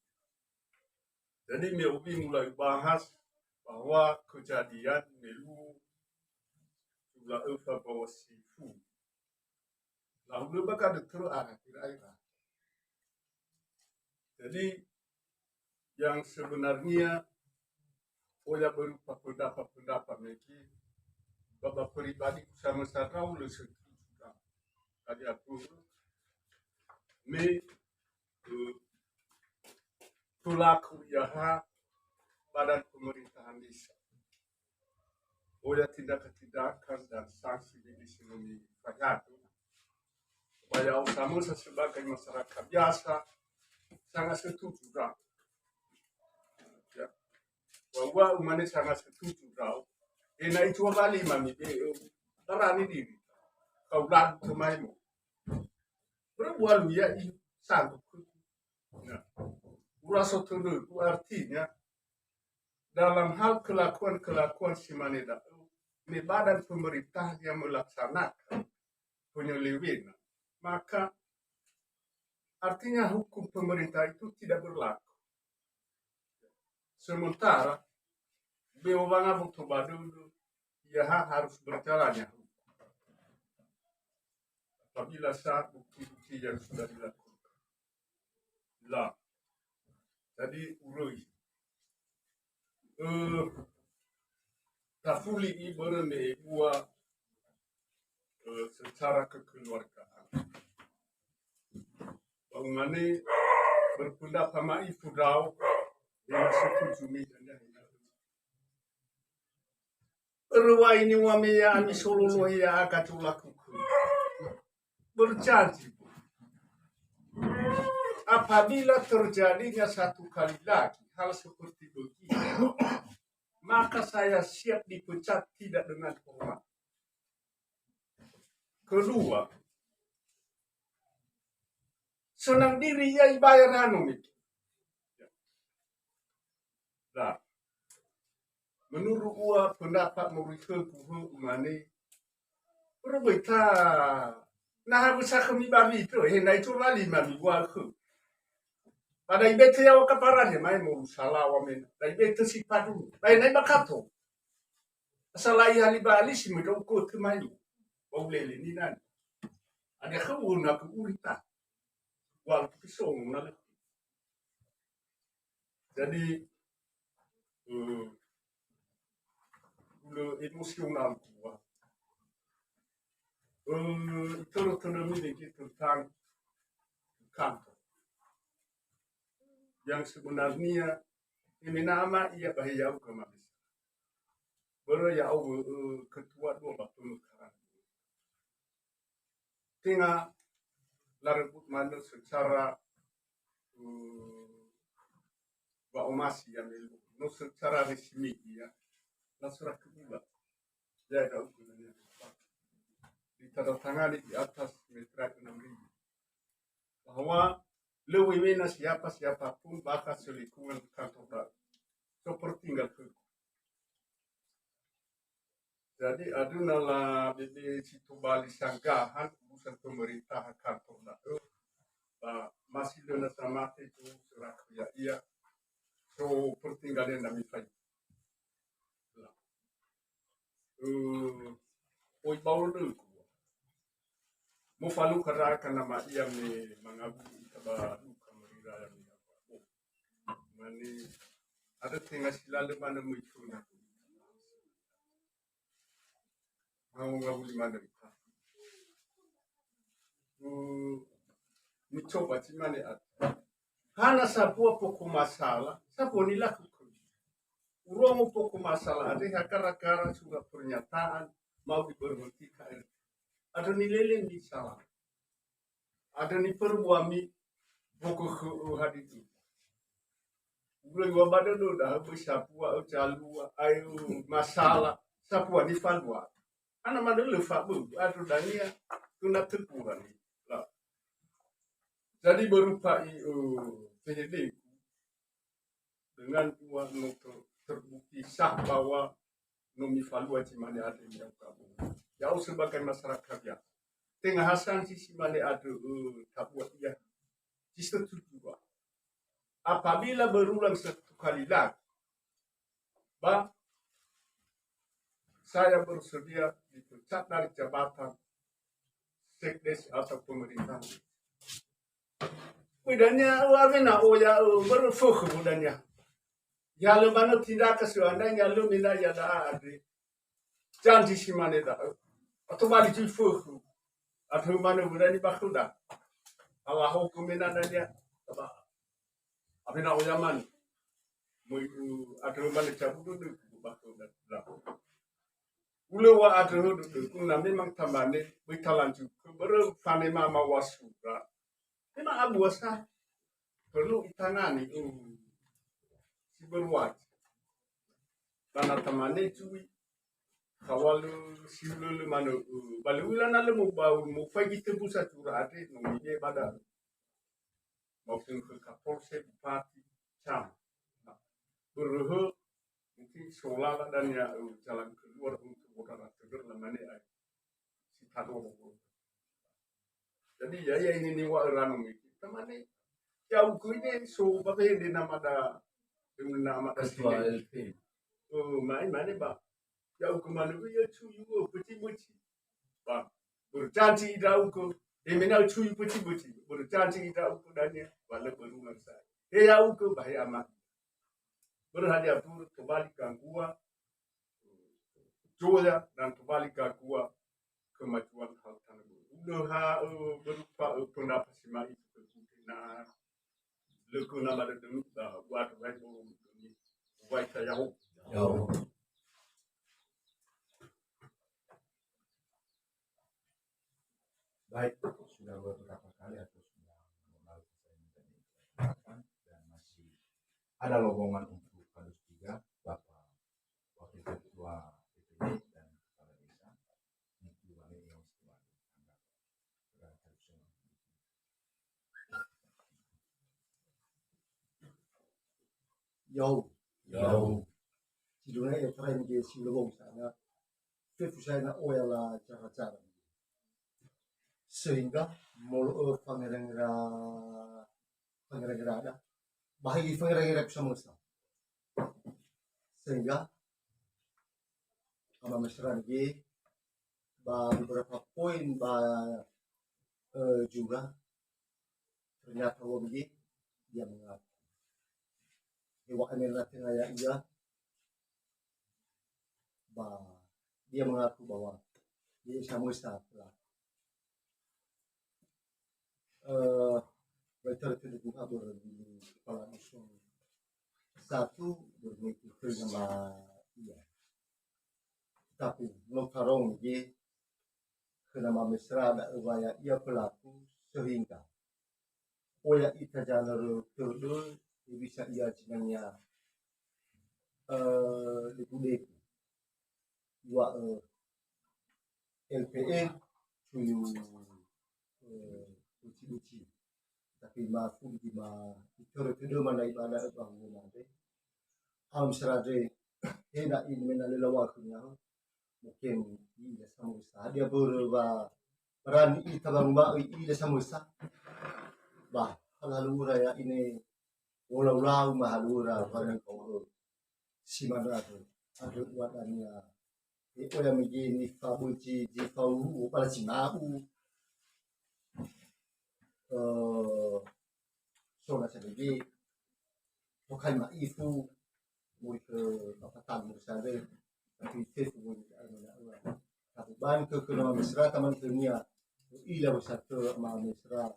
Jadi, me ubi mulai bahas bahwa kejadian melu jumlah öfa bahwa sifu. Lalu bakal terus anak kira-kira. Jadi, yang sebenarnya oya berupa pendapat-pendapat meki, baba pribadi sama sadau le setuju. Tadi aku me, eh, pelaku iaha badan pemerintahan desa. Oya tindakan-tindakan dan sanksi di sini fayatu. Supaya utama sebagai masyarakat biasa sangat setuju, Bro. Ya. Bahwa umane sangat setuju, Bro. Ena itu bali mami be, eh, barani diri. Kau lagu kemaimu. Berbuat ya i sanggup. Nah, ura sotodoku artinya dalam hal kelakuan-kelakuan si mane da'ö, me badan pemerintah yang melaksanakan penyelewengan, maka artinya hukum pemerintah itu tidak berlaku. Sementara beo wanga boto ba dödö, ya ha-, harus berjalannya hukum. Apabila saat bukti-bukti yang sudah dilakukan. La. Jadi, uröi. Eh, tafuli i börö me ebua, eh, secara kekeluargaan. Ba umane berpendapat ma'ifu dao, dengan setuju mi dan yang lain. Ruwa ini wa me ya'ami sololohe ya'aga tulakuku. Berjanji, Bu. Apabila terjadinya satu kali lagi hal seperti begini, maka saya siap dipecat tidak dengan hormat. Kedua, senang diri ia ibayar anu miki. Nah, menurut ua pendapat moroi khögu hö umane, berarti na ha bisa khömi ba witö, he na itu wali mami ua khö. Pada ibete yawa kaparan he mai moru salawa mena. Da ibete si padu. Da nai bakato. Asal lai hali bali si medau ko te mai. Bau lele ni nani. Ada khö una ke urita. Wal ke songo na le. Jadi, eh, ulö emosional tua. Eh, itörö-törömi dikit tentang kantor. Yang sebenarnya, ini nama ia bahaya ke mabisa. Börö ya'o, eh, ketua dua ba pemekaran. Tenga larebut manö secara, eh, wa'omasi ya melu. No secara resmi ya. Lasurat ke ula. Ya, ada ukur dan yang ditandatangani di atas metra enam ribu. Bahwa lö wemena siapa-siapa pun bakal selingkungan kantor da'ö. Seperti enggak ke. Jadi, aduna la bebe si tobali sanggahan urusan pemerintahan kantor da'ö, ba masih lö na samate itu seraku ya ia, so pertinggalan nami fai. Lah. Eh, oi baul dengku. Mofalukha ndra'aga na ma'iya me mangawuli ita ba luka morira ya me. Mane, ada tenga si lale mana möi funa. Mau ngawuli mana ita. Hmm, mencoba si mane ada. Hana sapua pokok masalah, sapua nilakukan. Urongo pokok masalah ada gara-gara surat pernyataan mau diberhenti K R T. Ada nilele misalah. Ada niperbuami pokok hadir. Ulö wa ba dödö da böi sapua, ö, calua, ayo masalah, sapua nifalua. Ana madölö faböu, atau dania tuna tekuran. Lah. Jadi berupa i, ö, P H D dengan ua no ter-, terbukti sah bahwa no mifalua si mane ada yang kamu. Ya'o sebagai masyarakat ya. Tengah hasan si si mane ada, ö, tabuat ya. Si setuju, Pak. Apabila berulang satu kali lagi, Pak, saya bersedia dipecat dari jabatan sekdes atau pemerintah. Bedania, awena oya, ö, baru fokus bedania. Ya lö manö tindakan seandainya lö mina ya da andre. Janji si mane da'ö. Atau bali tui fökhö. Atau mane wurani ba khöda. Alaho kemena dania. Aba. Abena oyaman. Möi u atau mane cabudu de ba khöda. Lah. Ulö wa atau de kuna memang tamane böi talanjut. Börö fane mama wasura. Memang abu asa perlu itangani, uh, si berwajib. Karena tamane cui kawalö si ulölö manö, uh, balö ulana lö mobau, mofaigi tebusa cura andre, no mide bada. Maupun ke Kapolsek, Bupati, Cam. Nah, beröhö, mungkin solala dan ya, uh, jalan keluar untuk modal teger lamane ai. Si tado. Jadi, ya, ya, ini niwa'ö rano miki. Tamane, ya, uku ini so, babe, de namada, namada Ketua sini. L P. Oh, mai, mane, ba. Ya, uku manu, ya, cuyu, peti, peti. Ba, berjanji ida uku. De mena cuyu, peti, peti. Berjanji ida uku dania, wala berumah saya. He, ya, uku, bahe amat. Berhadi atur, kembali gangguan. Joya dan kembali gangguan kemajuan hal tanah. Udah ha, eh, berupa, eh, pendapat si mai itu na leko nama ada demi, eh, buat baik, eh, demi baik saya. Ya'o. Baik, sudah beberapa kali atau sudah beberapa kali saya minta diperkenalkan dan masih ada lowongan untuk kados tiga, Bapak Wakil Ketua P P D dan Kepala Desa. Itu balik yang setelah ditangkap. Ya'o. Ya'o. Sidona ya terakhir di Silowong sana. Fefu saya na oya la cara-cara. Sehingga molo'ö fangera-ngera, fangera-ngera ada. Bahagi fangera-ngera bisa mesa. Sehingga ama mesra nggih ba beberapa poin ba, eh, juga ternyata wong nggih dia mengaku. Hewa emel na tengah ya ia ba dia mengaku bahwa dia bisa mesa pelaku. Eh, Baik, tertutup juga baru di kepala dusun satu bermimpi ke nama ia. Tapi no tarong je ke nama mesra ada waya ia pelaku sehingga oya ita jangan terdo bisa ia jenengnya, eh, deku-deku. Dua, eh, L P E cuyu, eh, buci-buci. Tapi ma fugi ma itoro-toro mana ibadah bahwa nanti. Am serade hena ini mena lelawa kunya. Mungkin ida samusa. Dia berubah berani ita bang ba ida samusa. Bah, hal-hal ura ya ini wolau-lau mahalura pada kau. Si mana tu? Ada buat dania. Oya mege nifabuji, zi fau, pala si ma'u. eh, so na sadege, tokai ma'ifu, muri ke bapa tamu sare, tapi fefu muri ke almana ua. Tapi ban ke kena mesra taman ke nia, ila besar ke ma mesra,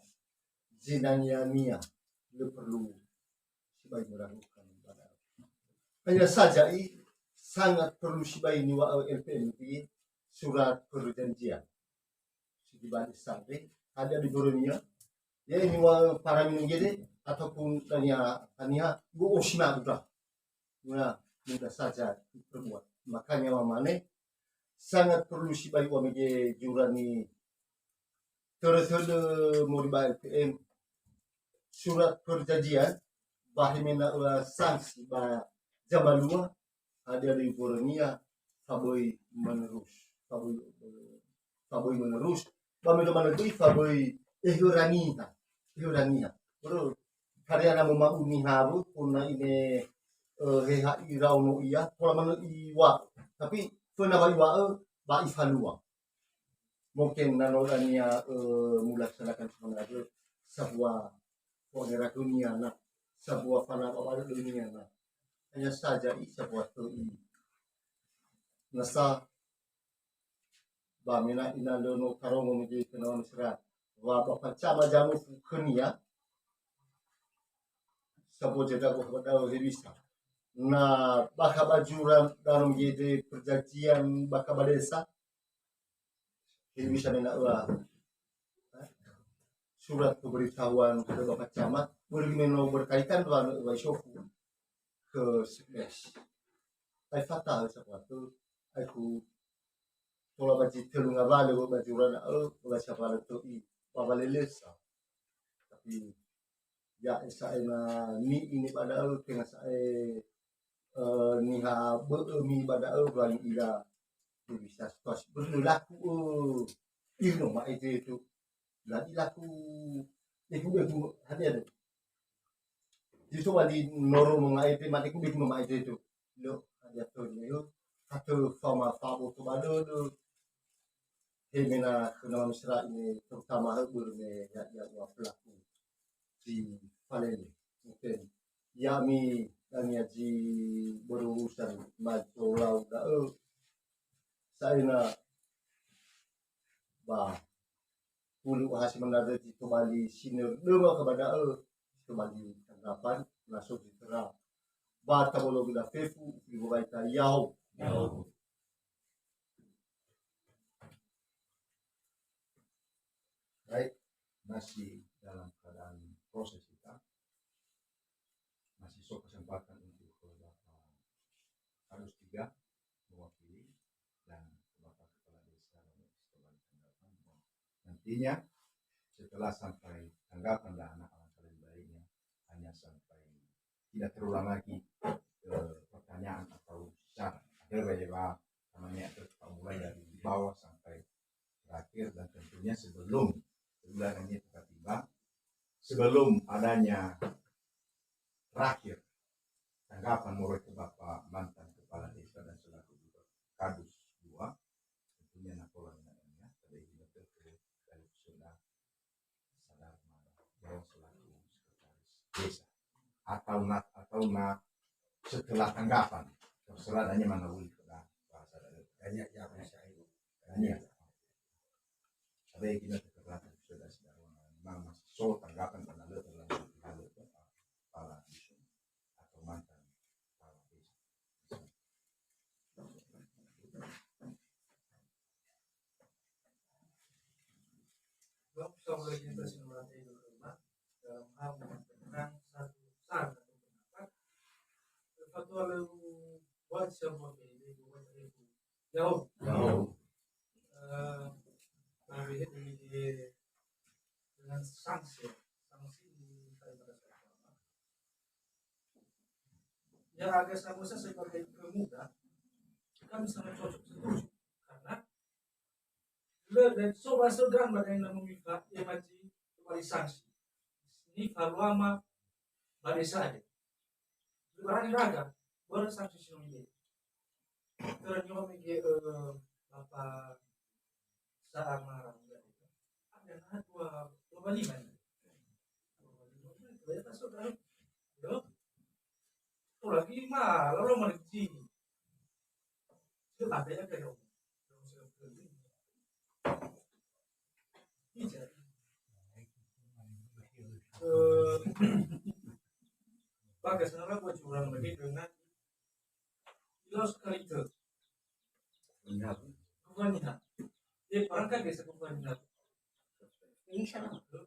zinania nia, le perlu sibai meragukan pada. Hanya saja i, sangat perlu sibai niwa'ö L P M di surat perjanjian. Sigi bani sare, ada di Borneo, ya ini wa para minum gede, ataupun tanya tanya, gua osima udah. Nah, mudah saja diperbuat. Makanya mamane sangat perlu sibai wa mege jurani, terus-terus mori ba L P M, surat perjanjian, bahimena ula sanksi ba jamalua, ada di Borneo, faboi menerus, faboi, faboi menerus, ba mena mana goi faboi ehuraniha, ehuraniha. Bro, karya na mau niha bu, puna ine, eh, heha irau no iya, pola mana iwa, tapi pernah ba iwa, eh, ba ifalua. Mungkin na no dania, eh, melaksanakan sebenarnya sebuah penggerak dunia, nah, sebuah fana bawa dunia, nah. Hanya saja i sebuah tu i. Nasa ba mena ina le no karongo mege kenawan serat. Wa ba pancama jamu fu kenia. Sabo jeda gua pada hewisa. Na bakha ba jura dalam gede perjanjian bakha ba desa. Hewisa mena ua surat pemberitahuan kepada Bapak Camat, boleh mena berkaitan dengan Bapak Sofu ke Sekdes. Ai fata sesuatu, aku tola baji telu ngawale ba jura na, eh, ba sabala to i, ba balelesa. Tapi ya, sa'ae na ni'i ni ba da'ö, tenga sa'ae, eh, niha bö'ö mi ba da'ö, wali ira bisa situasi. Berlaku, eh, ino ma'e itu. Lagi laku, eh, udah, udah, hadir. Justru wali noro mengaite, mate ku, udah, ma'e itu. Lo, hadir tuh, yo. Satu sama fabo tu ba da'ö. He mena khö nama mesra ini, terutama he börö me ya'ia ua pelaku si falele. Mungkin ya'ami dania zi berurusan mato lau da'ö. Sa'ae na ba hulu hasi menada zi tobali sineröma ke ba da'ö, tobali tanggapan, langsung diterang. Ba tabolo geda fefu, ibu baita yao. Yao. Baik, masih dalam keadaan proses kita. Masih so kesempatan untuk ke Bapak Kadus tiga mewakili dan ke Bapak Kepala Desa dan Bapak Kepala Kecamatan. Nantinya setelah sampai tanggapan dan anak alangkah lebih baiknya hanya sampai tidak terulang lagi, eh, pertanyaan atau syarat. Ada bahwa namanya itu mulai dari bawah sampai terakhir, dan tentunya sebelum, sebelum ini kita tiba, sebelum adanya terakhir tanggapan moroi ke Bapak mantan Kepala Desa dan selaku juga Kadus dua, tentunya napola dengan ya, pada ini betul ke dari sudah sadar marah bahwa selaku sekretaris desa atau na, atau na setelah tanggapan terserah adanya mana wuli ke bahasa dari hanya ya bisa ini hanya ada yang kita terkena sudah sedang memang masih so tanggapan karena lo terlalu terlalu kepala dusun atau mantan kepala desa. Sebab kita mulai kita sinurate dulu, Mak, dalam hal memperkenang satu saran atau pendapat. Fatwa lalu buat sebuah pede, buat pede. Jauh. Jauh. Eh, lebih, lebih dengan sanksi, sanksi di daripada agama. Ya, agak sama saya sebagai pemuda, kami sangat cocok, setuju. Karena le, dan so ba so gang ba da'e na mumifa, ya mati, tobali sanksi. Ni faluama ba desa de. Lebaran raga, börö sanksi si no mide. Ternyata mege, eh, Bapak Sa'a Marang, ada na dua, dua lima ini. Ya, masuk dalam. Yo. Orang lima, lalu mana kecil. Itu ada ya kayak. Iya. Eh, bagas nara buat curang begitu, nah. Ilo sekali itu. Benar. Bukan ya. Dia perangkat biasa bukan ya. Insya Allah.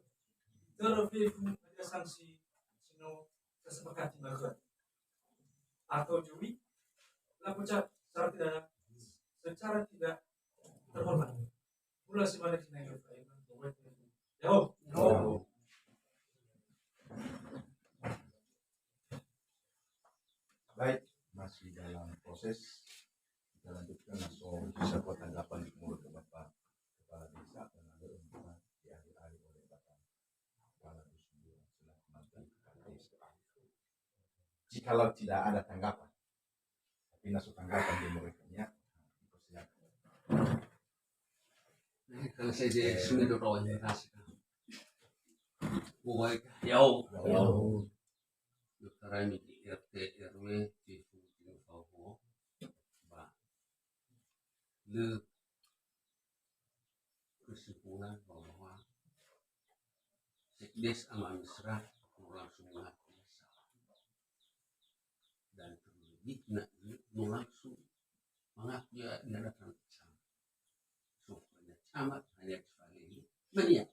Terus dia ada sanksi sino kesepakatan baru. Atau juri, lakukan secara tidak, secara tidak terhormat. Mula si mana sina yang lain. Yo. Yo. Baik, masih dalam proses. Kita lanjutkan langsung bisa buat tanggapan di mulut Bapak Kepala Desa, karena ada yang dialih-alih oleh Bapak Kepala Dusun selaku mantan Kepala Desa. Jikalau tidak ada tanggapan, tapi langsung tanggapan di muridnya. Nah, kalau saya jadi sumber doa ini, kasih. Buat, yo. Yo. Dokter ini di R T R W, di Fuji Fauho, ba le kesimpulan bahwa Sekdes Ama Mesra no langsung mengaku salah. Dan terlebih na no langsung mengaku ya, dia datang ke sana. So, hanya camat, hanya sekali. Mania.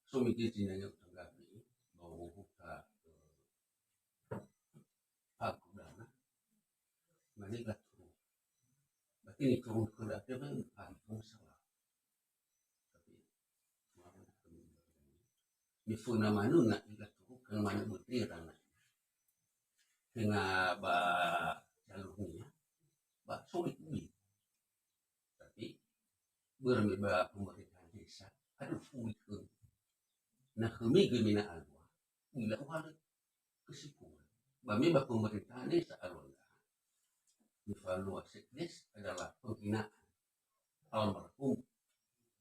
So, mungkin jinanya utanggapi bahwa buka, eh, pagu dana. Mani laturu. Berarti ini turun ke dana, ah, masalah. Tapi, mifuna manu na ila turukan manu mutiran. Tenga ba jalurnya, ba sulit ui. Tapi, berme ba pemerintahan desa, aduh, sulit ui. Nah, kami gemina alua, ila uhala kesimpulan. Ba me ba pemerintahan desa alua, nifalua sekdes adalah penghinaan almarhum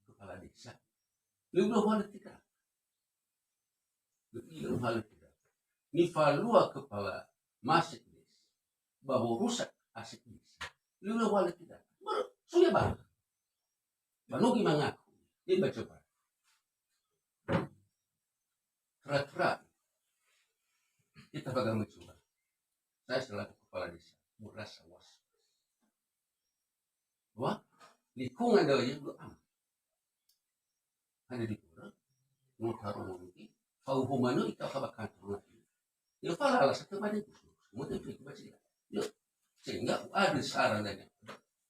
kepala desa. Lebih uhala tidak. Lebih uhala tidak. Nifalua kepala masekdes. Ba borusak asekdes. Lebih uhala tidak. Ber-, suya bah. Ba no gi mangaku. Ini baca bah. Tra-tra. Kita pegang mencoba. Saya selaku kepala desa merasa was. Wah, lingkungan dari itu aman. Ada di pura, mau taruh mungkin, fauhu manu ita kabakan ternak. Ya, pala alasan kemarin itu. Semua itu itu baca. Ya, sehingga ada saran dan yang.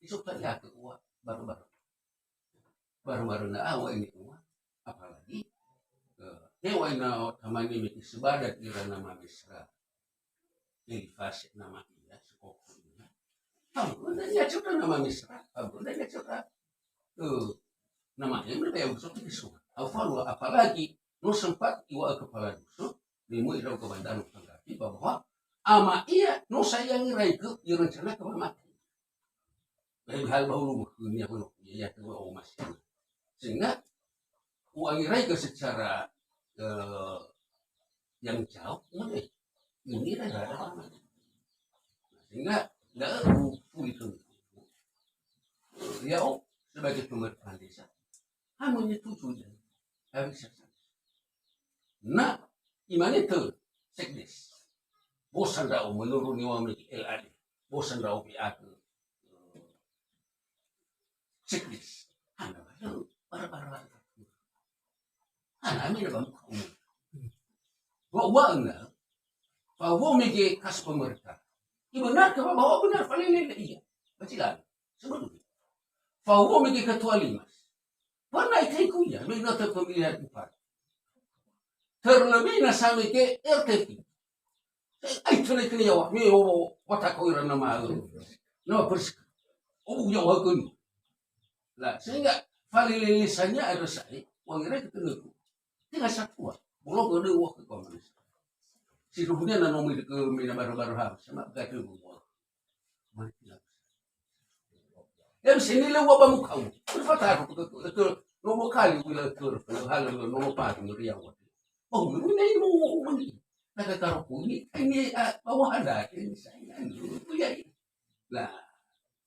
Itu tak ya ke uang baru-baru. Baru-baru na awak ini uang. Apalagi, eh, hewan na tamani miti sebadan ira nama mesra. Elifas nama ia, sekoko ia. Tahu, udah dia cerita nama mesra, tahu, udah dia cerita. Eh, nama ia, mereka yang besok itu semua. Tahu, apalagi, no sempat iwa kepala dusun, Limo ira ke bandar tanggapi bahwa ama ia no sayangi raike ia rencana ke mati. Lain hal bahulu dunia pun ya, ya, oh, masih. Sehingga uang raike secara, eh, yang jauh, mulai. Ini rai ada aman. Sehingga nggak pulih itu. Ya, oh, sebagai pemerintah desa, hanya tujuh dan harus. Na, imane tö, sekdes. Bosan ndra'o menurut niŵa'ö L A D. Bosan ndra'o B A ke, eh, sekdes. Hana bara-bara. Hana ami na ba muka umum. Wa, wa enggak. Bahwa mege kas pemerintah. Ibenarkan bahwa benar, falele iya. Bacilan. Sebetulnya. Bahwa mege ketua Limas. Pernah itu ya, mege pemilihan bupati. Terlebih na sampai ke R T P. Ai, tena kena yawa, me o watako ira nama, nama persis. O bu yawa kun. Lah, sehingga falele lisannya ada saya, uang ira ketemu. Tinggal satu, ah. Bolong ada uang ke komunis. Si dunia na nomi ke mina baru-baru ha, sama gadu uang. Mari kita. Em sini le wa ba muka. Berfata aku ke, ke, ke, No mo kali uila kör, uila halö, no mo pagi meriang wa. Oh, ini mau mandi. Kata karoku ini, ini, ah, bawa ada, ini saya, ini, ya. Nah,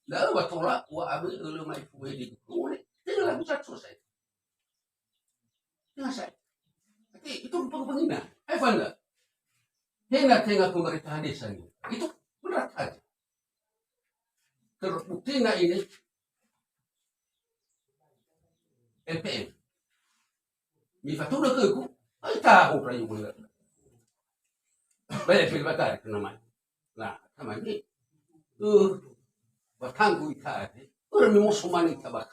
lalu wa tola, wa abe, ele mai fuhe di kuku, ini, ini lagu satu selesai. Selesai. Tapi itu rupa-rupanya. Ayo, Fanda. Tenga-tenga pemerintahan desa ini. Itu berat aja. Terbuktinya ini L P M. Mifatuna khögu, ai tahu rayu bener. Baik, fil batari kena mai. Nah, sama ini. Eh, batanggu ita, eh. Orang mimoso mani tabak.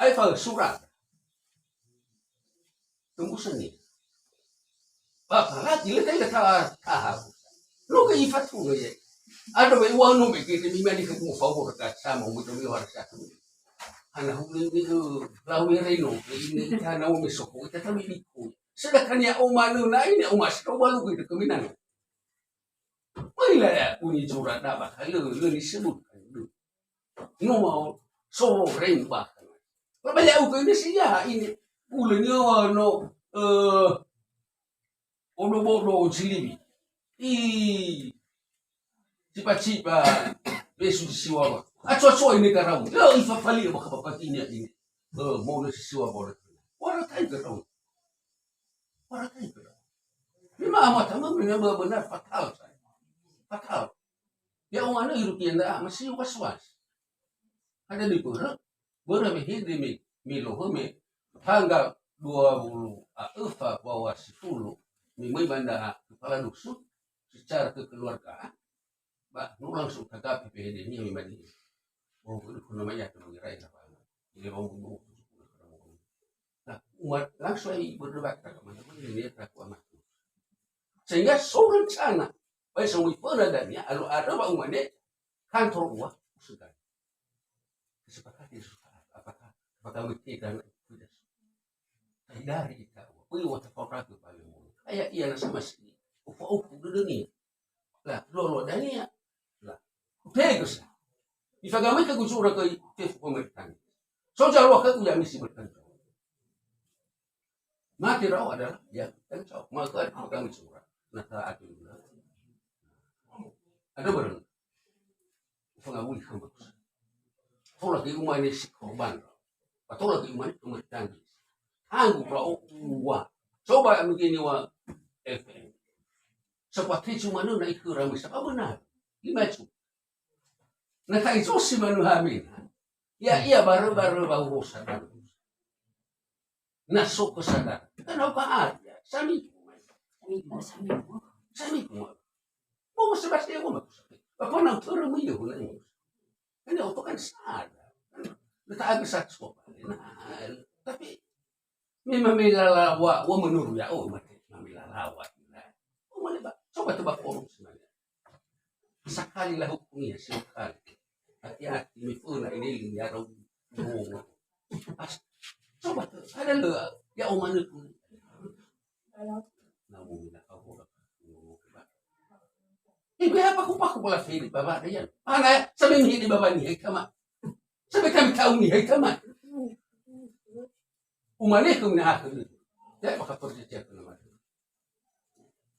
Ai fa surat. Tembusan ni. Apalagi le kai ta taha. Lo ke ifatu lo ye. Ada be wa no be ke mi mani ke mo favor ka sama mo to mi harus aku. Ana hulu ni ke lawe reno ini kana o mesoko kita kami iku. Sedangkan ya oma lo na ini oma siko balu ke keminang. Mai la ya uni jura daba kalau lo ni sebut. No mau so rembah. Babali au ke ini sih ya ini. Ulun yo no eh Ono bodo silibi. I cipa-cipa besu siwawa. Aco-aco ini karau. Yo ifafali ba kapapatinya ini. Eh, mau nasi siwawa. Waratai karau. Waratai karau. Memang amat sama memang benar fatal saya. Fatal. Ya ongana irupian da masih was-was. Ada di pura. Börö me hede me, me lohö me tanggal dua puluh a öfa bawa sifulu me möi ba nda kepala dusun secara kekeluargaan, ba no langsung tagapi pehede nia me mani. Oh, itu kuna maya tu mengerai apa? Ini mau mau. Nah, umat langsung ai berdebat ke mana-mana ini aku amat. Sehingga so rencana, baik semua pernah dan ya, alu ada ba umane kantor uwa sudah. Kesepakatan sudah. Apakah, apakah mesti dan tidak? Dari kita, wih, wata kau ragu paling mulu. Kayak iya nasa masih. Upa-upa dulu ni. Lah, lolo dania. Lah, tegas. Ifagamai ke gusura ke tefu pemerintahan. So jalua ke uya misi bertanggung jawab. Mati rau adalah ya kan cau. Maka ada kami surah. Nah, tak ada. Ada barang. Fangawuli khöma. Tola ke umane si korban. Ba tola ke umane pemerintahan. Tanggu rau uwa. Coba mungkin wa F M. Seperti cuma nuna ikut ramai. Siapa benar? Lima cu. Na ta'izosi manuhami. Ya, iya, barö-barö ba urusan. Na so kesadaran. Kan hau ka aja. Sami. Sami. Sami. Mau sebas dia mau. Apa nang terus mu yo na. Kan ya, oto kan sadar. Na tak habis satu. Nah, tapi memang melala wa, wa menurut ya, oh, mati. Melala wa. Oh, mana, Pak? Coba, coba forum sebenarnya. Sakali lah hukumnya, sekali. Hati-hati, mifuna ini, ya, rau. Coba tuh, ada lo, ya, omaneku. Namun, nak kau, ibu apa aku paku bola fili, Bapak, ya. Mana, sampai mihidi Bapak ni, hai, kama. Sampai kami tahu ni, hai, kama. Umane khömi nahakö. Ya, maka percaya khöna mate.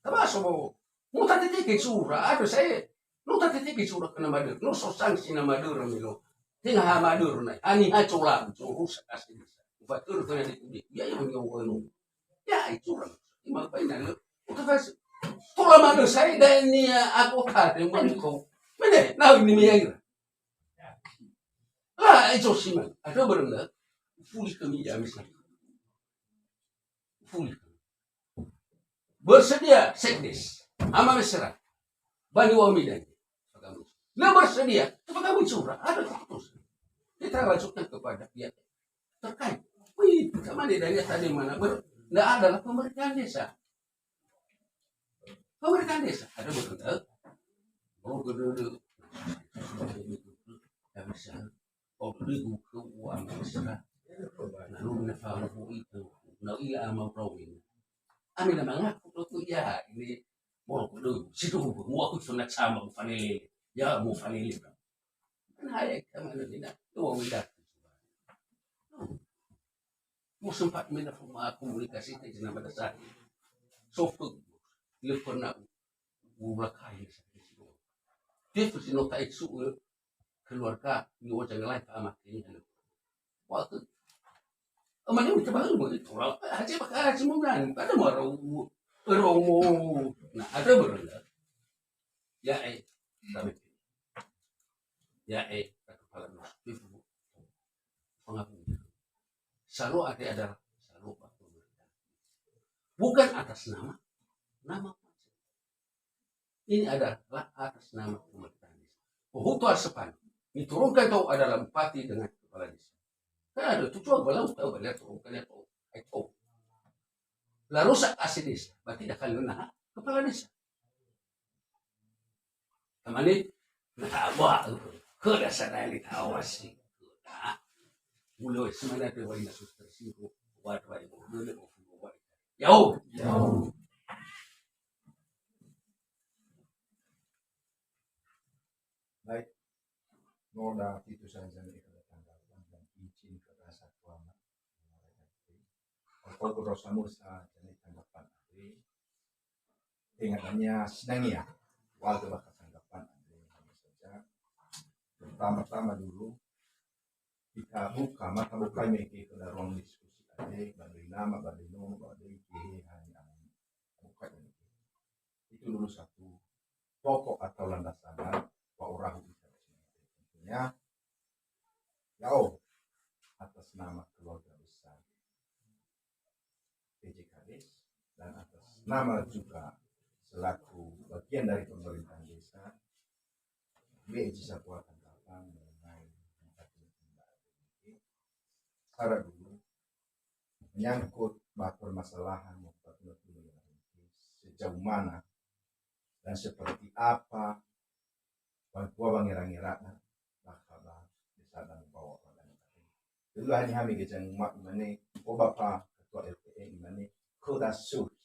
Tabaso bo. No tateteke sura, aduh saya. No tateteke sura khöna madöra. No so sanksi na madöra melo. Tenga ha madöra nai. Ani ha cola, so rusak asli. Ufatur khöna di kudi. Ya, ya, ya, ya. Ya, itu orang. Ima paina lo. Uta fas. Tola madö saya dan ni aku kate mani ko. Mene, na ini me ya ira. La, itu siman. Ada barang dah. Fuli khömi ya, misalnya. Fuli. Bersedia sekdes. Ama mesra. Bani wami dan. Lö bersedia. Kepada muncura. Ada keputusan. Kita lanjutkan kepada pihak terkait. Wih, kemana dari tadi mana? Ber, nggak ada lah pemerintahan desa. Pemerintahan desa. Ada betul. Oh, gedede. Ya, bisa. Obligu ke uang besar. Lalu na fahu itu. Na ila ama rawin. Ami na mangaku tu ya ini. Mau kudu situ mau aku sunat sama mu fanele. Ya, mu fanele. Kan haya kita mana ni nak. Tu orang dah. Mu sempat mina fuma komunikasi te jena pada saat. Sofu le pernah u-, ulakai. Dia tu sino tak itu keluarga ni wajah ngelai ke amat ini. Waktu. Amane udah bangun mau itu lah. Haji bakal haji mau berani. Pada mau romo. Romo. Nah, ada berani. Ya, eh. Tapi. Ya, eh. Kepala dua. Pengabdi. Salo ada adalah salo waktu. Bukan atas nama. Nama. Ini adalah atas nama pemerintahan desa. Hutu Asepan. Diturunkan tahu adalah bupati dengan kepala desa. Kan ada tujuan balau tahu balik turunkan tahu. Itu. Lalu saat asli desa, berarti dah kalau nah kepala desa. Kemana? Nah, wah, ke dasar yang ditawasi. Nah, mulai sebenarnya wali nasus tersinggung. Wah, wah, wah, wah, wah. Yau. Yau. Baik. No da fitu saja nih kalau tanggapan dan izin ke rasa tuan. Kalau kau berdosa musa jadi tanggapan. Dengan hanya senang ya. Warga bakal tanggapan. Pertama-tama dulu kita buka mata buka ini ke dalam ruang diskusi tadi, bagi nama, bagi nomor, bagi kiri hanya buka ini. Itu dulu satu pokok atau landasan wa urahu ita. Tentunya, ya'o, atas nama keluarga besar P J K D dan atas nama juga selaku bagian dari pemerintahan desa, B J Sapuatan Kapang mengenai syarat dulu menyangkut ba permasalahan sejauh mana dan seperti apa bantua wangera-ngerana bakha ba desa dan bawa pada. Dulu hani hami gejang umat imane, oh bapa ketua L P M imane, koda suhi.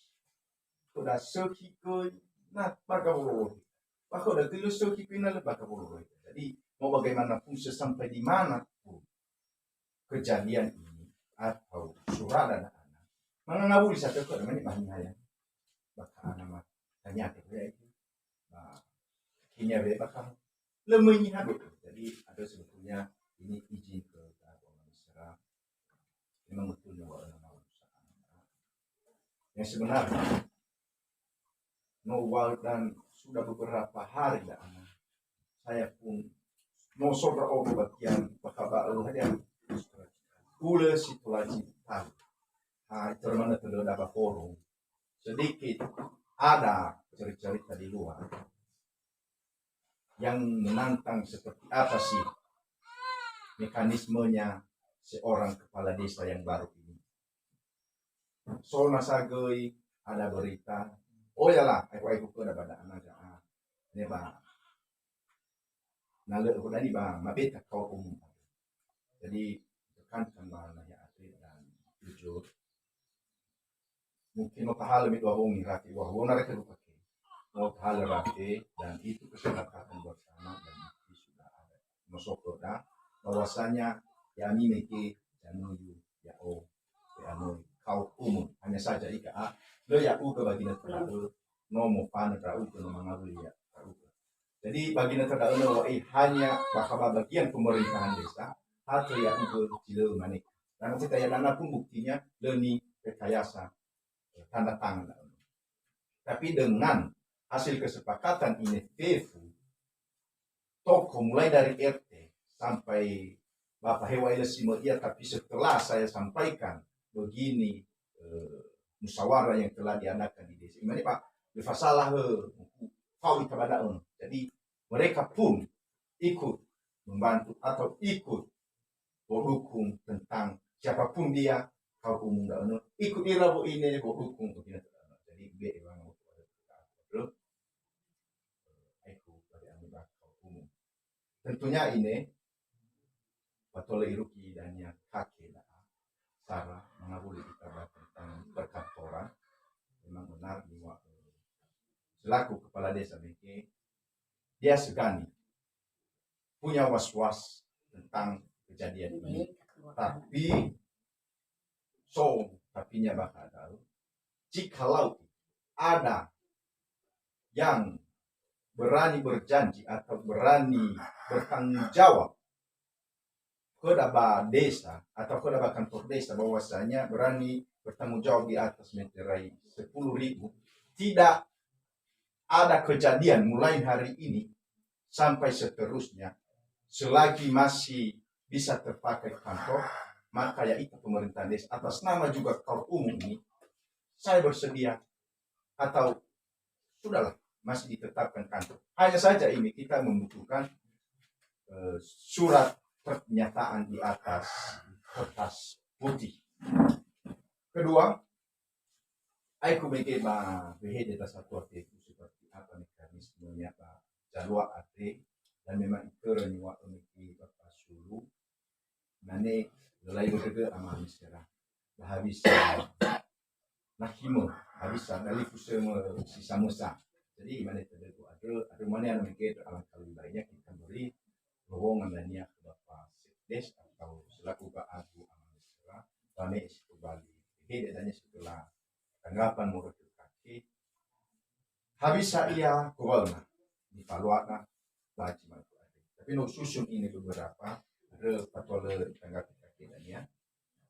Koda suhi koi na baka bololo. Baka udah gelo suhi koi na le baka bololo. Jadi mau bagaimanapun sesampai di mana pun kejadian ini atau surat anak-anak, mangangabuli satu ke namanya bahan haya. Baka anak mah tanya ke ya itu. Nah, akhirnya be baka lemenya betul. Jadi ada sebetulnya ini izin ke Mesra. Memang betul nyawa nama usaha. Yang sebenarnya no wal dan sudah beberapa hari ya, saya pun no sobra ogo bagian bakaba'e hadia. Ule situasi tadi. Ha, itu mana telo dapat forum. Sedikit ada cerita-cerita di luar yang menantang seperti apa sih mekanismenya seorang kepala desa yang baru ini. So nasa göi ada berita, oh yalah, aiko-aiko ke ada pada anak ah. Ini ba. Nah, le udah di ba, mabeta kau umum. Jadi, tekankan bahwa ya atlet dan jujur. Mungkin no tahalö mi dua wongi rati, wah, wona reke lupa ke. No tahalö rati, dan itu kesepakatan bersama dan itu sudah ada. Masuk dah, bahwasanya ya ami meke januyu ya o ya noi kau umum. Hanya saja ika a, lo ya uga bagi na terlalu, no mo fana terlalu ke no mangawuli ya terlalu. Jadi bagi na terlalu no wa'i hanya bakal bagian pemerintahan desa, atau ya uga cileu manik. Dan kita ya dana pun buktinya leni rekayasa tanda tangan. Tapi dengan hasil kesepakatan ini fefu, tokoh mulai dari R T sampai Bapak Hewa Ila Simo ia, tapi setelah saya sampaikan begini, eh, musyawarah yang telah diadakan di desa. Ini Pak, difasalah, eh, fau ita bada'un. Jadi mereka pun ikut membantu atau ikut mendukung tentang siapapun dia, kau umum dah ikut ira bo ini mendukung begini. Jadi be orang. Tentunya ini, batole iruki dania kake da'a, sara mangawuli kita tentang perkantoran, memang benar bahwa, eh, selaku kepala desa meke, dia segani punya was-was tentang kejadian ini. Tapi, so tapinya bakha da'ö, jikalau ada yang berani berjanji atau berani bertanggung jawab khöda ba desa atau khöda ba kantor desa, bahwasanya berani bertanggung jawab di atas meterai sepuluh ribu, tidak ada kejadian mulai hari ini sampai seterusnya, selagi masih bisa terpakai kantor, maka yaitu pemerintahan desa atas nama juga kantor umum ini, saya bersedia atau sudahlah, masih ditetapkan kantor. Hanya saja ini kita membutuhkan eh, surat pernyataan di atas kertas putih. Kedua, aeku mege ba wehede da satuan fefu seperti apa mekanismenya ba zalua ate, dan memang ikörö niŵa'ö mege Bapak Sulu, mane lelai gödögö ama mesera. Ba hawisa nakhimö, hawisa dalifusömö si samösa. Jadi mane tödögu andrö, andrö mane ana mege alangkah lebih baiknya kita beri lowongan dania ke Bapak Sekdes atau selaku Pak Agu Ama Mesera, ba me si kembali. Jadi adanya setelah tanggapan moroi ke kake, hawisa ia kuwauna, nifaluana, baji madu ade. Tapi no susun ini beberapa, ada patuale tanggapi kake dania.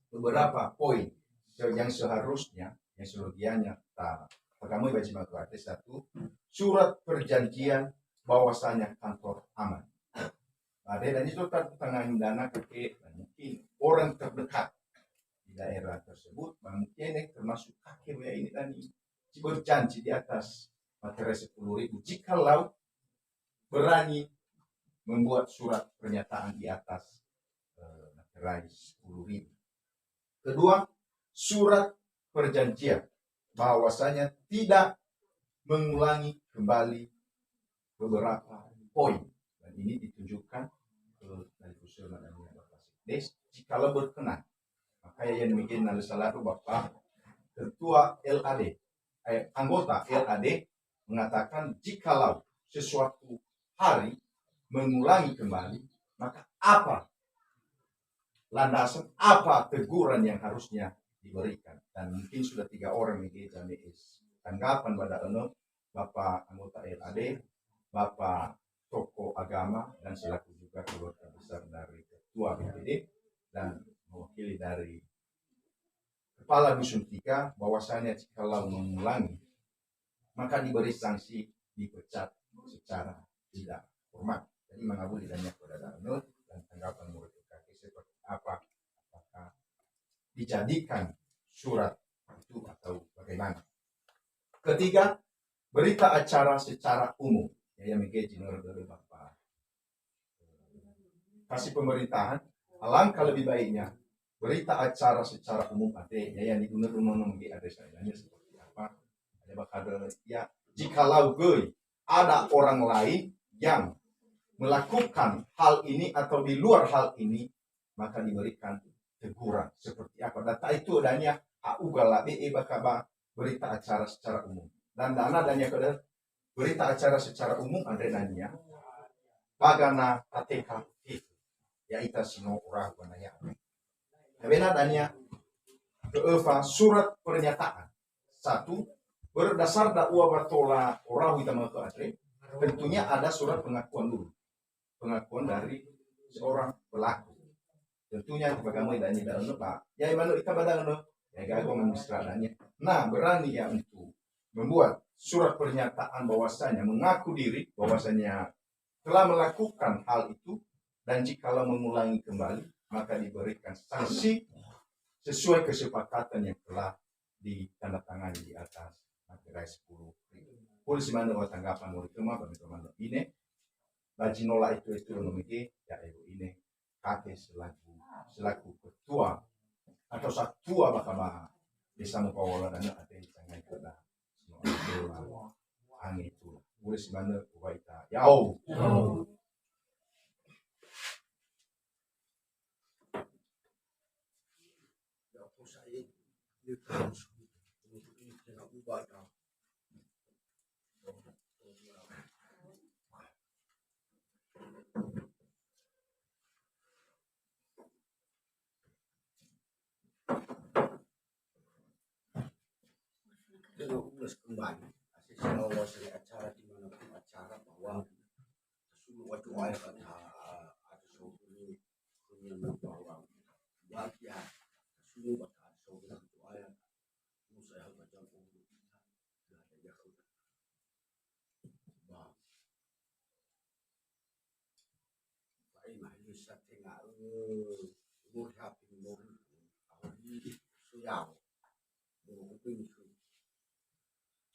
Beberapa poin se-, yang seharusnya, yang selogianya ta pagamöi baji madu ade, satu, surat perjanjian bahwasanya kantor aman. Ada dan itu tanda tangan dana kake, mungkin orang terdekat di daerah tersebut, mungkin termasuk kake ya ini tadi. Si berjanji di atas materai sepuluh ribu. Jikalau berani membuat surat pernyataan di atas eh, materai sepuluh ribu. Kedua, surat perjanjian bahwasanya tidak mengulangi kembali beberapa poin. Dan ini ditunjukkan ke dari Kusel Madania Bapak Sekdes, jikalau berkenan. Maka ya yang mungkin nanti salah tuh Bapak Ketua L A D, eh, anggota L A D mengatakan jikalau sesuatu hari mengulangi kembali, maka apa landasan, apa teguran yang harusnya diberikan. Dan mungkin sudah tiga orang yang kita tanggapan pada ono, Bapak anggota L A D, Bapak tokoh agama, dan selaku juga keluarga besar dari ketua B P D dan mewakili dari kepala dusun tiga, bahwasanya jikalau mengulangi, maka diberi sanksi, dipecat secara tidak hormat. Jadi mangawuli dan nyako dada dan tanggapan murid kaki seperti apa, apakah dijadikan surat itu atau bagaimana. Ketiga, berita acara secara umum. Ya, yang mungkin menurut Bapak kasih pemerintahan, alangkah lebih baiknya berita acara secara umum ate, ya, yang diduno-duno di adresanya seperti apa. Ada bakal ya, jikalau göi ada orang lain yang melakukan hal ini atau di luar hal ini, maka diberikan teguran seperti apa. Data itu adanya auga labe e bakaba berita acara secara umum. Dan dana adanya pada berita acara secara umum andre nania bagana K T K itu, ya'ita si no ora banaya. Awena dania keefa surat pernyataan. Satu, berdasar dakwah batola orang kita mengakui andre, tentunya ada surat pengakuan dulu. Pengakuan dari seorang pelaku. Tentunya bagamai dani daun, Pak. Ya, imanu ita badang, ya, gago mengisra dani. Nah, berani ya untuk membuat surat pernyataan bahwasanya mengaku diri bahwasanya telah melakukan hal itu, dan jikalau mengulangi kembali, maka diberikan sanksi sesuai kesepakatan yang telah ditandatangani di atas materai sepuluh ribu. Polisi mana wa tanggapan murid rumah bagi teman ini, bajinola itu itu nomor ini, ya, ibu ini, kate selaku, selaku ketua atau satua bakama desa Mupawola dan ada yang sangat kena semua ange itu. Polisi mana wa ita, yau. Ulas kembali, asese lawa-lawa sere acara di mana pun acara bahwa sulu wajib air kata ada saudara dunia bahwa bahagia sulu kata ada saudara dunia musa yang macam orang kita dah ada yang ba Fa'ema hewisa tenga, eh, mori hape mori, auri soyao. Moro kupeni ku.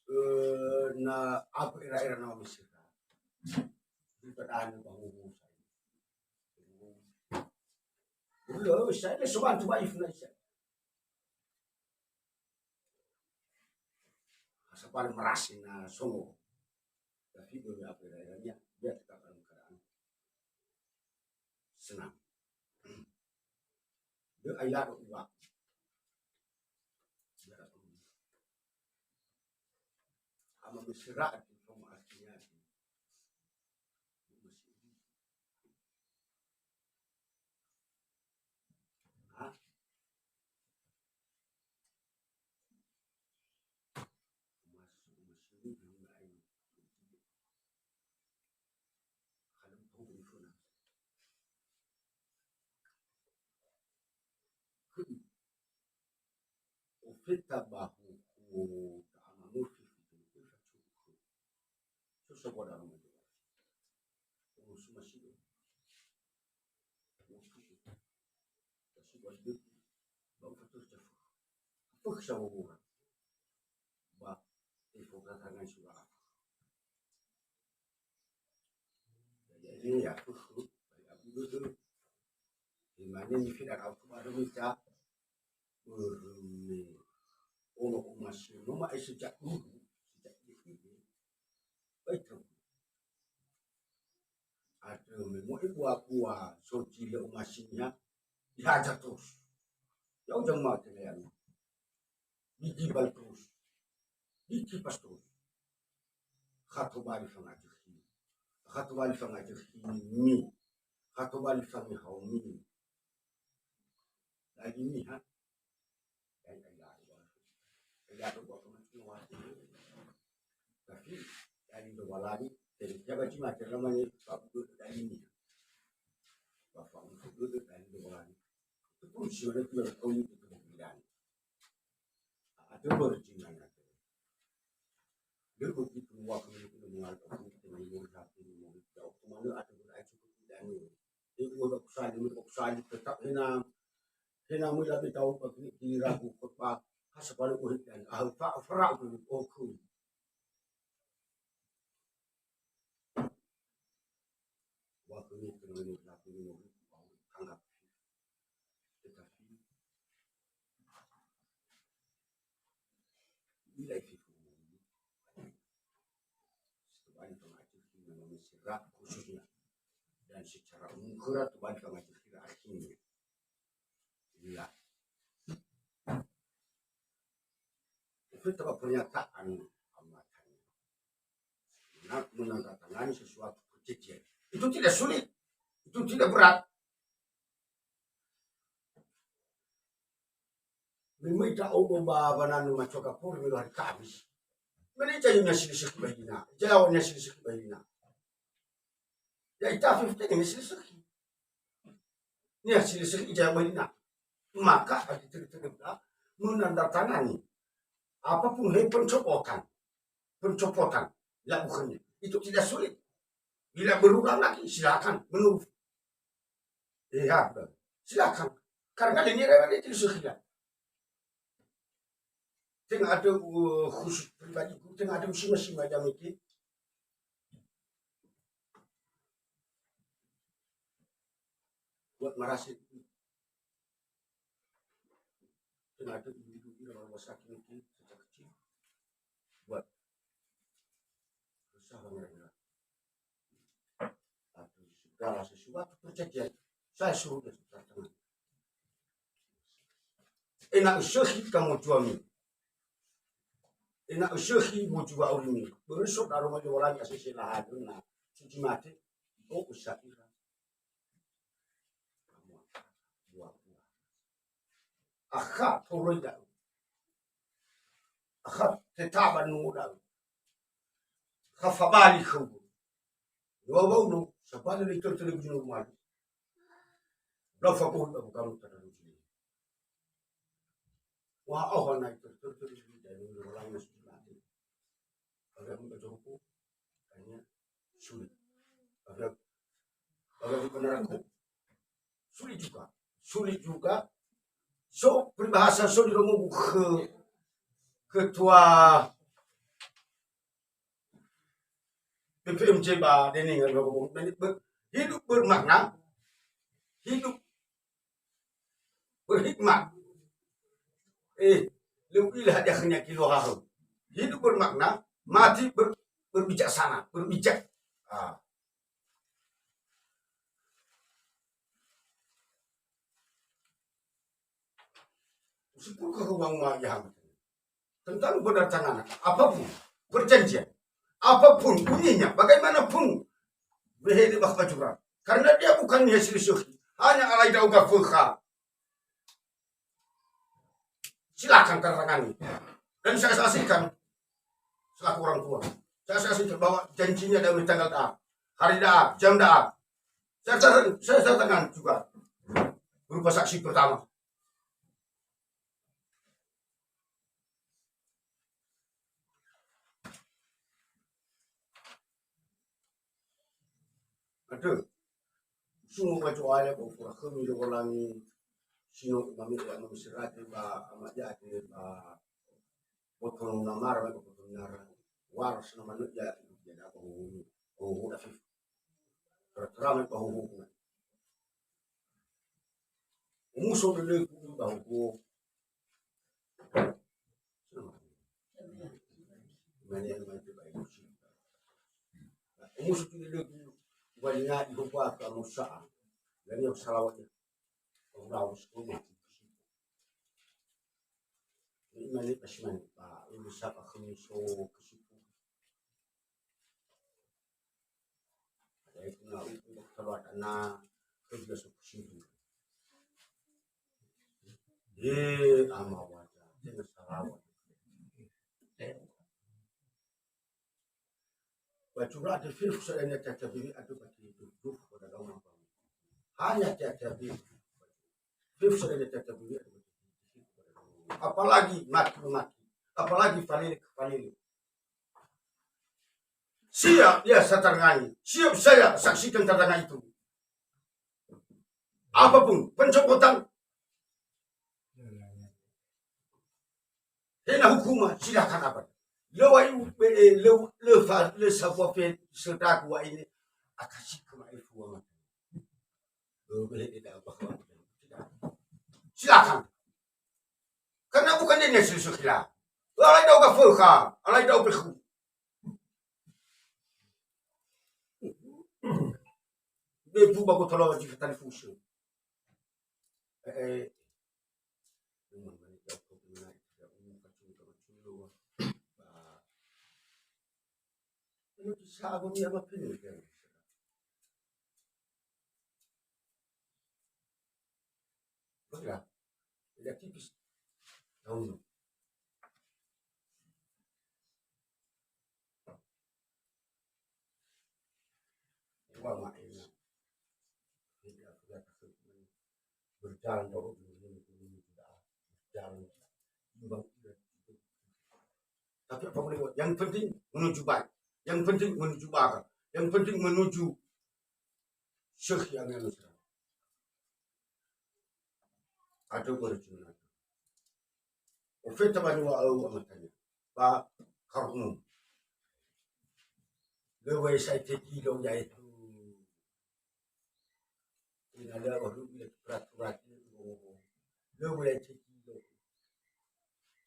Eh, na apa era-era nama Mesir. Di padahal bahwa saya. Ulo, saya ada soal tu baik na saya. Asapale merasi na songo. Tapi demi apa era-eranya, dia tetap dalam keadaan senang. Dia ayat dua. Ama mesra di rumah aslinya. Ofeta ba huku da amanufi fitu. So sa boda no. Uno suma sido. Ba ufatöh zafökhö. Fökhö sawuwuha. Ba tefogakangan sura afökhö. Jadi, ya, fökhö. Ba ya, fökhö. Imane nifida au tu baru mita. Börö me ono omasi no ma'e sejak dulu, sejak dulu. Baik, Adö me mo'ebua-bua sozi lö omasinia, dihajar terus. Ya'o jama'a telayani. Digibal terus. Dikipas terus. Kha tobali fangajö khini. Kha tobali fangajö khini mi. Kha tobali fangehaomi. Lagi niha. Tapi dari Dobalani, jadi siapa sih macam namanya Pak Gubernur dari ini? Bapak Gubernur dari Dobalani. Itu pun sudah tidak tahu itu kemudian. Ada berjingan. Dia begitu waktu itu mengalami itu dengan murah hati, murah jauh kemana ada berajin dan Ibu Dok Sali, Dok Sali tetap hina, hina mula bitau bagi diragu khutbah. Hasabali uhi dan ahal fa fara tu oku. Waktu ini kena ini lagi ini mau tanggap. Tetapi bila itu setelah itu khususnya dan secara umum kira tu banyak ngaji kira akhirnya. Iya. Itu coba pernyataan Allah Ta'ala. Menandatangani sesuatu perjanjian. Itu tidak sulit. Itu tidak berat. Memang tak obo ba bananu macoka pur milo hari Kamis. Mana ija nya sili seki bahina. Ija lawan nya sili seki bahina. Ya ita fifteen ini sili seki. Nia sili seki ija bahina. Maka ada tidak menandatangani apapun he pencopotan, pencopotan lakukannya itu tidak sulit. Bila berulang lagi silakan menurut. Iya, silakan. Karena ini adalah itu sudah. Tenga ada uh, khusus pribadi, tenga ada musima-sima jamiki. Buat marasi. Tenga ada ibu-ibu ira rumah sakit mungkin sejak kecil. Buat usaha mereka. Atau segala sesuatu perjanjian saya suruh dia datang. Ena usahi kamu juami. Ena usahi bu juga ulimi. Beresok daroma jualan kasih silahaduna. Suci mati. Oh, usaha ira. Buah-buah. Akha toroi da'ö. Akha tetaba nungo da'ö. Akha fabali khöu. Wau-wau no, sabali le itörö-törö gino rumali. Blau fabohö abu kamu tadaro jini. Wah, oh, na itörö-törö gino rumali. Agak muka joroko, akhirnya sulit. Agak, agak muka neraka, sulit juga. Sulit juga. So, peribahasa so di romogu ke ketua B P M C ba Dening, ber-, hidup bermakna, hidup berhikmat. Eh, lö u'ila hadia khönia kiloha hö. Hidup bermakna, mati ber-, berbijaksana, berbijak. Ah. Usipuru ke ruang ma ya. Tentang benar tangan, apapun perjanjian, apapun bunyinya, bagaimanapun, wehede bah bajura. Karena dia bukan niha sili sökhi, hanya alai daoga fökha. Silakan tanda tangani. Dan saya saksikan selaku orang tua. Saya saksikan bahwa janjinya dari tanggal da'a, hari da'a, jam da'a. Saya, saya, saya tanda tangan juga berupa saksi pertama. Andrö, usungo ba Zo'aya ba ufura khömi Lowalangi si no umame'e ama Miserade ba ama Yade ba boto namara ba boto nara. Waras nama nö ya ya da ba huhu, huhu da fifu. Tera-tera mai ba huhu. Umuso dödögu ba huhu. Umuso tu dödögu, ubalinga di hoba ka musa'a. Lani aku salawat ya. Aku lau sekolah. Ini mani pas mani, Pak. Ini siapa kamu so ke situ? Ada itu na, itu keluar dana kerja so ke situ. Eh, ama waja, tenga salawat. Ba zura de fil fusa ene tata biri adu bati duf pada daun apa. Hanya tata biri. Fil fusa ene tata biri adu bati. Apalagi maki-maki. Apalagi falele ke falele. Sia dia satarngai. Siap saya saksikan tantangan itu. Apapun pencopotan, hena hukuman, silakan apa. Lö wai u-, be-, lö, lö fa-, lö safua fe-, sedaku wa ini, akasi kema efu wa mata. Lö be-, da apa. Silakan. Karena bukan dia yang susu kila. Alai daoga fökha, alai daoga bekhu. Be bu ba gotolo di fatali fusu. Eh, eh. Ini bisa aku dia apa pilih kan? Baiklah. Tidak tipis. Tahu. Wah, mak enak. Tidak, tidak takut. Berjalan jauh dulu, ini, ini tidak. Berjalan. Imbang tidak. Tapi apa boleh buat? Yang penting menuju baik. Yang penting menuju barat. Yang penting menuju Syekh yang anu serang. Ada berjalan. Ofeta banua au amatanya. Ba karungu. Lö wa'e sa'e tekilo yaitu. Ina lö wa'e peraturan itu. Lö wa'e sa'e tekilo.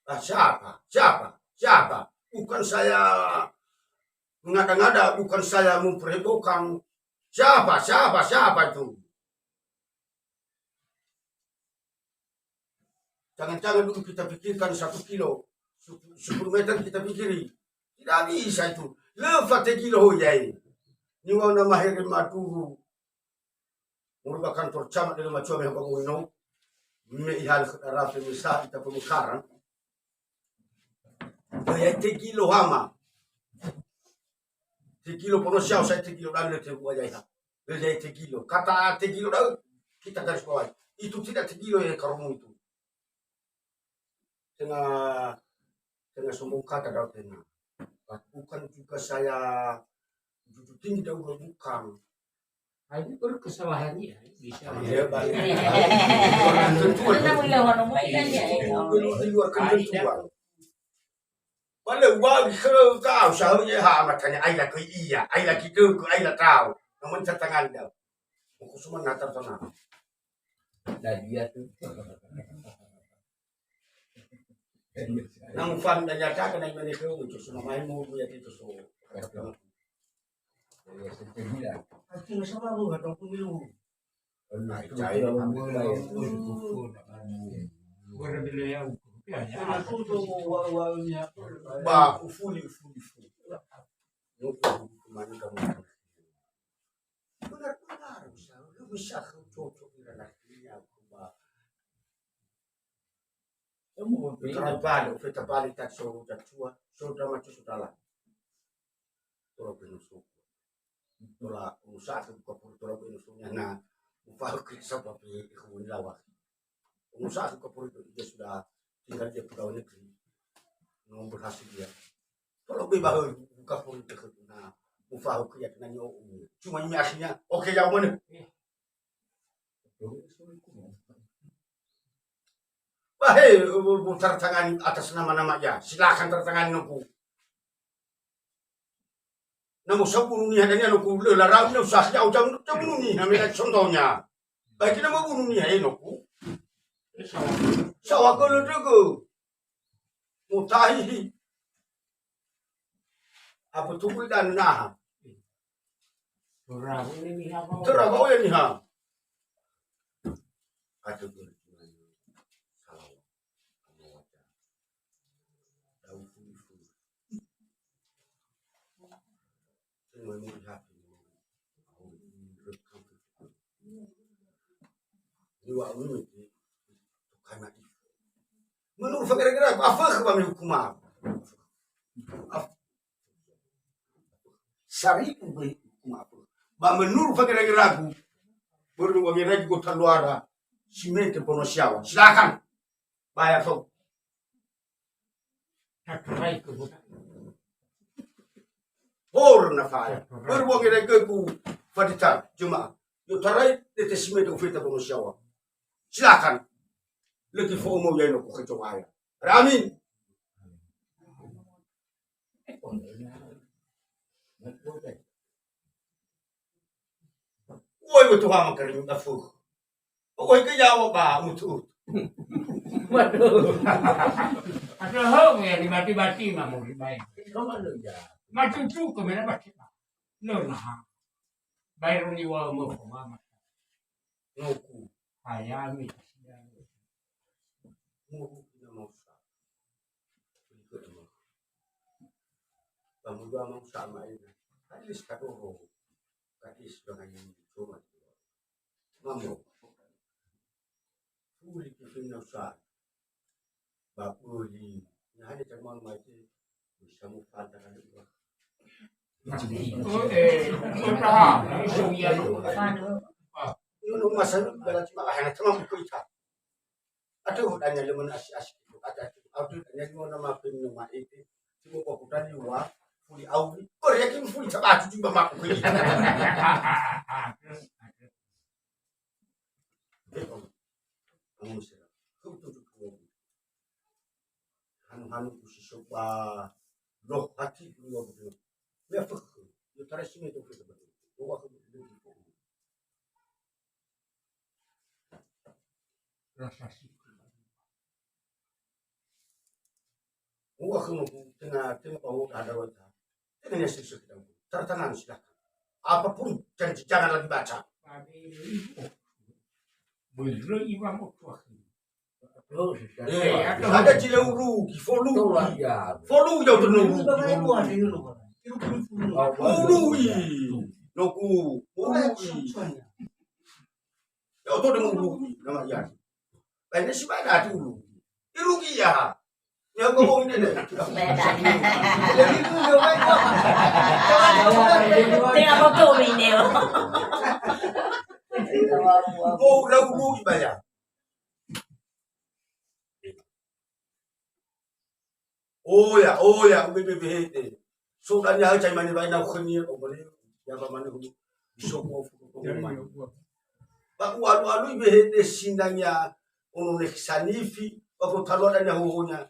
Ah, siapa? Siapa? Siapa? Bukan saya mengada-ngada, bukan saya memperhebohkan. Siapa? Siapa? Siapa itu? Jangan-jangan dulu kita pikirkan satu kilo, sepuluh meter kita pikiri. Tidak bisa itu. Lö fategilo ho yae. Niwa'ö na mahere maduru. Merupakan kantor camat dari Macua me hamba boino. Me ihal khöda rafe me sa ita pemekaran. Lö ya'e tegilo hama. Tegilo pono siao sa tegilo dan lö tebu'a yaiha. Lö ya'e tegilo. Kata tegilo da'ö, kita garis bawahi. Itu tidak tegilo ya karomu itu. Tenga, tenga sombong kata da'ö tenga. Bukan juga saya jujur tinggi da'ö, bukan. Nah, ini baru kesalahan dia, bisa. Iya, baik. Karena mulai orang mulai kan dia, ya. Di luar ketentuan. Bale wa ke ka usaha ye ha matanya ai la ke iya, ai la kita ke ai la tahu. Namun tantangan dia. Aku semua natar tanah. Nah, dia tu. Na mufaham dan nyata kana imane khöu, itu semua main mu ya itu so. Artinya sama lu atau pemilu. Ba ufuli, ufuli, ufuli. Nuku kemana kamu? Benar-benar bisa, lu bisa cocok dengan artinya aku ba. Terai bale, ofeta bale tak so jacua, so drama so dalan. Tora beno so. Tora usaha ke buka puri tora beno so na. Ufahu ke sapa pe ikhun lawa. Usaha ke puri itu dia sudah tinggal dia pegawai negeri. Nomor hasil dia. Kalau be bahwa buka puri itu na. Ufahu ke ya kena nyo. Cuma ini aslinya. Oke, ya mana? Bahe, bu tanda tangani atas nama-nama ya. Silakan tanda tangani noku. Namo sabunu niha dania noku le larau na usah ya ujang sabunu niha mena contohnya. Baik kita mau bunuh niha enoku. Sawa kalau dego. Mutahihi. Apa tunggu dan naha. Terabau ya niha. Ada berjuang. Salah. Daun fuli-fuli. Ini mau lihat ini. Ini wa ini. Tukana itu. Menurut fakir-kira aku, apa kebami hukum aku? Saribu bai hukum apa? Ba menurut fakir-kira aku, baru wangi lagi kota luara, simete pono siawa. Silakan. Bayar so. Tatarai ke budak. Hor na faya. Tatarai. Berbuang gerai ke ku fadita jemaah. Yo tarai dete simete ofeta pono siawa. Silakan. Lagi fomo ya no ko kecoa ya. Amin. Woi, betul hama kering dafu. Oi, ke yawa ba, utu. Waduh. Ada hong ya, di bati-bati mah mau dibaik. Matutu ke mana bati, Pak? Lo nah. Bayar ni wa mau ke mama. Noku. Ayami. Mau kita mau sa. Ikut mau. Kamu dua mau sama ini. Hadis kadoro. Hadis dengan yang cuma. Mamo. Fuli ke fina usaha. Ba fuli. Nah, ada teman mai ke bisa mu fanta kan dua. Oh, eh, oh, taha. Langsung ya. Ini masa berarti malah hanya teman buku itu. Aduh, dania lemon asi-asi. Aduh, aduh, dania lemon nama pin nama itu. Cuma kok udah liwa, fuli auri. Kok ya kin fuli coba cuci ba maku ini. Hanu-hanu ku si soba loh hati ku liwa betul. Ya fekh. Ya tarasi me to fekh betul. Wa ke betul. Rasa syukur. Wah, aku mau tengah, tengah bawa ada rota. Tengah ya sisa kita. Tanda tangan silakan. Apapun janji jangan lagi baca. Beri imam waktu. Eh, ada cileu rugi, folu. Folu jauh tenung. Folu. Noku, folu. Ya'odo dömö ulu'i, nama ia. Laina sibai da'ö ulu'i. Irugi ia. Ya, ngomong ini deh. Beda. Jadi, itu dia, baik, Pak. Tengah foto ini, oh. Oh, udah hubungi, Pak, ya. Oya, oya, ubebe behete. So dania hai cai mane bae na khönia ko bole. Ya ba mane hu. Iso ko fu ko mane. Ba ualu-alu behete sindangnya ono nek sanifi, ba ko talua dania hohonya.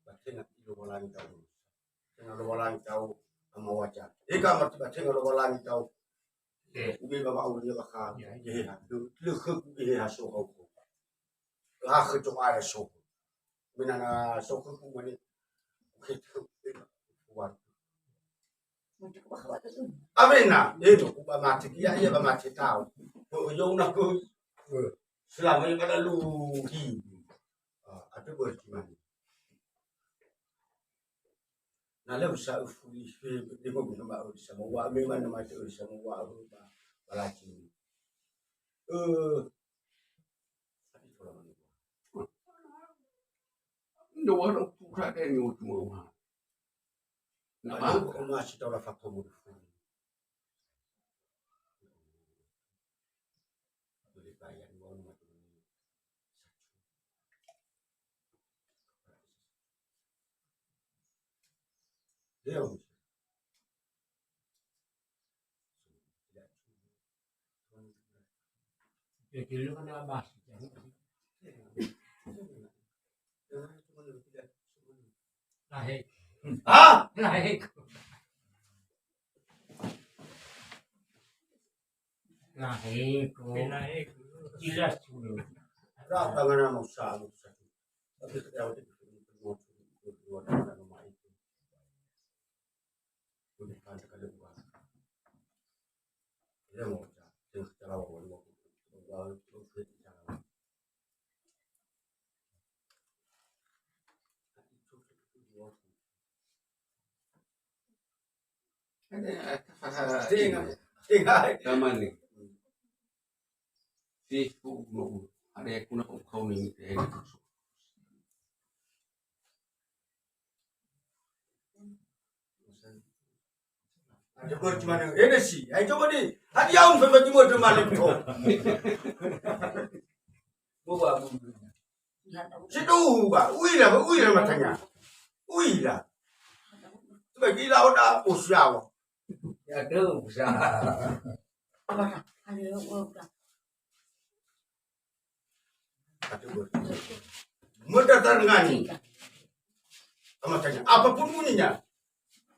Ba tenga ilo walangi tau. Tenga lo walangi tau ama waja. Eka mati ba tenga lo walangi tau. Ube ba ma'ulia bakha. Geheha. Lö khögu geheha so hauku. Lakhö Zo'aya so. Menana so khögu mane. Awena, eno, ba mate ia, ia ba mate tau. Ko yo na ko. Selama ini pada luhi. Ah, ada berarti mana? Na lö sa ufuli fe de mo na ba ori sama wa me mana mate ori sama wa ba balaki. Eh, Ndo waro pura de ni utu wa. Na ba ko masih tahu la fakta mo. Laheko. Laheko. Laheko. Jelas dulu. Ra tangan mau salu satu. Tapi setiap itu dua tangan mau itu. Boleh kan sekali buat. Dia mau cak. Dia secara awal mau. Tenga, tenga. Tamane. Sih, ku, ku, ada yang kuna kau ni, eh, Ada bor cuma ene si. Ayo coba di. Hadi yaun fa bagi mo de male ko. Bawa. Situ ba. Uila, uila matanya. Uila. Coba gila oda usiawa. Ya tu usaha. Mendaftar ngani. Sama saja. Apapun bunyinya.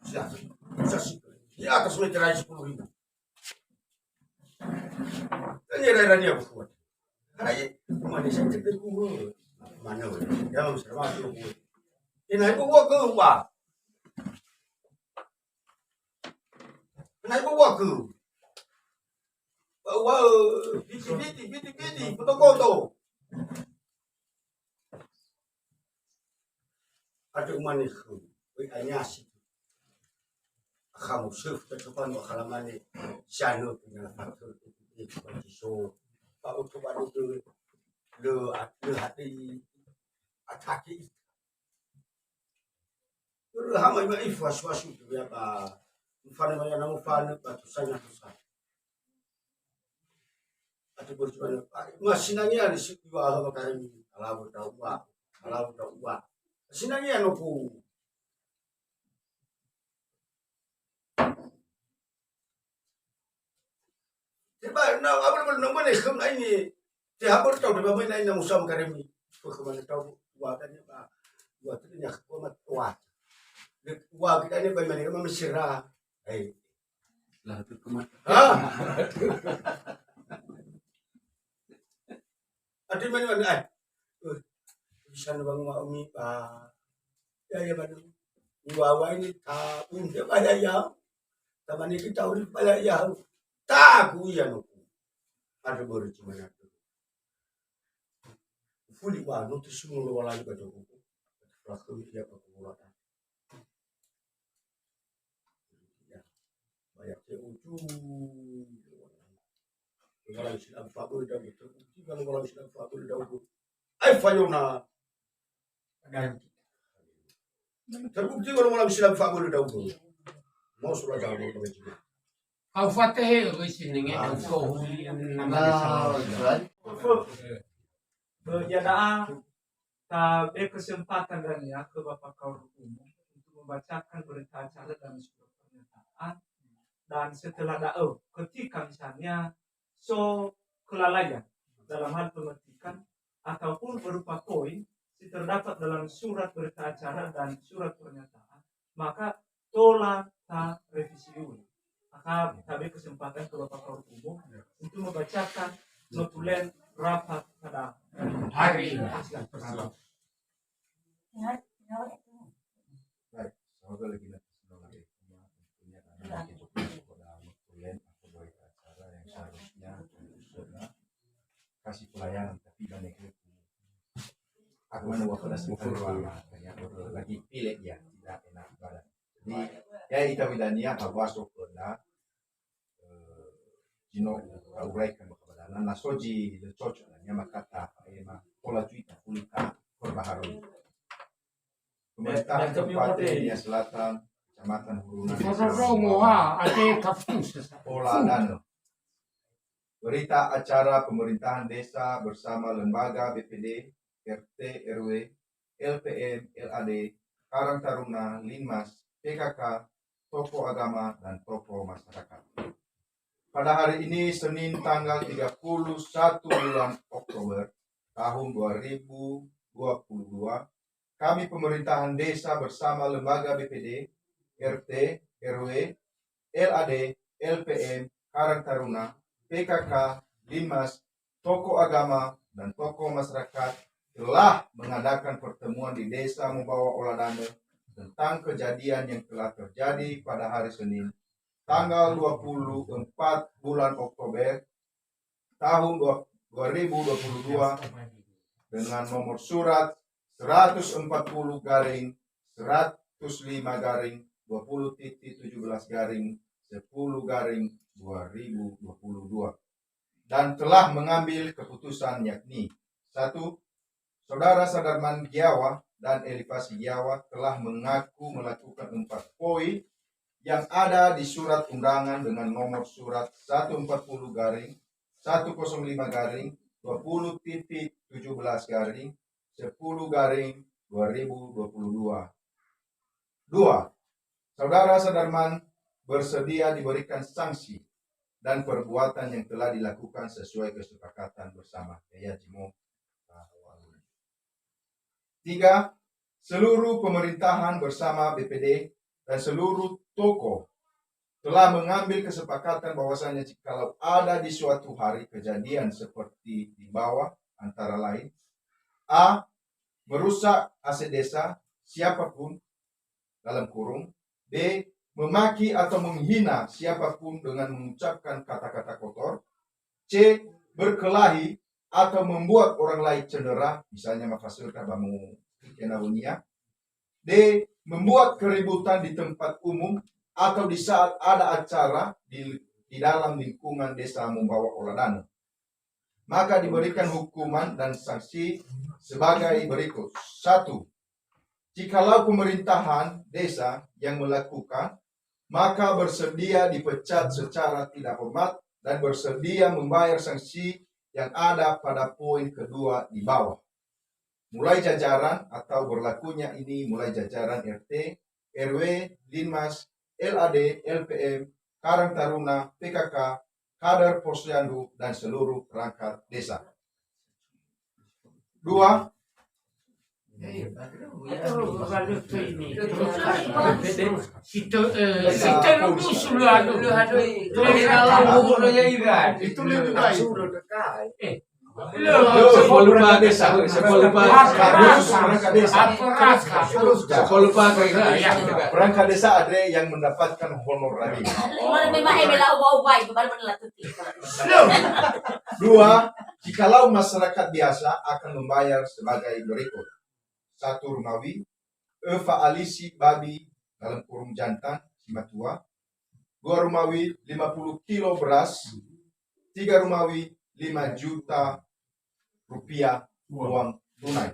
Silakan. Bisa sih. Di atas meterai sepuluh ribu. Kan ya daerah dia kuat. Karena ya, mana saya cek deh kuat. Mana weh. Ya, Mas, termasuk kuat. Ini aku buat ke rumah. Na ibu waku. Ba wa, biti, biti, biti, biti, koto-koto. Ada umane khu, wei anyasi. Kamu suf, tetupan wa kalamane, sianu punya faktor, itu, itu, itu, so. Ba utu ba utu, le, le hati, ataki. Hama ima ifu asu-asu tu ya ba. Mufana maya na mufana ba tu sana tu sana. Atu bor cuma ma sinangi ani si iwa ha makaremi. Alawu tau wa. Alawu tau wa. Sinangi ano ku. Teba na abel bel nomor ne khum na ini. Te habor tau de ba mai na ina musam karemi. Ko khum na tau wa tanya ba. Wa tanya ko ma wa. De wa kita ne ba mai ma mesra. Hai. Lah tu kuma. Ha? Ati mani mani ai. Eh, bisa nubang ma umi ba. Ya ya mani. Wa wa ini ta unde ba ya ya. Tamani kita uri ba ya ya. Ta ku ya no. Ada bor cuma na tu. Fuli wa no tu semua lo wala ba tu. Laku ya ba ku wala. Ya. Ba ya ke uju. Lo wala sila ba ba da. Lo wala sila ba ba da. Ai fayona. Terbukti kalau malam silam fa'abölö Daud. Mau surat Daud. Au fatehe, wis nenge, au fahuli nama. Nah, desa. Right. Eh, ya da'a, tabe kesempatan dania ke Bapak Kaur Umum untuk membacakan berita acara dan surat pernyataan. Dan setelah da'ö, ketika misalnya so kelalaian dalam hal pemetikan ataupun berupa poin si terdapat dalam surat berita acara dan surat pernyataan, maka tola tarevisi ulang. Maka kami kesempatan ke Bapak Kaur Umum untuk membacakan notulen rapat pada hari ini. Silakan. Baik, semoga lagi nanti senang lagi. Tentunya karena kita punya kepada notulen atau berita acara yang seharusnya untuk usulnya kasih pelayanan, tapi banyak itu. Aku mana waktu dah semua lagi pilih ya, tidak enak badan. Jadi, ya, ita widania, hawa sokona, eh, jino, uraikan bakabadana, na soji le cocok, ya, maka ta, eh, ma, pola cuita, kulika, perbaharui. Pemerintah Kabupaten Nia Selatan, Kecamatan Huruna, Desa Rongo, ha, ada kampus. Pola Dano. Berita acara pemerintahan desa bersama lembaga B P D, R T, R W, L P M, L A D, Karang Taruna, Linmas, P K K, tokoh agama, dan tokoh masyarakat. Pada hari ini, Senin tanggal tiga puluh satu bulan Oktober tahun dua ribu dua puluh dua, kami pemerintahan desa bersama lembaga B P D, R T, R W, L A D, L P M, Karang Taruna, P K K, Linmas, tokoh agama, dan tokoh masyarakat telah mengadakan pertemuan di Desa Mumbawa Oladane tentang kejadian yang telah terjadi pada hari Senin, tanggal dua puluh empat bulan Oktober tahun dua-, dua ribu dua puluh dua, dengan nomor surat seratus empat puluh garing seratus lima garing dua puluh titik tujuh belas garing sepuluh garing dua ribu dua puluh dua, dan telah mengambil keputusan, yakni: Satu, Saudara Sadarman Giawa dan Elifasi Giawa telah mengaku melakukan empat poin yang ada di surat undangan dengan nomor surat seratus empat puluh garing seratus lima garing dua puluh titik tujuh belas garing sepuluh garing dua ribu dua puluh dua. Dua, Saudara Sadarman bersedia diberikan sanksi dan perbuatan yang telah dilakukan sesuai kesepakatan bersama. Ya, Jimo. Tiga, seluruh pemerintahan bersama B P D dan seluruh tokoh telah mengambil kesepakatan bahwasanya jikalau ada di suatu hari kejadian seperti di bawah, antara lain: A, merusak aset desa, siapapun, dalam kurung, B, memaki atau menghina siapapun dengan mengucapkan kata-kata kotor, C, berkelahi atau membuat orang lain cedera, misalnya mafasökha ba mu-, kena unia, D, membuat keributan di tempat umum atau di saat ada acara di, di dalam lingkungan Desa Mumbawa Oladane. Maka diberikan hukuman dan sanksi sebagai berikut. Satu, jikalau pemerintahan desa yang melakukan, maka bersedia dipecat secara tidak hormat dan bersedia membayar sanksi yang ada pada poin kedua di bawah. Mulai jajaran atau berlakunya ini mulai jajaran R T, R W, Linmas, L A D, L P M, Karang Taruna, P K K, Kader Posyandu, dan seluruh perangkat desa. Dua. Itu lebih baik. Itu lebih baik. Sepuluh perangkat desa, sepuluh perangkat desa. Perangkat desa ada yang mendapatkan honoraria. Mana memang eme lau bau bai, baru benar tuti. Dua, jikalau masyarakat biasa akan membayar sebagai berikut. Satu, Rumawi, Eva Alisi Babi, dalam kurung jantan, Simatua. Dua, Rumawi, lima puluh kilo beras. Tiga, Rumawi, lima juta rupiah uang tunai.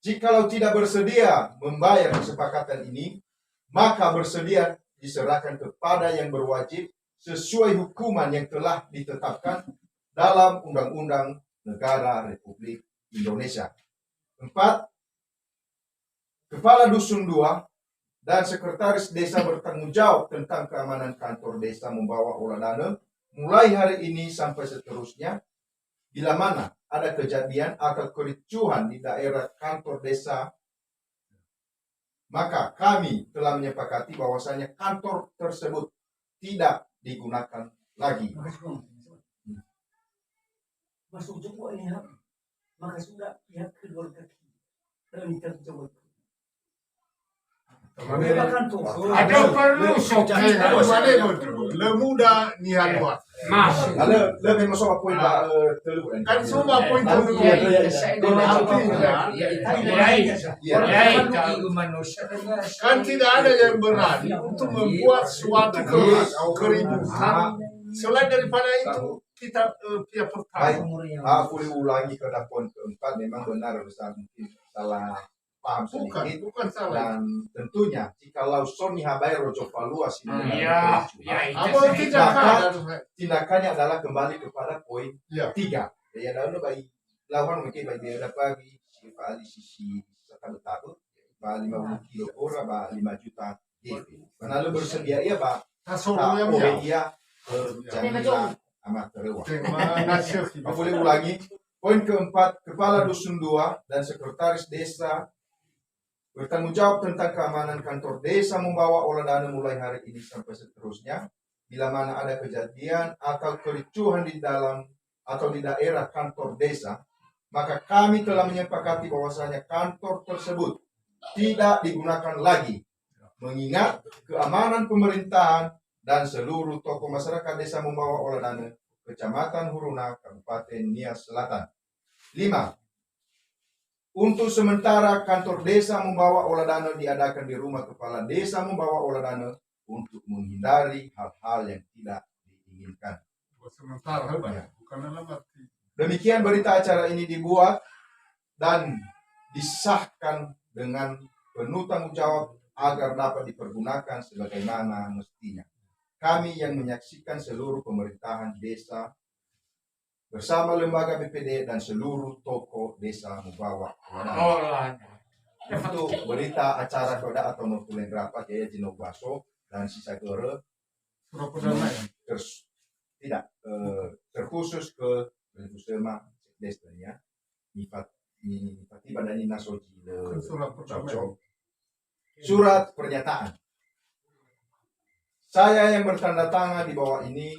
Jikalau tidak bersedia membayar kesepakatan ini, maka bersedia diserahkan kepada yang berwajib sesuai hukuman yang telah ditetapkan dalam Undang-Undang Negara Republik Indonesia. Empat, Kepala Dusun dua dan Sekretaris Desa bertanggung jawab tentang keamanan kantor desa membawa ola dana mulai hari ini sampai seterusnya. Bila mana ada kejadian atau kericuhan di daerah kantor desa, maka kami telah menyepakati bahwasanya kantor tersebut tidak digunakan lagi. Masuk jemput ini, ha? Maka sudah pihak keluarga kita. Dan kita coba. Ada perlu sokai. Lö muda niha dua. Mas. Ada lebih masuk apa poin ba, eh, telu kan? Kan semua poin telu. Iya, iya, iya. Kalau artinya, iya, iya. Iya. Kan tidak ada yang berani untuk membuat suatu keributan selain daripada itu kita, eh, pihak pertama. Baik. Ah, boleh ulangi karena poin keempat memang benar, Ustaz. Mungkin salah paham sedikit. Bukan, bukan salah. Dan tentunya, jikalau so niha baero jofalua si, iya, iya, itu maka tindakannya adalah kembali kepada poin tiga. Ya, lalu baik lawan mungkin bagi ada pagi si Pak Ali sisi satabe-tabe, ba lima puluh kilo ora, ba lima juta D P. Karena lu bersedia ya, Pak. Tasoro ya, iya, eh, jadilah amat terewa. Terima kasih. Boleh ulangi. Poin keempat, Kepala Dusun dua dan Sekretaris Desa bertanggung jawab tentang keamanan kantor desa membawa ola dana mulai hari ini sampai seterusnya. Bila mana ada kejadian atau kericuhan di dalam atau di daerah kantor desa, maka kami telah menyepakati bahwasanya kantor tersebut tidak digunakan lagi, mengingat keamanan pemerintahan dan seluruh tokoh masyarakat desa membawa ola dana Kecamatan Huruna, Kabupaten Nias Selatan. Lima, untuk sementara kantor desa membawa ola dana diadakan di rumah kepala desa membawa ola dana untuk menghindari hal-hal yang tidak diinginkan. Sementara, ya, bukan dalam arti. Demikian berita acara ini dibuat dan disahkan dengan penuh tanggung jawab agar dapat dipergunakan sebagaimana mestinya. Kami yang menyaksikan seluruh pemerintahan desa bersama lembaga B P D dan seluruh tokoh desa membawa ola dana. Untuk berita acara koda atau notulen rapat ya, Jino Baso dan sisa gere. Ters-, tidak, eh, terkhusus ke Bendusema Sekdes ya. Nifat-, ni-, nifatiba dani nasoji le cocok. Surat pernyataan. Saya yang bertanda tangan di bawah ini,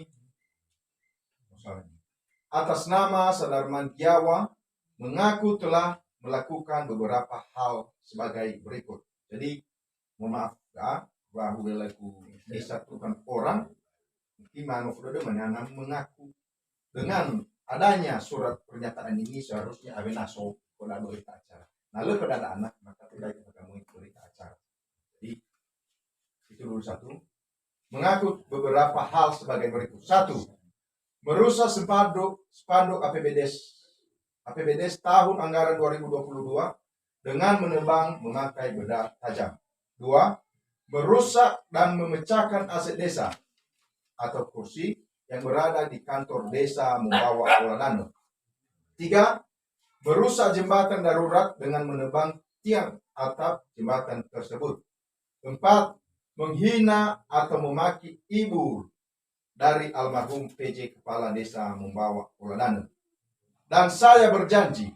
atas nama Sadarman Giawa, mengaku telah melakukan beberapa hal sebagai berikut. Jadi, mohon maaf, ya, bahwa lagu ini satu kan orang, mungkin manusia menanam mengaku. Dengan adanya surat pernyataan ini, seharusnya awena so koda berita acara. Nah, lö koda anak, maka tidak kita temui berita acara. Jadi, itu dulu satu. Mengaku beberapa hal sebagai berikut. Satu, merusak spanduk, spanduk A P B D S, A P B D S tahun anggaran dua ribu dua puluh dua dengan menebang memakai benda tajam. Dua, merusak dan memecahkan aset desa atau kursi yang berada di kantor desa membawa ola dana. Tiga, merusak jembatan darurat dengan menebang tiang atap jembatan tersebut. Empat, menghina atau memaki ibu dari almarhum P J kepala desa membawa ola dana. Dan saya berjanji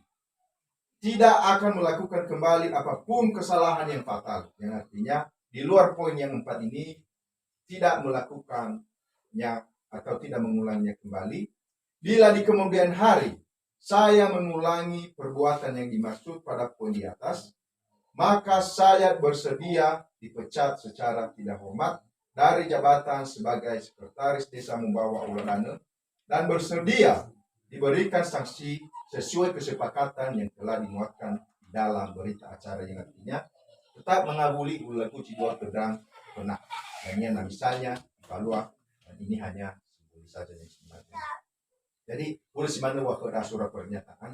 tidak akan melakukan kembali apapun kesalahan yang fatal. Yang artinya, di luar poin yang empat ini, tidak melakukannya atau tidak mengulanginya kembali. Bila di kemudian hari saya mengulangi perbuatan yang dimaksud pada poin di atas, maka saya bersedia dipecat secara tidak hormat dari jabatan sebagai sekretaris desa membawa ola dana dan bersedia diberikan sanksi sesuai kesepakatan yang telah dimuatkan dalam berita acara, yang artinya tetap mengabuli ulaku cidua kedang pernah. Dan yang misalnya, kalau, dan ini hanya simbolis saja yang sebenarnya. Jadi, boleh si mana waktu ada surat pernyataan,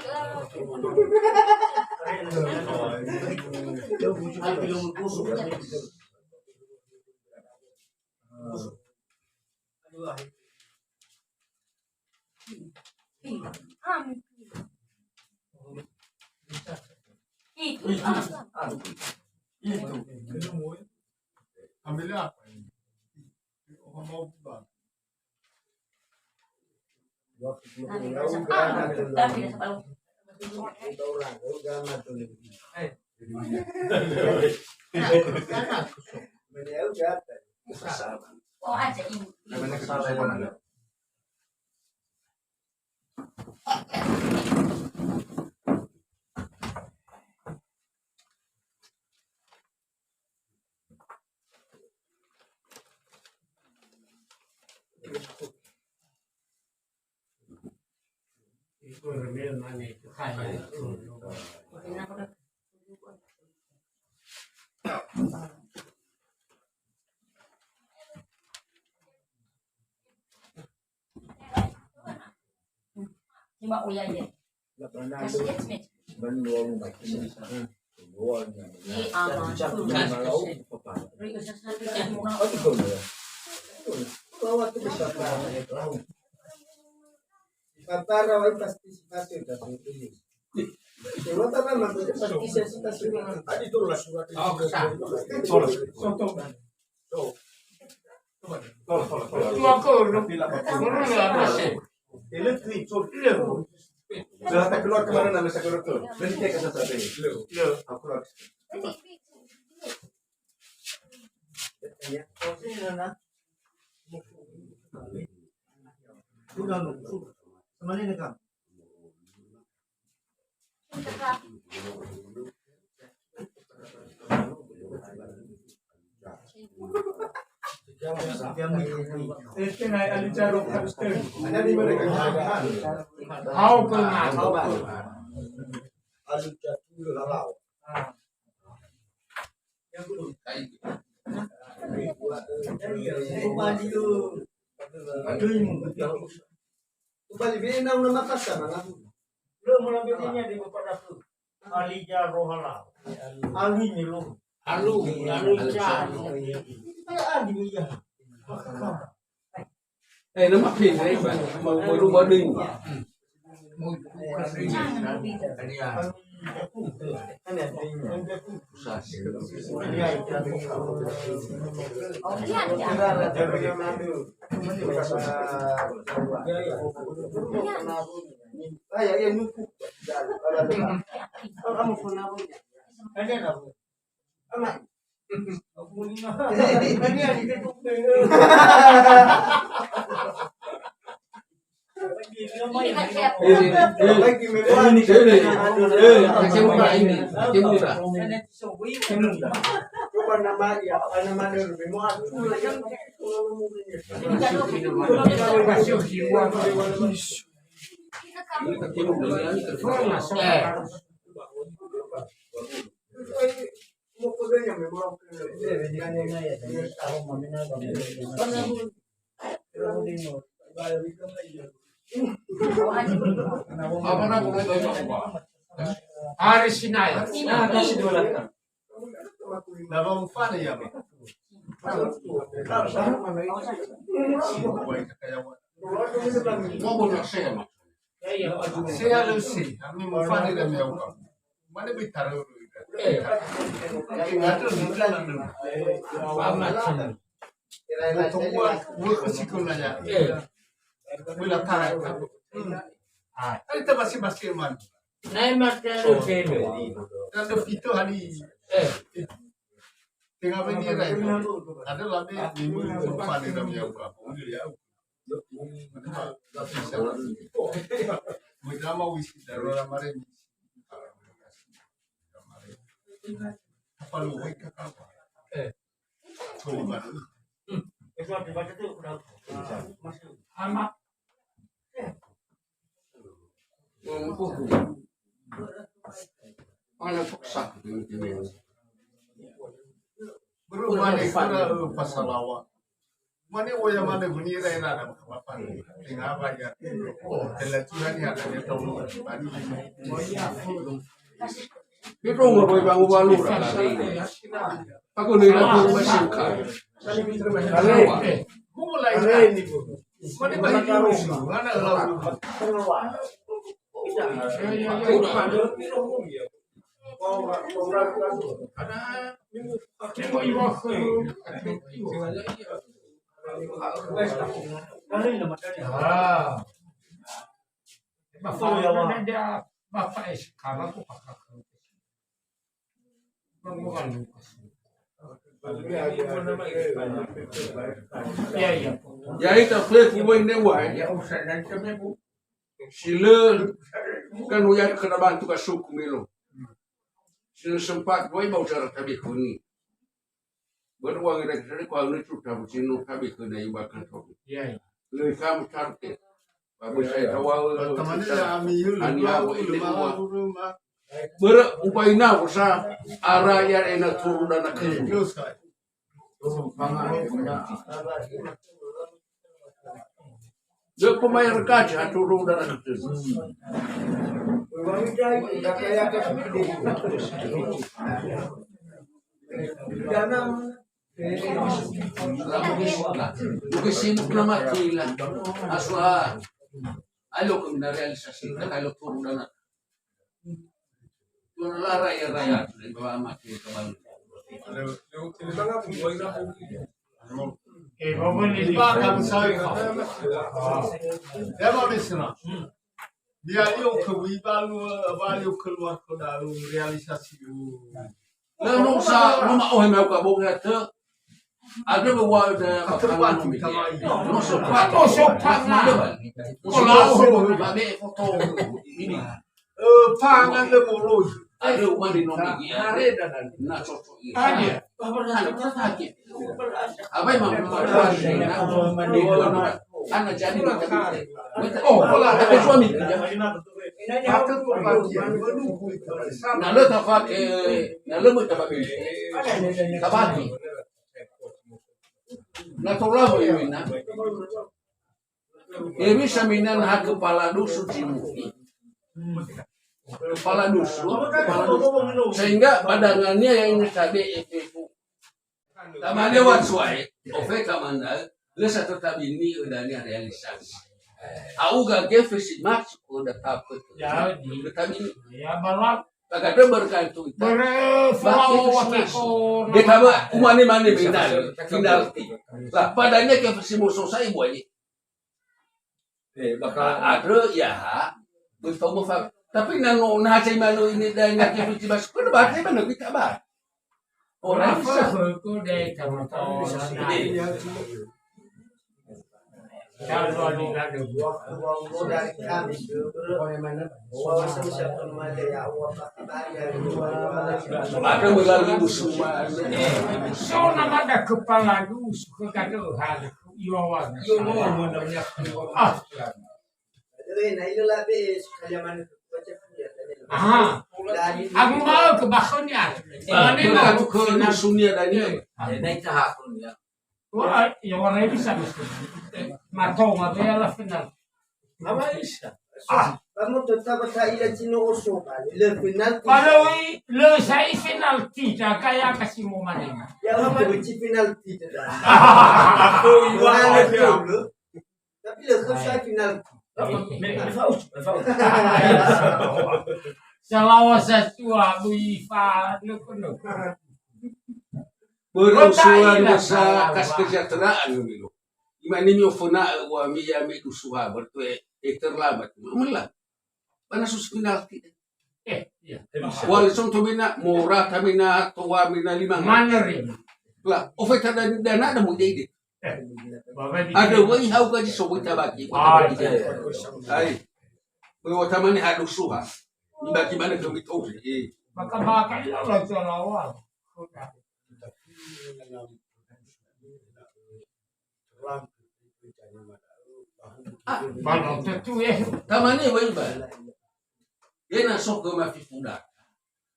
Oh, aja ini. Cuma uya ye. Kasih ya, Smith. Ye, aman. Ri usaha satu jam murah. Fatara wa pasti sifatu ta tu ini. Dewa ta nama tu pasti sifatu. Tadi tu lah surat itu. Oh, kesal. Soto. Soto. Tua kau, lu. Lu lu apa sih? Dia letri, so dia. Dah tak keluar kemana nama saya keluar tu? Nanti dia kata saya. Lu. Lu. Aku keluar. Sudah lu. Sama ni kan? Hau pernah, hau pernah. Alu jatuh lalau. Ubali, ubali, be na una mata sama ngaku. Lo mula bedanya di bapak dapur. Alija rohala. Alu ni lo. Alu, alu ca. Kita adi ya. Eh, nama pin, eh, ma, ma, ma, ma, Hari Sinai. Na wa mufane ya, ma. Mo bo na se, ma. Se ya le se, ami mufane da me uka. Mane bi taro. Eh. Ngato ni taro. Ba ma. Ua, ua ke sikula ya. Eh. Ua la tara. Hmm. Ah, ari ta basi-basi man. Nai mate lo kelo. Tando fito hari. Eh. Tenga beni rai. Ada la be ni mu pale na ya uka. Mu ya. Mu da ma wisi da ro la mare. Apa lu wai ka apa? Eh. Ama. Ana paksa. Bro, mane kura pasalawa. Mane oya mane bunira ira ada apa? Tinggal apa ya? Oh, telah Tuhan ya, ada tahu. Ito nga boy bangu balu ra. Aku ni ra boy basingka. Mulai ni. Mana balik ni? Mana lau? Ah. Ba fa'aono na dia, ba fa'aono kama ko pakaka. Ya, ya. Ya, ita fle fu boy ne wa, ya. Si lö kan uya ke na bantu ka suku melo. Si lö sempat boy ba ucara tabe kuni. Börö u'angöi da'e, ko ha'ö nötu tabu si no tabe khöna iŵa'ö kantor. Iya, iya. Lö kamu tarte. Ba böi sa'ae tawa'ö, ani hawa ite mua. Börö ubaina sa ara ya ena turu dana khöna. Lö pemain rekaja atau roda rekaja. Mungkin sibuk nama tu lah. Aswa. Ayo kami na realisasi, ayo turun dana. Tuan lara ya raya, bawa mati ke Bali. Eh, bawa ni. Iba akan saya. Ya, Pak Misra. Dia yuk ke Wibalu, Balu keluar ke dalam realisasi. Lalu sa rumah oh mau ka bong ya te. Ada bawa ada makanan. No so pa, no so pa. Ada ba? Ko la so ba be foto ini. Eh, pangan le moroi. Ada umat di nomor ini. Are dan na cocok ini. Ada. Apa yang mau? Anak jadi. Oh, ada suami. Na lö tafake, na lö möi tafake. Tabati. Na tola möi mina. Hewisa mina na ha kepala dusun si mufi. Kepala dusun, kepala dusun. Sehingga badangania ya ini tade efe. Tamane wa suai, ofe kamanda, lesa tetapi ni udah ni realisasi. Au ga gefe si mak, udah tapet. Jadi, tetapi ni. Ya, malam. Kagak ada berkah itu. Bere, Bah, itu flower, semua. Watercolor, Dia nama. Kama, umane-mane final, final. Lah, padanya ke si musuh saya buat ini. Eh, bakal Nah, ada ya, ha. Betul mau faham. Tapi nano, nah, saya malu ini dan yang itu cuma sekolah, bahasa mana kita bah. Orang Rafa bisa. Itu deh, kamu tahu, Bisa nah. Sih. Kalau di lado. Waktu dari kami ke, Ada melalui busuma. So nama ada kepala dus, ke kado hal, iwawan. Ah. Aha. Aku mau ke bakhonya. Mana aku ke dusunia dan ini. Ini tahakunya. Wah, ya, warna ini sama sekali. Mato, mato ya lah final. Ama isa. Ah. Kamu tetap tak ila cino oso balik. Le penalti. Kalau i-, le saya penalti, dah kayak kasih mau mana. Ya, apa benci penalti dah. Aku iwan Mana aja. Dulu. Tapi le kau saya penalti. Apa? Apa? Salawa sasua, Bu Ifa, le kono. Börö usulan masa kas kesejahteraan, gitu. Imane mi'oföna'ö ua mi-, ya mi'dusuha, berarti, eh, terlambat. Mela. Mana sus penalti. Eh, iya. Wali contoh mina, mora tamina, toa mina, lima. Mana ri? Lah, ofeta dan dana ada mau jadi. Eh, Bapak di Ada sini. Wai hau gaji so wita bagi. Ah, iya. Hai. Bawa tamane hadusuha. Ibagi mana kami tahu. Eh. Maka bakal lah, lah, lawan. Kota. Ah, Bang, tentu, eh. Tamane wai ba. Ye na so ke mafi puda.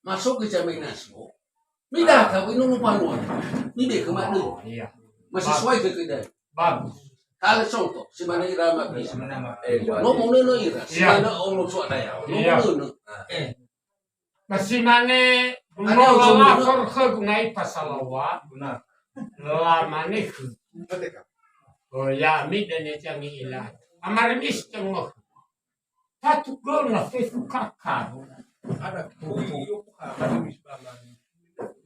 Masuk ke jama'i naso. Mida ka winu lupa nuan. Mida ke madu. Oh, iya. Masih Bagus. Sesuai ke kedai. Bagus. Kalau contoh, si mana ira ma bisa. Mana ma-, eh, No mau nene ira, si Iya. Mana ono suat daya. No Iya. Mau nene. Eh. Basi mane, Ada no ujung lapor ke gunai pasalawa. Benar. La mane ke. Betul, Kak. Oh ya, mi dan ya jangi ila. Amar mis tengok. Satu gol na fefu kakar. Ada.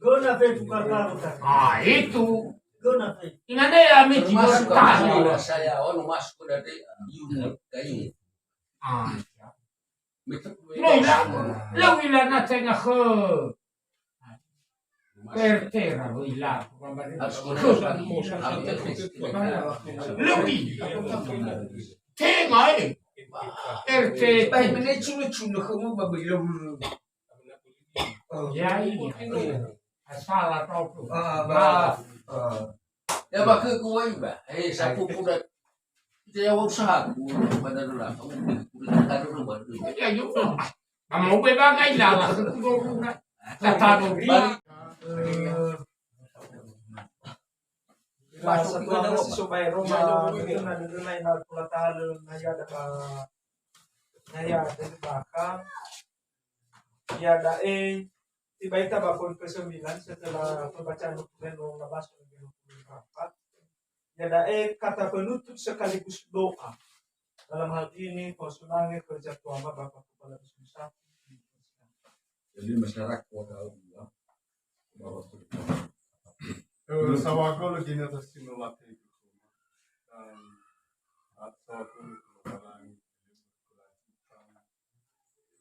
Gol na fefu kakar. Ah, itu. Gol na fefu. Inane ya, mi Termasuk tanya. Kalau saya, oh, masuk ke dari Yunus, kayu. Ah, iya. Lo ila, lo ila na tengah ke. Pertera lo ila. Lo ila. Tenga, eh. Erte. Baik, mana culu-culu kamu babi lo. Ya, iya. Asal atau apa? Ah, bah. Ah. Ya, bah, ke kuai, bah. Eh, sapu kuda. Kita ya usaha. Pada dulu lah. Kamu kuda dulu, baru. Ya, juga. Kamu be bagai lah, lah. Kata dulu. Balik. Eh, Masuk ke dalam. Si so bae Roma, itu na dödöna ina pula tahalö, na ya'ia ba, na ya'ia ba ka. Iada'e, tiba ita ba poin kesembilan setelah pembacaan dokumen no ngabas dua puluh empat. Iada'e kata penutup sekaligus doa. Dalam hal ini, fa'osunange khö Zatua ma Bapak Kepala Dusun satu. Jadi masyarakat Kota Abu, ya. Eh, sawago lagi na tasino late itu. Dan sawago lagi.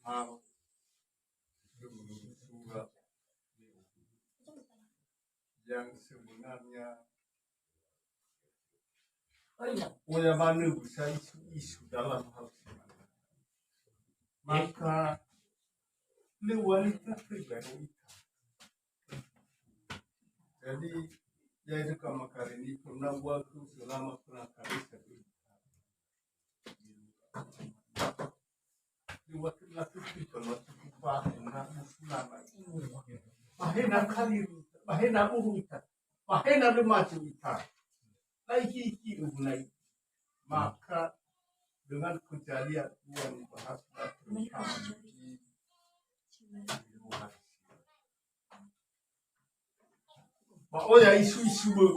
Hal surat yang sebenarnya Oya manö bisa isu-isu dalam hal sebenarnya. Maka lewat kita pribadi. Jadi, ya itu kama kali ini pernah buatku selama pernah kali satu. Lewat Kalau cukup bahena musulama. Bahena kali, bahena buru ita. Bahena lemacu ita. Lagi iki ugunai. Maka dengan kejadian yang bahas ba oya isu-isu bö.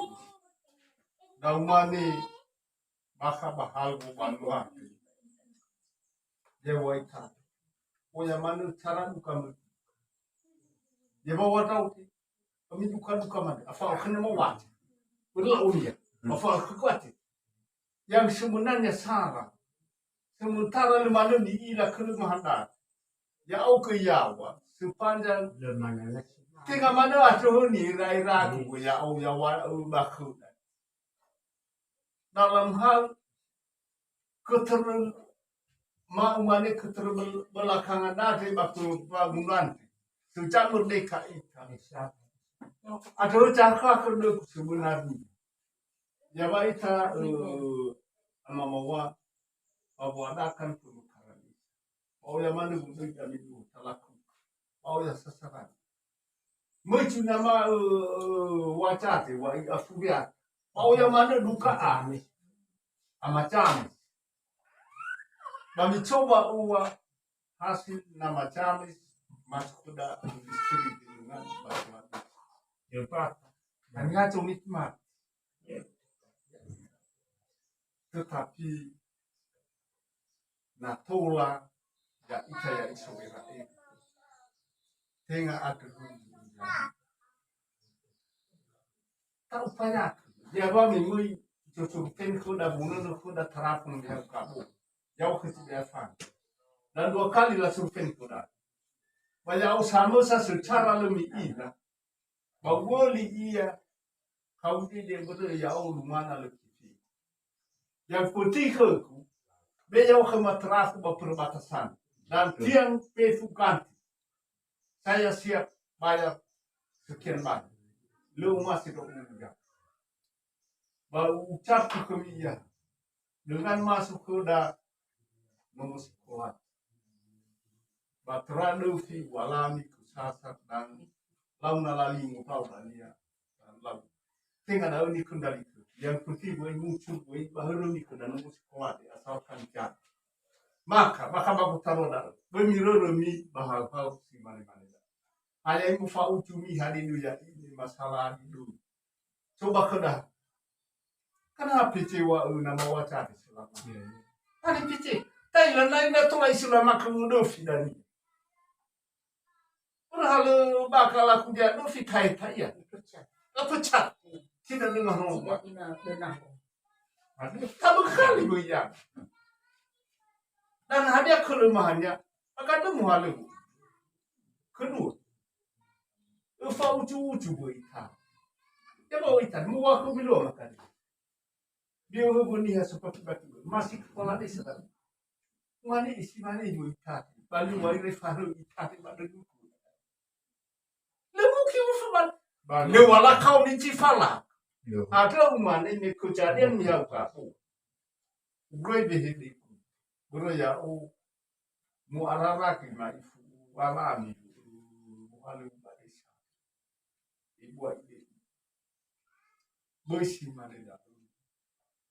Daumane bakha ba halgu banua. Dewa ita. Oya manö cara duka mö. Dewa wadau. Kami duka-duka manö. Afa akhana mau wati. Berla unia. Afa akhana wati. Yang sebenarnya salah. Sementara lima menit ila kelemahan dah. Ya oke yawa. Sepanjang tenga manö asohoni ira-ira aku ya au yawa bakhu. Dalam hal keter ma umane keterbelakangan nate ba bangunan sejak merdeka ita. Ada cakap ke sebenarnya. Ya ba ita eh, ama mawa bawa adakan perkara ini. Ba oya manö gudöi kami dulu talaku. Ba oya sasaran. Möi nama eh, wacate wa i afuria. Ba oya manö duka a. Amacame. Ba micoba ua hasil nama camis masuk ke dalam industri dengan batu-batu. Empat. Kami ngaco nikmat. Tetapi na tola ya ita ya iso Israel. Tenga ada tak upaya. Dia ba memang cucu pen khoda bunun khoda tarapun dia kabu. Jauh ke tidak fan. Dan dua kali lah survei khoda. Ba ya'o samösa secara lö mi'ila. Ba uwöli ia, haudi dia börö ya'o lumana lö kifi. Yang penting khögu, be ya'o khöma terafu ba perbatasan. Dan tiang pefu ganti. Saya siap bayar sekian banyak. Lö masih dua puluh miliar. Ba ucap khömi ia, dengan masuk khoda nomor sekolah. Ba töra döfi walami ku Sasak dan launa lali mutau dania dan lau. Tenga da'ö nikendalikan. Yang penting gue muncul gue bahero nikendalikan nomor sekolah di asalkan jalan. Maka, maka baku taro da'ö. Gue mirörömi bahal-hal si mane-mane da'ö. Hanya ibu fa'ucu mi hari dunia ini masalah di dulu. Coba khöda. Kan ha pece wa na mawaca di selama. Hari pece. Tai la nai na tola isulama kemudo fidani. Ora halö bakal aku dia do fitae ta ia. Pecat. Tidak dengar ngomong. Tidak ina dengar. Aduh, tak berkali goyang. Dan hadia kelemahannya, maka demu halö. Kedua, Öfa'ucu-ucu bö ita. Ya ba ita, muwa khö milua makali. Dia bö niha seperti batu. Masih kepala desa tadi. Mane isi mane bö ita. Balu wai re faru ita ba dulu. Lö mungkin ufuman. Lö wala kau ni cifala. Ada umane me kejadian ya kapu. Ugroi behe deku. Börö ya'o mu'araraki ma'ifu, walami, mu'alö ba desa. Ibu'a ide. Böi si mane da'ö.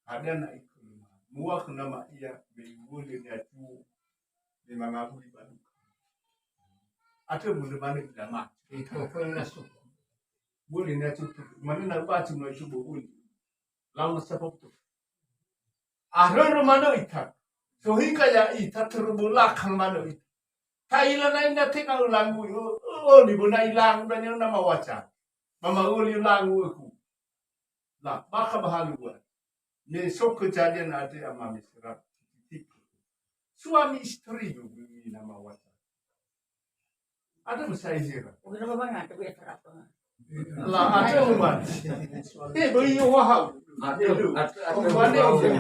Hadia na ikölöma. Mua khö nama ia, me iwölö niatuo, me mangawuli ba duka. Atö mölö manö idama. Ikölö na suku. Wölö niatuo. Mane na batu na itu böi. Launa sapa betul. Arörö manö ita. Sohingga ya'ita terbelakang manö ita. Ta'ila na inda tenga ulangu, oh, oh, ni bona ilangu dan yang nama waca. Mama uli ulangu aku. Nah, maka bahalu buat. Me so kejadian ada ama mesra. Suami istri dulu ni nama waca. Ada masa izira. Udah apa banget, tapi ya terapa. La ada umat. Eh, beri wahab. Ada, ada, ada. Umat dia udah.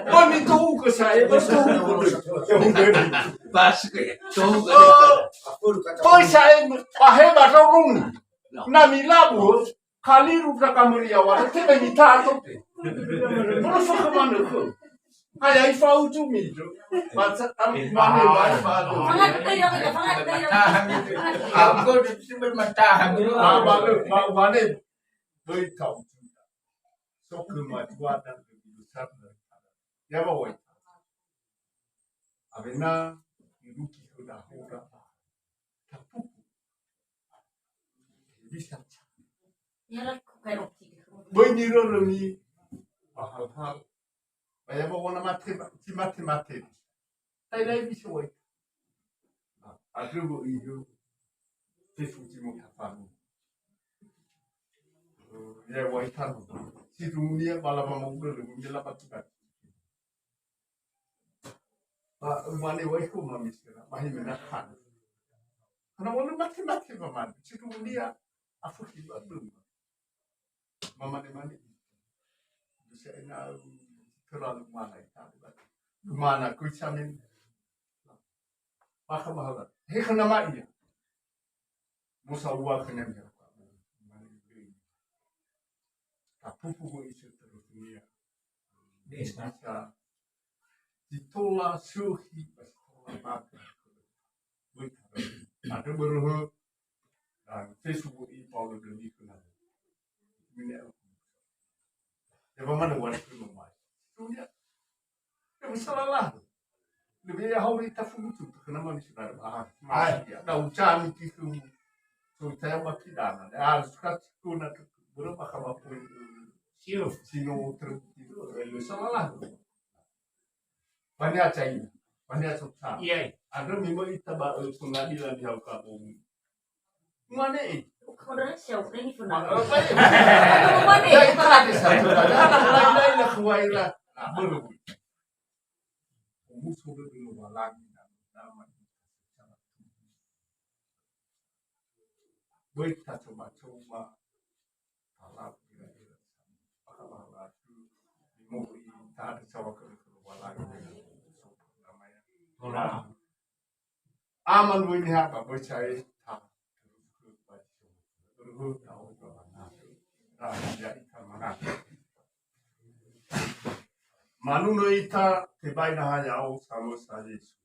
Oh, ni tahu ke saya, bos tahu ke. Pas ke, tahu ke. Oh, saya, pahe ba tahu. Na milabu, kali rupa kameriawan, tebe mitato. Terus ke mana tu? Hai, hai, fa'udu mi, du. Baca, am, mane, mane, fa'udu. Fangat, kai, kai, fangat, kai, kai. Aku tu, tu bermatahan dulu. Ah, baru, ba-, mane. Böi ta'udu. So kemajuan dan lebih besar daripada. Ya, Bapak. Awena irugi khöda hoga. Tapupu. Bisa. Böi nirörömi ba hal-hal. Ba ya ba wana mate, si mate-mate. Tai lai bisa wai. Nah, ada bu ihu. Tefu timo tafahu. Ya wai tahu. Si dunia bala mama udah lebih jelas batu-batu. Ba, umane wai khöma Mister, ba hi mena kan. Karena wala mate-mate ba man, si kemudian afökhi ba belum. Mamane-mane. Bisa ena'ö terlalu mana ita. Mana kui samin. Maka mahala. He khöna ma'i. Musa ua khönia. Tapupu wöi seterusnya. Bisa ditola sökhi, ba si tola mate. Wöi tabe. Ada beröhö. Dan sesubu'i Paulo demi kenal. Ini aku. Ya, mana wan ke mamai. Dunia. Ya, masalah lah. Lebih ya hauri tafutu, kenapa ni sudah bahas? Hai. Ya, da ucami kitu. So, saya baki dana. Ya, harus kasih kuna ke berapa kabar pun. Siap. Sino terus itu, eh, masalah lah. Bania caina. Bania suksa. Iya. Ada memang ita ba, eh, pengadilan di Hauka Bumi. Mane, eh? Bukan dari siapa ini pernah. Apa ini? Mane? Ya, itu ada satu. Ada lain-lain lah, kuai lah. Nah, belum. Musuh dulu lagi dan nama. Baik, kita coba-coba. Kalau kira-kira. Maka bahwa itu di mobil, kita ada coba ke, ke luar lagi. Tola. Aman wöi niha ba böi sae ta. Manuno ita tebai naha ya'o samösa Yesu.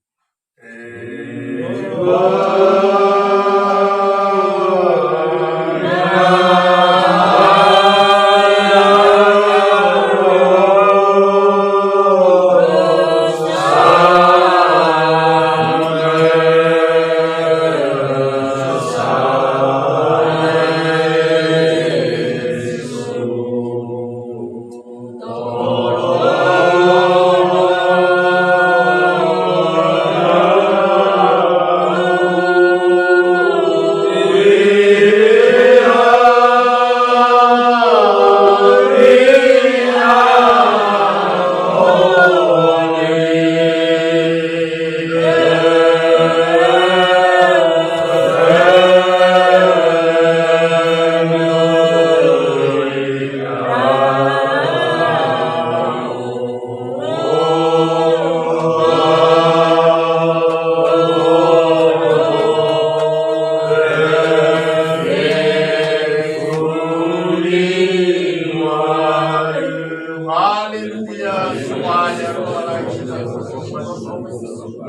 Haleluya, semuanya.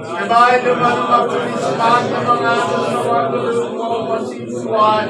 Sebaik dengan waktu di semangat mengadu waktu semua masih suai.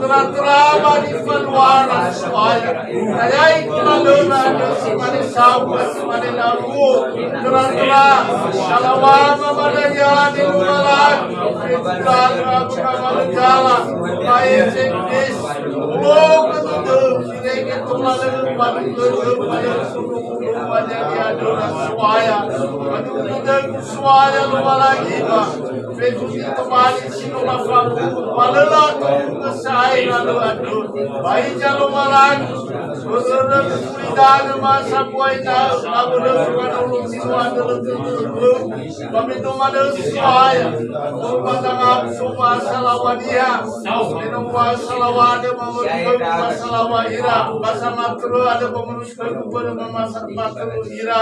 Tra-tra ba nifaluara So'aya. Ayai lalöna andrö si mane sabu, si mane nawuo. Tra-tra, salawama ba dania di Lowalangi. Ketulan rabu nama legala. Maeze Yesu. Loga dödö, sirege tola lö, padu dödö, padu sunu, padu dania dödö So'aya. Padu dödö So'aya Lowalangi ba. Fefu zi tobali si no lafalu, ba lö lato sa'ae na lö andrö. Ba hiza Lowalangi, börö gulidanö ma sambua ena'ö, ba börö sumanolo si no andrö lö tödö. Ba me no manö So'aya, ba danga so ba salawa niha, me no ba salawa andrö ba möröi ba salawa ira, ba samatörö andrö ba möröi ba ma samatörö ira.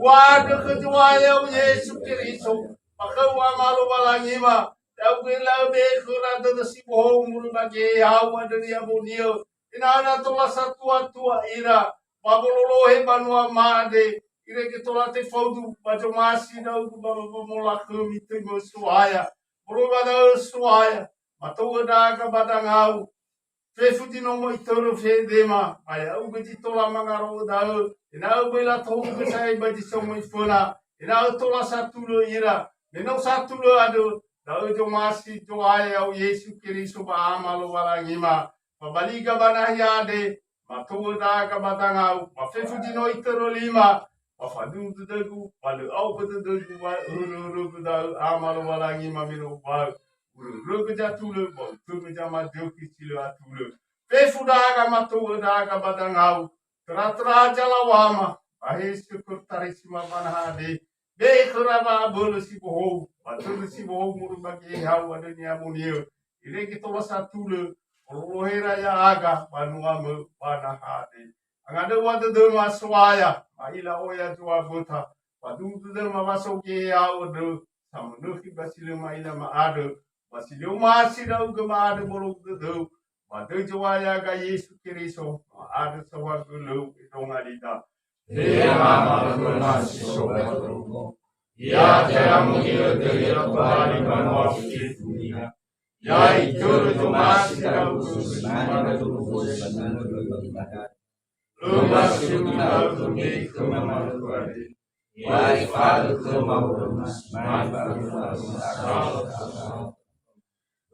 U'andrö khö Zo'aya Yesu Keriso. Ba khöu Ama Lowalangima, ya'ugö la'ö be'e khöra dödö si bohou moroi ba Geheha andrö ni'amoni'ö, ena'ö na tola satua-tua ira, ba wololohe banua made, irege tola tefaudu ba zomasi ndra'ugö ba womolakhömi töi mö So'aya, moroi ba da'ö So'aya, matou'ö ndra'aga ba dangau, Fefu zi no möi törö fedema, ba ya'ugö zi tola mangaro'ö da'ö, ena'ö böi latohugö sa'ae ba zi so möi föna, ena'ö tola satulö ira, me no satulö andrö, da'ö zomasi Zo'aya ya'o Yesu Keriso ba Ama Lowalangima, ba ba liga ba nahia andre, matou'ö ndra'aga ba dangau, ba fefu zi no itörö lima, ba faduhu dödögu, ba lö ao'ö dödögu, ba örö-örögö da'ö Ama Lowalangima me no uŵa'ö. Urörögö zatulö, ba utögö zamadökhi si lö atulö. Fefu ndra'aga matou'ö ndra'aga ba dangau. Töra-töra zalawama, ba he sö khöra tarisi ma ba naha andre. Be'e khöra wa'abölö si bohou, ba dödö si bohou moroi ba Geheha andrö ni'amoni'ö. Irege tola satulö, ololohe ira ya'aga, banuamö ba naha andre. Angandröwa dödöma So'aya, ma'ila oya zoa böta, faduhu dödöma wa so Geheha andrö, samönökhi ba si lö ma'ila ma'andrö, ba si lö omasi ndra'ugö ma'andrö molo'ö dödöu, ba döi Zo'aya ga Yesu Keriso, ma'andrö saohagölö edonga lida. He Ama khöma si so ba zorugo, ya te'amoni'ö döi ya tobali banua fefu niha, ya itörö zomasi ndra'ugö si mane ba zorugo si manö lö ibada. Lö masugi na'ö khömi khöma ma'ökhö andre. Wa ifadö khöma wöröma si mane ba öfa.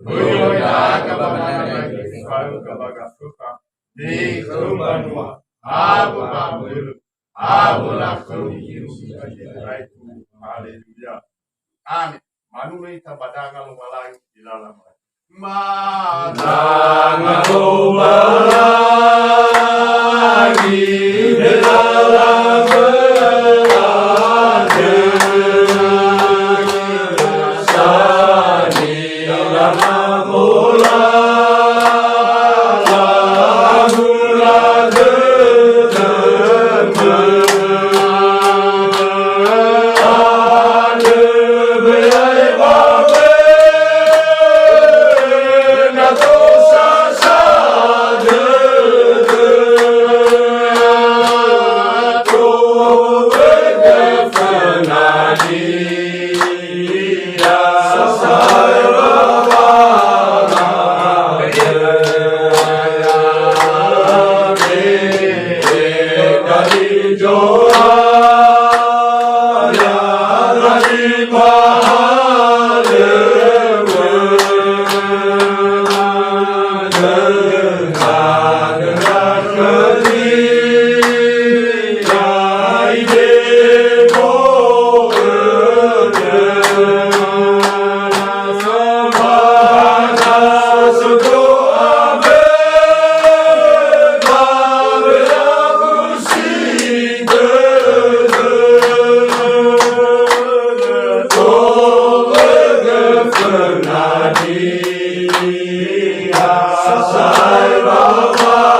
Böi ndra'aga ba nanaigö ifa'öga ba Gafökha. Nikhöu mbanua, awö ba abölö, awö lakhöu irugi ba Yesu Kristo. Haleluya. Amen. Manunö ita ba danga Lowalangi di lala mai. Madanga Lowalangi, belala, belala, sani lala mola, lala gula dödömö. Sasai ba